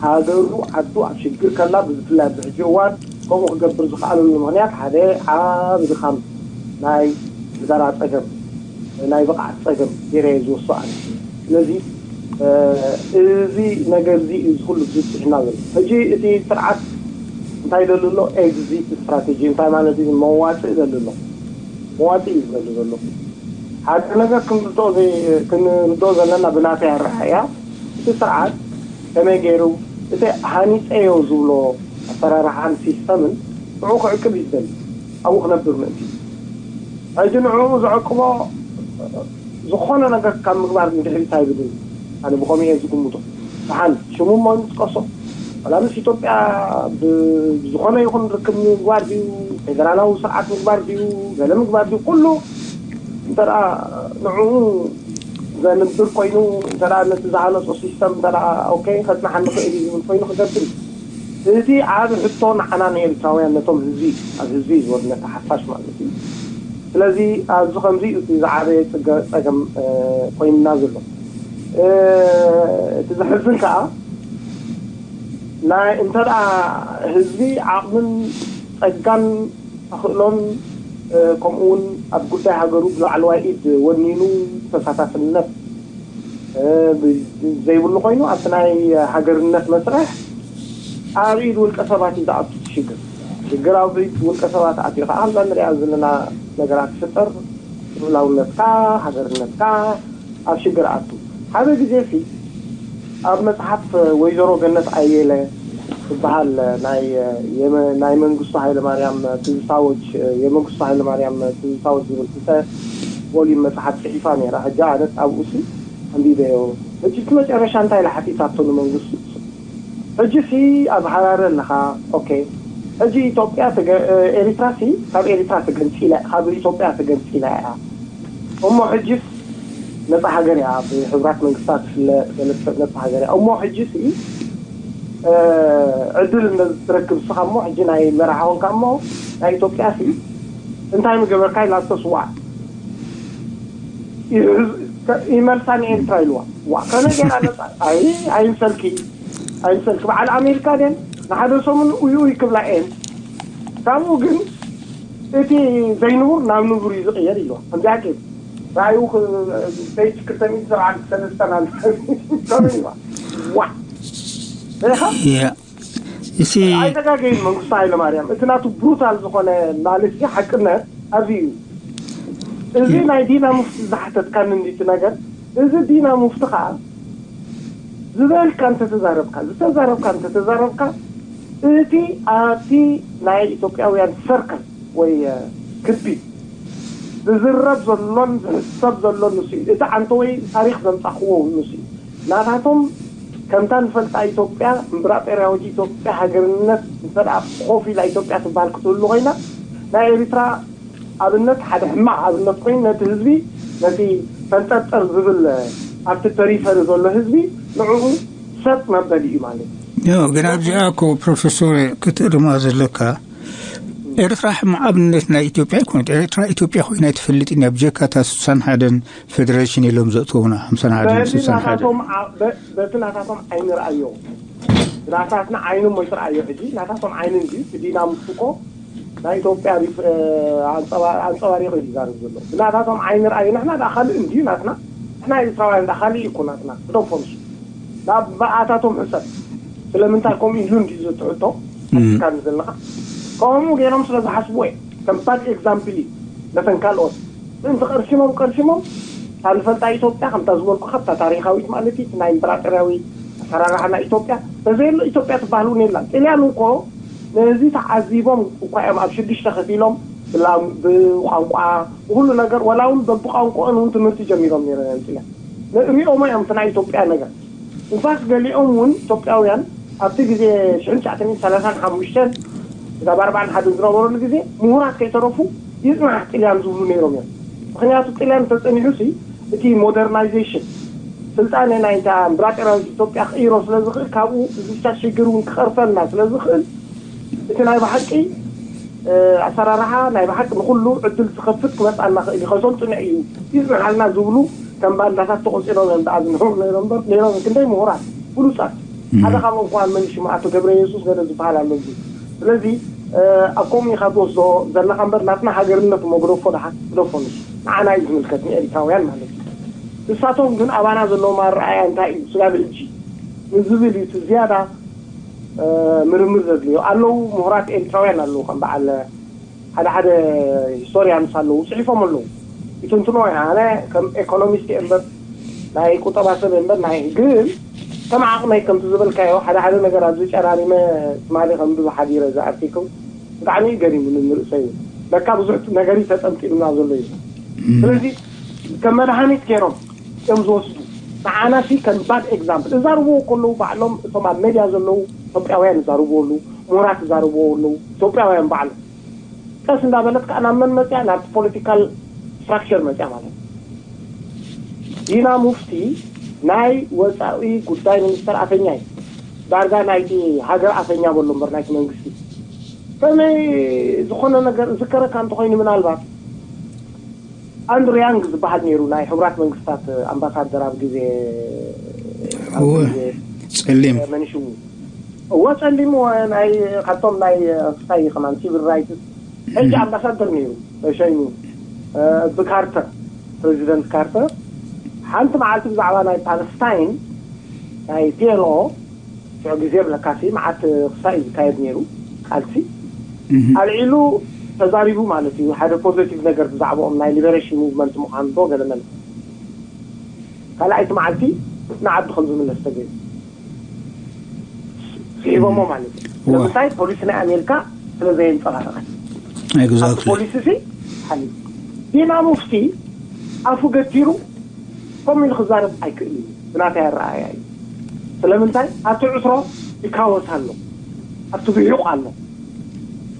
ሃገሩ ዓዱ ኣብ ሽግር ከላ ብዝፍላይ ኣብዚ ሕጂ እዋን ከምኡ ክገብር ዝኸኣለሉ ምኽንያት ሓደ ዓቢ ድኻም ናይ ምሕደራ ጸገም፣ ናይ ብቕዓት ጸገም ገይረ እየ ዝወስዶ ኣነ። ስለዚ፣ እ፣ እዚ ነገር እዚ እዩ እዚ ኩሉ ዝብጽሕና ዘሎ። ሕጂ እቲ ስርዓት እንታይ ይደሊ ኣሎ? ኤግዚት ስትራቴጂ እንታይ ማለት እዩ? መዋጽእ ይደሊ ኣሎ። መዋጽእ እዩ ዝደሊ ዘሎ። ሓደ ነገር ክንርድኦ ዘይ-፣ ክንርድኦ ዘለና ብናተይ ኣረኣእያ፣ እቲ ስርዓት ከመይ ገይሩ እቲ ሃኒፀዮ ዝብሎ ኣሰራርሓን ሲስተምን ንዕኡ ክዕቅብ እዩ ዝደሊ፣ ኣብኡ ክነብር ምእንቲ። ሕጂ ንዕኡ ዘዕቅቦ ዝኾነ ነገር ካብ ምግባር ንድሕሪት ኣይብልን። ኣነ ብኸምኡ እየ ዝግምቶ። ደሓን ሽሙ እሞ ንጥቀሶ። ዋላ ምስ ኢትዮጵያ ብ-፣ ብዝኾነ ይኹን ርክብ ምግባር ድዩ፣ ፌደራላዊ ስርዓት ምግባር ድዩ፣ ገለ ምግባር ድዩ፣ ኩሉ እንተ ደኣ ንዕኡ ዘንብር ኮይኑ እንተ ነቲ ዝሃነፁ ሲስተም እንተ ኦኬ ከፅናሓ ንኽእል እዩ ዝብል ኮይኑ ክገብር እዩ። እቲ ዓብ ሕቶ ንዓና ንኤርትራውያን ነቶም ህዝቢ ኣብ ህዝቢ እዩ ዝወርድ ነቲ ሓፋሽ ማለት እዩ። ስለዚ ኣብዚ ከምዚ እዩ እቲ ዝዓበየ ፅገ- ፀገም ኮይንና ዘሎ። እቲ ዘሕዝን ከዓ ናይ እንተ ህዝቢ ዓቕምን ፀጋን ተኽእሎን ከምኡ እውን ኣብ ጉዳይ ሃገሩ ብላዕለዋይ ኢድ ወኒኑ ተሳታፍነት ዘይብሉ ኮይኑ ኣብቲ ናይ ሃገርነት መስርሕ ኣብ ኢድ ውልቀ ሰባት እዩ ዝኣቱ። ሽግር ሽግር ኣብ ኢድ ውልቀ ሰባት ኣትዩ ከዓ ኣብዛ ንሪኣ ዘለና ነገራት ትፍጠር። ልኡላውነትካ ሃገርነትካ ኣብ ሽግር ኣቱ ሓደ ግዜ ሲ ኣብ መፅሓፍ ወይዘሮ ገነት ኣየለ ትበሃል ናይ ናይ መንግስቱ ሃይለማርያም ትዝታዎች የመንግስቱ ሃይለማርያም ትዝታዎች ዝብል ክልተ ቮሊም መፅሓፍ ፅሒፋ ነይራ። ሕጂ ኣነ ኣብኡ ሲ ኣንቢበዮ። ሕጂ እቲ መጨረሻ እንታይ ኢላ ሓቲታቶ ንመንግስቱ? ሕጂ ሲ ኣብ ሃራረ ኣለኻ። ኦኬ ሕጂ ኢትዮጵያ ኤሪትራ ሲ ካብ ኤሪትራ ተገንፂላ ካብ ኢትዮጵያ ተገንፂላ እያ። እሞ ሕጂስ ነፃ ሃገር እያ ብሕቡራት መንግስታት ትፍለጥ ገለ ትፈጥ ነፃ ሃገር እያ። እሞ ሕጂ ሲ ዕድል እንደ ትረክብ ስኻ እሞ ሕጂ ናይ መራሓ ኾንካ እሞ ናይ ኢትዮጵያ ሲ እንታይ ምገበርካ ኢላቶ ስዋዕ ይመልሳ ንኤርትራ ኢልዋ። ዋ ከመይ ገይራ ነፃ ኣይ ኣይምሰልኪ ኣይምሰልኪ በዓል ኣሜሪካ ደን ንሓደ ሰሙን እዩ ይክብላ ኤን ካብኡ ግን እቲ ዘይንቡር ናብ ንቡር እዩ ዝቕየር ኢልዋ። ከምዚኣ ጌሩ ራእዩ ፔጅ ክልተ ሚእቲ ሰብዓን ሰለስተን ኣሎ። ከመይ ኢልዋ ዋ ሪኻ ያ እሲ ኣይተጋገይን መንግስቱ ሃይለማርያም እቲ ናቱ ብሩታል ዝኾነ ማለት ሓቅነት ኣብዚ እዩ። እዚ ናይ ዲና ሙፍቲ ዝሓተትካኒ እንዲቲ ነገር እዚ ዲና ሙፍቲ ከዓ ዝበልካ እንተተዛረብካ ዝተዛረብካ እንተተዛረብካ እቲ ኣብቲ ናይ ኢትዮጵያውያን ሰርክል ወይ ክቢ ዝዝረብ ዘሎን ዝሕሰብ ዘሎን ንሱ እዩ። እቲ ዓንተወይ ታሪክ ዘምፃኽዎ ንሱ እዩ። ናታቶም ከምታ ንፈልጣ ኢትዮጵያ እምብራጦርያዊት ኢትዮጵያ ሃገርነት እንተ ኮፍ ኢላ ኢትዮጵያ ትበሃል ክትህሉ ኮይና ናይ ኤሪትራ ኣብነት ሓደ ሕማቕ ኣብነት ኮይኑ ነቲ ህዝቢ ነቲ ፈንጠርጠር ዝብል ኣብቲ ፐሪፈሪ ዘሎ ህዝቢ ንዕኡ ሰጥ መበሊ እዩ ማለት እዩ። ዮ ግን ኣብዚኣ እኮ ፕሮፌሰር ክትእርማ ዘለካ ኤርትራ ሕማቕ ኣብነት ናይ ኢትዮጵያ ኣይኮነት። ኤርትራ ኢትዮጵያ ኮይና ኣይትፈልጥን እያ ብጀካ እታ ስሳን ሓደን ፌደሬሽን ኢሎም ዘእተውና ሓምሳን ሓደን ስሳን ሓደን። በቲ ናታቶም ዓይኒ ረኣዮ ናታትና ዓይኒ እሞ ይትረኣዮ ሕጂ ናታቶም ዓይኒ እንዲ ብዲና ምስ እኮ ናይ ኢትዮጵያ ኣንፀባሪቑ እዩ ዝዛረብ ዘሎ። ብናታቶም ዓይኒ ረኣዮ ንሕና ዳ ካልእ እንዲ ናትና ንሕና ኤርትራውያን ዳ ካልእ እኮ ናትና ክደፎ ንሱ ናብ ብኣታቶም ሕሰብ ስለምንታይ ከምኡ ኢሉ እንዲ ዝትሕቶ ኣካ ዘለኻ ከምኡ ገይሮም ስለ ዝሓስቡ እየ ከም ባድ ኤግዛምፕል እዩ ነተን ካልኦት ምእንቲ ቀርሲሞም ቀርሲሞም ካብ ንፈልጣ ኢትዮጵያ ከምታ ዝበልኩ ካብታ ታሪካዊት ማለት እዩ ናይ ኢምፐራጠርያዊ ኣሰራርሓ ናይ ኢትዮጵያ ተዘየሎ ኢትዮጵያ ትበሃል እውን የላን ጥልያን እኮ ነዚ ተዓዚቦም እኳ እዮም ኣብ ሽዱሽተ ከፊሎም ብቋንቋ ብኩሉ ነገር ዋላ እውን በብቋንቋኦን እውን ትምህርቲ ጀሚሮም ነይሮም እዮም ጥልያን ንሪኦሞ እዮም እቲ ናይ ኢትዮጵያ ነገር ኢንፋክት ገሊኦም እውን ኢትዮጵያውያን ኣብቲ ግዜ ሽሕን ትሽዓተ ሚእትን ሰላሳን ሓሙሽተን እዛ ብኣርባዓን ሓደን ዝነበረሉ ግዜ ምሁራት ከይተረፉ ይፅናሕ ጥልያን ዝብሉ ነይሮም እዮም። ምክንያቱ ጥልያን ተፀኒሑ ሲ እቲ ሞደርናይዜሽን ስልጣነ ናይታ እምብራጦራዊት ኢትዮጵያ ክቅይሮ ስለ ዝኽእል ካብኡ ዝብሻ ሽግር እውን ክቐርፈልና ስለ ዝኽእል እቲ ናይ ብሓቂ ኣሰራርሓ ናይ ብሓቂ ንኩሉ ዕድል ዝኸፍት ክመፅኣና ክእል እዩ ከሰልጥኖ እዩ ይፅንሓልና ዝብሉ ከም ባንዳታት ተቆፂሮም እዮም ደኣ ዝንሕሩ ነይሮም እምበር ነይሮም ክንደይ ምሁራት ብሉፃት ሓደ ካብኦም ከዋን መን ሽሙ ኣቶ ገብረ የሱስ ገለ ዝበሃል ኣሎ እዚ ስለዚ ኣብ ከምኡ ኢኻ ትወስዶ ዘለኻ እምበር ናትና ሃገርነት እሞ ግደፎ ደሓ ግደፎ ንሱ ንዓና እዩ ዝምልከት ንኤሪትራውያን ማለት እዩ ንሳቶም ግን ኣባና ዘለዎም ኣረኣያ እንታይ እዩ ስጋብ ሕጂ ንዝብል እዩ እቲ ዝያዳ ምርምር ዘድልዮ ኣለዉ ምሁራት ኤሪትራውያን ኣለዉ ከም በዓል ሓደ ሓደ ሂስቶሪያንስ ኣለዉ ፅሒፎም ኣለዉ ይትንትኖ ኣነ ከም ኤኮኖሚስት እየ እምበር ናይ ቁጠባ ሰብ እምበር ናይ ግን ከም ዓቕመይ ከምቲ ዝበልካዮ ሓደ ሓደ ነገር ኣብዚ ጨራሪመ ትማሊ ከንብብ ሓዲረ እዚ ኣርቲክል ብጣዕሚ እዩ ገሪሙኒ ንርእሰይ ለካ ብዙሕ ነገር እዩ ተጠምጢምና ዘሎ እዩ ስለዚ ከም መድሃኒት ገይሮም እዮም ዝወስዱ ንዓና ሲ ከም ባድ ኤግዛምፕል እዛርብዎ ከለዉ ባዕሎም እቶም ኣብ ሜድያ ዘለዉ ኢትዮጵያውያን ይዛርብዎ ኣለዉ ምሁራት ይዛረብዎ ኣለዉ ኢትዮጵያውያን ባዕሎም ቀስ እንዳበለት ከዓ ናብ መን መፅያ ናብቲ ፖለቲካል ስትራክቸር መፅያ ማለት ዲና ሙፍቲ ናይ ወፃኢ ጉዳይ ሚኒስተር ኣፈኛ እዩ። ዳርጋ ናይቲ ሃገር ኣፈኛ በሎ እምበር ናይቲ መንግስቲ ከመይ ዝኾነ ነገር ዝከረካ እንተኮይኑ ምናልባት ኣንድሩ ያንግ ዝበሃል ነይሩ ናይ ሕቡራት መንግስታት ኣምባሳደር ኣብ ግዜ ኣብ እወ። ግዜ ጸሊም። መን ሽሙ እወ ጸሊም እወ ናይ ካብቶም ናይ ክስታይ ከማን ሲቪል ራይትስ ሕጂ ኣምባሳደር ነይሩ ተሸይሙ ብካርተር ፕሬዚደንት ካርተር ሓንቲ መዓልቲ ብዛዕባ ናይ ፓለስታይን ናይ ፒኤልኦ ሽዑ ግዜ ብለካሲ መዓት ክሳይ እዩ ዝካየድ ነይሩ ቃልሲ ኣልዒሉ ተዛሪቡ ማለት እዩ። ሓደ ፖዘቲቭ ነገር ብዛዕባኦም ናይ ሊበሬሽን ሙቭመንት ምዃኑ ዶ ገለ መለ ካልኣይቲ መዓልቲ ንዓዲ ከም ዝምለስ ተገይሩ ስሒቦሞ ማለት እዩ። ስለምንታይ ፖሊሲ ናይ ኣሜሪካ ስለ ዘየንፀባረቐ Exactly. ፖሊሲ ሲ ሓሊፉ ዲና ሙፍቲ ኣፉ ገቲሩ ከምኡ ኢሉ ክዛረብ ኣይክእል እዩ። ብናተይ ኣረኣያ እዩ። ስለምንታይ ኣብቲ ዕትሮ ይካወስ ኣሎ፣ ኣብቲ ብሒቑ ኣሎ።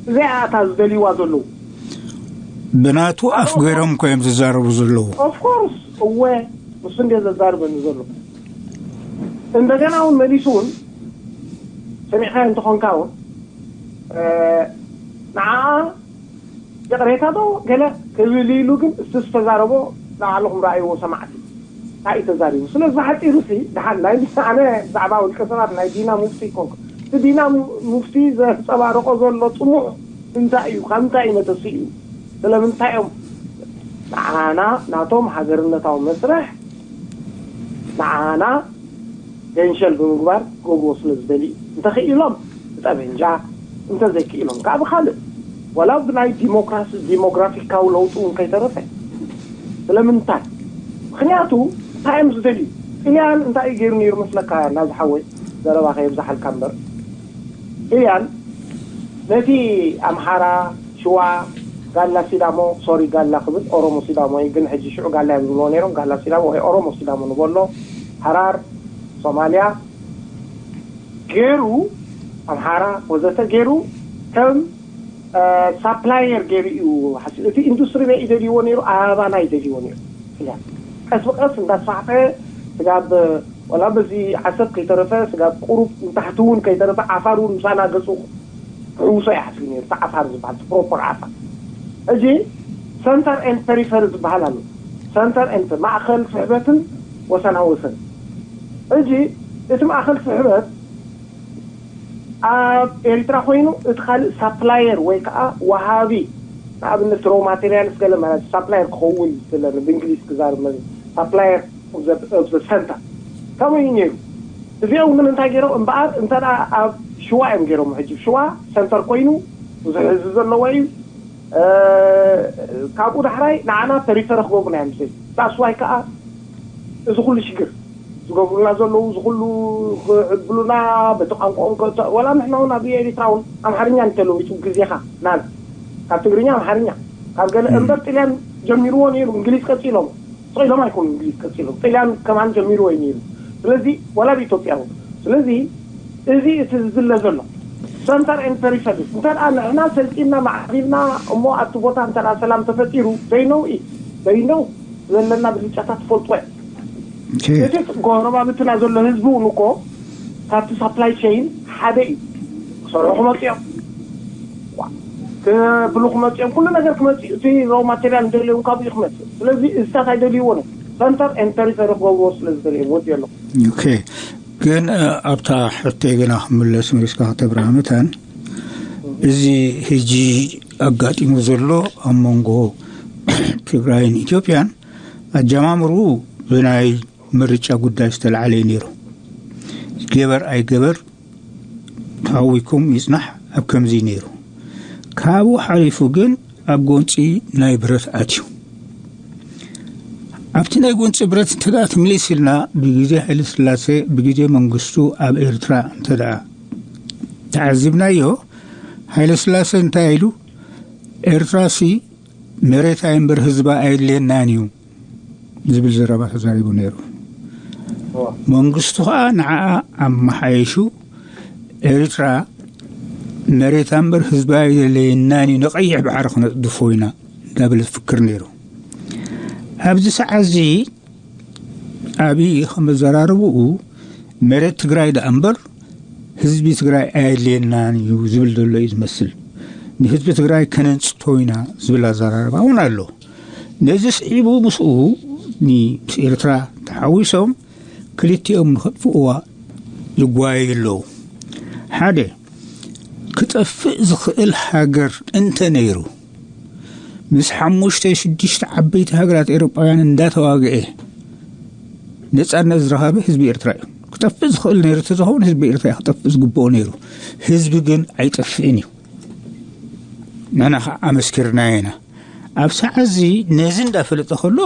እዚኣ እታ ዝደልይዋ ዘለዉ ብናቱ ኣፍ ገይሮም እኮ እዮም ዝዛረቡ ዘለዉ። ኦፍኮርስ እወ ንሱ እንደ ዘዛርበኒ ዘሎ እንደገና እውን መሊሱ እውን ሰሚዕካ እንተኾንካ እውን ንዓ ይቕሬታ ዶ ገለ ክብል ኢሉ ግን እሱ ዝተዛረቦ ንባዕልኹም ረኣይዎ ሰማዕቲ እንታይ እዩ ተዛሪቡ። ስለዚ ሓፂሩ ሲ ድሓን ናይ ኣነ ብዛዕባ ውልቀ ሰባት ናይ ዲና ሙፍቲ ይኮንኩ እቲ ዲና ሙፍቲ ዘንፀባርቆ ዘሎ ፅሙዕ እንታይ እዩ ካብ እንታይ እዩ መተስኡ እዩ ስለምንታይ እዮም ንዓና ናቶም ሃገርነታዊ መስርሕ ንዓና ገንሸል ብምግባር ክገብርዎ ስለ ዝደልዩ እንተኽኢሎም ብጠበንጃ እንተዘይክኢሎም ከዓ ብካልእ ዋላ ብናይ ዲሞክራሲ ዲሞግራፊካዊ ለውጢ እውን ከይተረፈ ስለምንታይ ምክንያቱ እንታይ እዮም ዝደልዩ ጥልያን እንታይ እዩ ገይሩ ነይሩ መስለካ ናዝሓወይ ዘረባ ከየብዛሓልካ እምበር ጥልያን ነቲ ኣምሓራ ሽዋ ጋላ ሲዳሞ ሶሪ ጋላ ክብል ኦሮሞ ሲዳሞ እዩ ግን ሕጂ ሽዑ ጋላ እዮም ዝብልዎ ነይሮም ጋላ ሲዳሞ ወይ ኦሮሞ ሲዳሞ ንበሎ ሃራር ሶማልያ ገይሩ ኣምሓራ ወዘተ ገይሩ ከም ሳፕላየር ገይሩ እዩ ሓሲቡ እቲ ኢንዱስትሪ ናይ ይደልይዎ ነይሩ ኣባና ይደልይዎ ነይሩ ኢላ ቀስ ብቀስ እንዳስፋሕፈ ስጋብ ወላ በዚ ዓሰብ ከይተረፈ ስጋብ ቁሩብ ንታሕቲ እውን ከይተረፈ ዓፋር እውን ምሳና ገፁ ክሕውሶ ይሓስብ ነይሩ እቲ ዓፋር ዝበሃል ፕሮፐር ዓፋር ሕጂ ሰንተር ኤንድ ፔሪፈሪ ዝበሃል ኣሎ ሰንተር ኤንድ ማእኸል ስሕበትን ወሰና ወሰን ሕጂ እቲ ማእኸል ስሕበት ኣብ ኤሪትራ ኮይኑ እቲ ካልእ ሳፕላየር ወይ ከዓ ወሃቢ ንኣብነት ሮ ማቴሪያልስ ገለ ማለት ሳፕላየር ክኸውን ዝለ ብእንግሊዝ ክዛርብ ሳፕላየር ኦፍ ሰንተር ከምኡ እዩ ነይሩ እዚኦም ግን እንታይ ገይሮም እምበኣር እንተ ኣብ ሽዋ እዮም ገይሮም ሕጂ ሽዋ ሰንተር ኮይኑ ብዙሕ ህዝቢ ዘለዎ እዩ ካብኡ ዳሕራይ ንዓና ፐሪፈሪ ክገብሩና እዮም ዝደልዩ that's why ከዓ እዚ ኩሉ ሽግር ዝገብሩና ዘለዉ እዚ ኩሉ ክዕብሉና በቲ ቋንቋኦም ወላ ንሕና እውን ኣብ ኤሪትራ እውን ኣምሓርኛ እንተለዊጡ ግዜኻ ናብ ካብ ትግርኛ ኣምሓርኛ ካብ ገለ እምበር ጥልያን ጀሚርዎ ነይሩ እንግሊዝ ቀፂሎም ስቕ ኢሎም ኣይኮኑ እንግሊዝ ቀፂሎም ጥልያን ከማን ጀሚርዎ እዩ ነይሩ ስለዚ ወላ ኣብ ኢትዮጵያ እውን ስለዚ እዚ እቲ ዝድለ ዘሎ ሰንተር ኤንድ ፐሪፈሪ እንተ ንሕና ሰልጢና ማዕቢልና እሞ ኣብቲ ቦታ እንተ ሰላም ተፈጢሩ ዘይነው እዩ ዘይነው ዘለና ብልጫታት ትፈልጥዎ እዮም እቲ ጎረባብትና ዘሎ ህዝቢ እውን እኮ ካብቲ ሳፕላይ ቸይን ሓደ እዩ ክሰርሑ ክመፅኦም ክብሉ ክመፅኦም ኩሉ ነገር ክመፅእ እቲ ሮ ማቴሪያል እንደልዮም ካብኡ ክመፅእ ስለዚ እዚታት ኣይደልይዎ ነው ሰንተር ኤንድ ፐሪፈሪ ክገብርዎ ስለ ዝደልዮም ወዲ ኣለኹ ኦኬ ግን ኣብታ ሕቶይ ግና ክምለስ መሪስካ ክተብርሃ መታን እዚ ሕጂ ኣጋጢሙ ዘሎ ኣብ መንጎ ትግራይን ኢትዮጵያን ኣጀማምሩ ብናይ ምርጫ ጉዳይ ዝተለዓለ እዩ ነይሩ። ገበር ኣይገበር ተሃዊኩም ይፅናሕ ኣብ ከምዚ ነይሩ። ካብኡ ሓሊፉ ግን ኣብ ጎንፂ ናይ ብረት ኣትዩ። ኣብቲ ናይ ጎንፂ ብረት እንተ ትምሊስ ኢልና ብግዜ ሃይለ ስላሴ ብግዜ መንግስቱ ኣብ ኤርትራ እንተ ተዓዚብናዮ ሃይለ ስላሴ እንታይ ኢሉ ኤርትራሲ መሬታ እምበር ህዝባ ኣየድልየናን እዩ ዝብል ዘረባ ተዛሪቡ ነይሩ። መንግስቱ ከዓ ንዓኣ ኣመሓየሹ ኤርትራ መሬታ እምበር ህዝባ ኣየድልየናን እዩ ንቀይሕ ባሕሪ ክነፅድፎ ኢና እንዳበለ ዝፍክር ነይሩ። ኣብዚ ሰዓት እዚ ኣብይ ከም ኣዘራርብኡ መሬት ትግራይ ደኣ እምበር ህዝቢ ትግራይ ኣየድልየናን እዩ ዝብል ዘሎ እዩ ዝመስል። ንህዝቢ ትግራይ ከነንጽቶ ኢና ዝብል ኣዘራርባ እውን ኣሎ። ነዚ ስዒቡ ምስኡ ኒ- ምስ ኤርትራ ተሓዊሶም ክልቲኦም ንኸጥፍእዋ ይጓየዩ ኣለዉ። ሓደ ክጠፍእ ዝኽእል ሃገር እንተ ነይሩ ምስ ሓሙሽተ ሽዱሽተ ዓበይቲ ሃገራት ኤውሮጳውያን እንዳተዋግኤ ነጻነት ዝረኸበ ህዝቢ ኤርትራ እዩ። ክጠፍእ ዝኽእል ነይሩ ተዝኸውን ህዝቢ ኤርትራ እዩ ክጠፍእ ዝግብኦ ነይሩ። ህዝቢ ግን ኣይጠፍእን እዩ። ንሕና ከዓ ኣመስኪርናዮ ኢና። ኣብ ሰዓት እዚ ነዚ እንዳፈለጠ ከሎ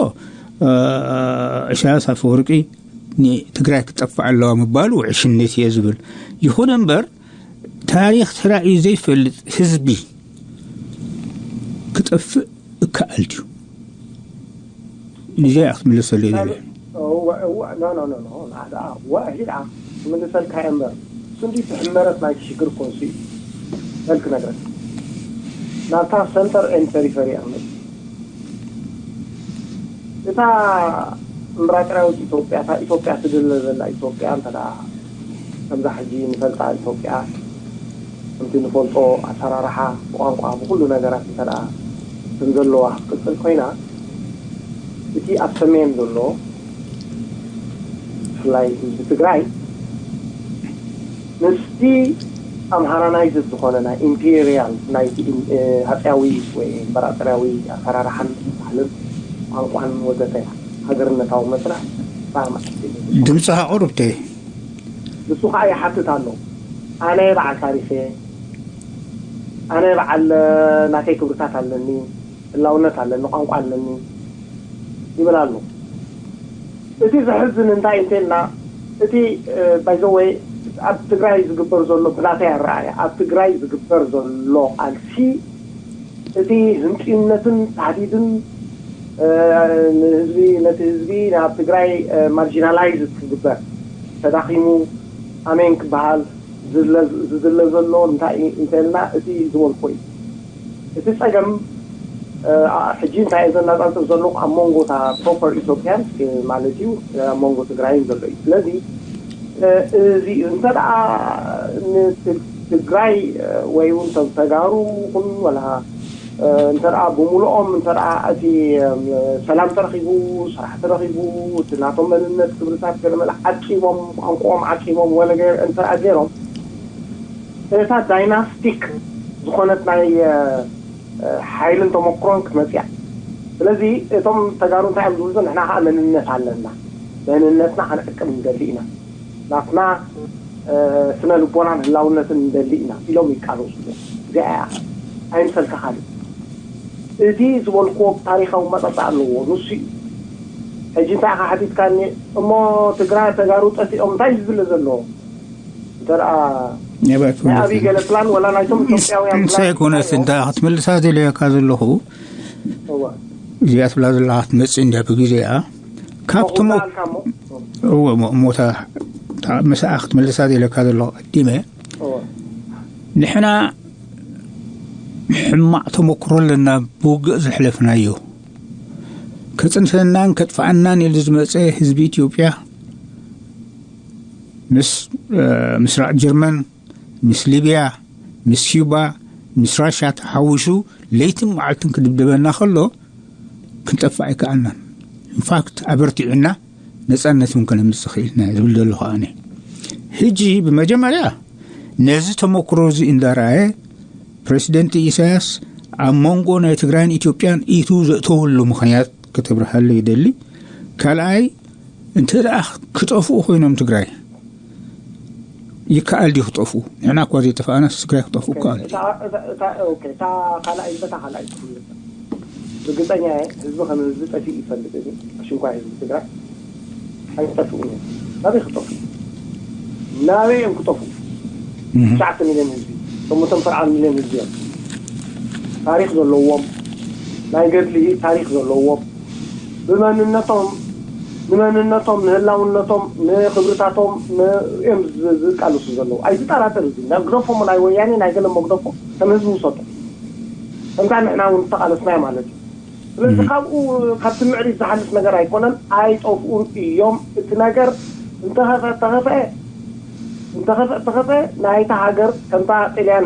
ኢሳያስ ኣፈወርቂ ንትግራይ ክትጠፍእ ኣለዋ ምባሉ ዕሽነት እየ ዝብል። ይኹን እምበር ታሪኽ ተራእዩ ዘይፈልጥ ህዝቢ ክጠፍእ እከኣል ድዩ? ንዚኣ ክትምልሰሉ እየ ደልየ። እዋ እዋ ኖ ኖ ኖ ኖ ኣዳ እዋ ሂዳ ክምልሰልካ እየ እምበር እሱ እንዲ ትሕመረት ናይ ሽግር ኮንሱ እዩ። በል ክነግረካ ናብታ ሰንተር ኤን ፐሪፈሪ እያ ክመጽእ። እታ እምበራጥራዊት ኢትዮጵያ እታ ኢትዮጵያ ትድለ ዘላ ኢትዮጵያ እንተ ከምዛ ሕጂ ንፈልጣ ኢትዮጵያ ከምቲ ንፈልጦ ኣሰራርሓ ብቋንቋ ብኩሉ ነገራት እንተ ከም ዘለዋ ክትቅፅል ኮይና እቲ ኣብ ሰሜን ዘሎ ብፍላይ ህዝቢ ትግራይ ምስቲ ኣምሃራናይዝድ ዝኾነ ናይ ኢምፔሪያል ናይ ሃፅያዊ ወይ እምበራጠርያዊ ኣሰራርሓን ባህልን ቋንቋን ወዘተ ሃገርነታዊ መስርሕ ፋርማ ድምፅኻ ቁሩብ ተይ ንሱ ከዓ ይሓትት ኣሎ። ኣነ በዓል ታሪኸ፣ ኣነ በዓል ናተይ ክብርታት ኣለኒ፣ ህላውነት ኣለኒ፣ ቋንቋ ኣለኒ ይብል ኣሎ። እቲ ዘሕዝን እንታይ እንተልና እቲ ባይዘወይ ኣብ ትግራይ ዝግበር ዘሎ ብናተይ ኣረኣያ ኣብ ትግራይ ዝግበር ዘሎ ቃልሲ እቲ ህንፂነትን ታህዲድን ንህዝቢ ነቲ ህዝቢ ናብ ትግራይ ማርጂናላይዝ ክግበር ተዳኺሙ ኣሜን ክበሃል ዝድለ ዘሎ እንታይ እንተልና እቲ ዝበልኮ እዩ። እቲ ፀገም ሕጂ እንታይ እየ ዘናፃፅር ዘለኹ ኣብ መንጎ እታ ፕሮፐር ኢትዮጵያን ማለት እዩ ኣብ መንጎ ትግራይን ዘሎ እዩ። ስለዚ እዚ እንተ ደኣ ንትግራይ ወይ እውን ተጋሩ ይኹን ወላ እንተ ደኣ ብምሉኦም እንተ ደኣ እቲ ሰላም ተረኺቡ፣ ስራሕ ተረኺቡ፣ እቲ ናቶም መንነት ክብርታት ገለ መለ ዓቂቦም፣ ቋንቋኦም ዓቂቦም ወለ ገይር እንተ ደኣ ገይሮም እታ ዳይናስቲክ ዝኾነት ናይ ሓይልን ተመክሮን ክትመፅእ እያ። ስለዚ እቶም ተጋሩ እንታይ እዮም ዝብሉ ንሕና ከዓ መንነት ኣለና፣ መንነትና ከነዕቅብ ንደሊ ኢና፣ ናትና ስነ ልቦናን ህላውነትን ንደሊ ኢና ኢሎም ይቃለሱ። እዚኣ እያ ኣይምሰልካ ካልእ እቲ ዝበልክዎ ታሪካዊ መፀፃ ኣለዎ ንሱ እዩ። ሕጂ እንታይ ኢኻ ሓቲትካኒ እሞ ትግራይ ተጋሩ ጠፊኦም እንታይ እዩ ዝብለ ዘለዎ? እንተ ደኣ ናይ ኣብይ ገለ ፕላን ወላ ናይቶም ኢትዮጵያውያን ንሳ ኣይኮነትን እታ ክትምልሳ ደልየካ ዘለኹ እዋ እዚኣ ትብላ ዘለኻ ክትመፅእ እንድያ ብግዜኣ ካብ ተሞ ተቆጣልካ እሞ እወ እሞ እሞታ ምስኣ ክትምልሳ ደልየካ ዘለኹ ቀዲመ እዋ ንሕና ሕማቕ ተመክሮ ኣለና ብውግእ ዘሕለፍናዮ ከፅንፈናን ከጥፍኣናን ኢሉ ዝመፀ ህዝቢ ኢትዮጵያ ምስ ምስራቕ ጀርመን ምስ ሊብያ ምስ ኪዩባ ምስ ራሻ ተሓዊሱ ለይትን መዓልትን ክድብደበና ከሎ ክንጠፍእ ኣይከኣልናን። ኢንፋክት ኣበርቲዑና ነፃነት እውን ከነምፅእ ክኢልና ዝብል ዘለኹ ኣነ። ሕጂ ብመጀመርያ ነዚ ተመክሮ እዚ እንዳረኣየ ፕረሲደንት ኢሳያስ ኣብ መንጎ ናይ ትግራይን ኢትዮጵያን ኢቱ ዘእተወሉ ምኽንያት ከተብርሃሉ ይደሊ። ካልኣይ እንተ ደኣ ክጠፍኡ ኮይኖም ትግራይ ይከኣል ድዩ ክጠፍኡ? ንሕና እኳ ዘይጠፋእናስ ትግራይ ክጠፍኡ ይከኣል ድዩ? እታ ካልኣይ በታ ካልኣይ ትኽምልታ ርግፀኛ እየ ህዝቢ ከም ህዝቢ ጠፊእ ይፈልጥ እዚ ኣሽንኳይ ህዝቢ ትግራይ ኣይጠፍኡን እዮም ናበይ ክጠፍኡ ናበይ እዮም ክጠፍኡ ትሽዓተ ሚልዮን ህዝቢ ሸሞንተ ሚልዮን ህዝቢ እዮም ታሪክ ዘለዎም ናይ ገድሊ ታሪክ ዘለዎም ብመንነቶም ንመንነቶም ንህላውነቶም ንክብርታቶም እዮም ዝቃልሱ ዘለዉ ኣይትጠራጠር እዚ ናይ ግደፎም ናይ ወያኔ ናይ ገለ መግደፎ ከም ህዝቢ ውሰዶ ከምታ ንሕና እውን ዝተቃለስናዮ ማለት እዩ ስለዚ ካብኡ ካብቲ ምዕሪት ዝሓልፍ ነገር ኣይኮነን። ኣይጠፍኡን እዮም። እቲ ነገር እንተኸፈ ተኸፈ እንተኸፈ ተኸፈ ናይታ ሃገር ከምታ ጥልያን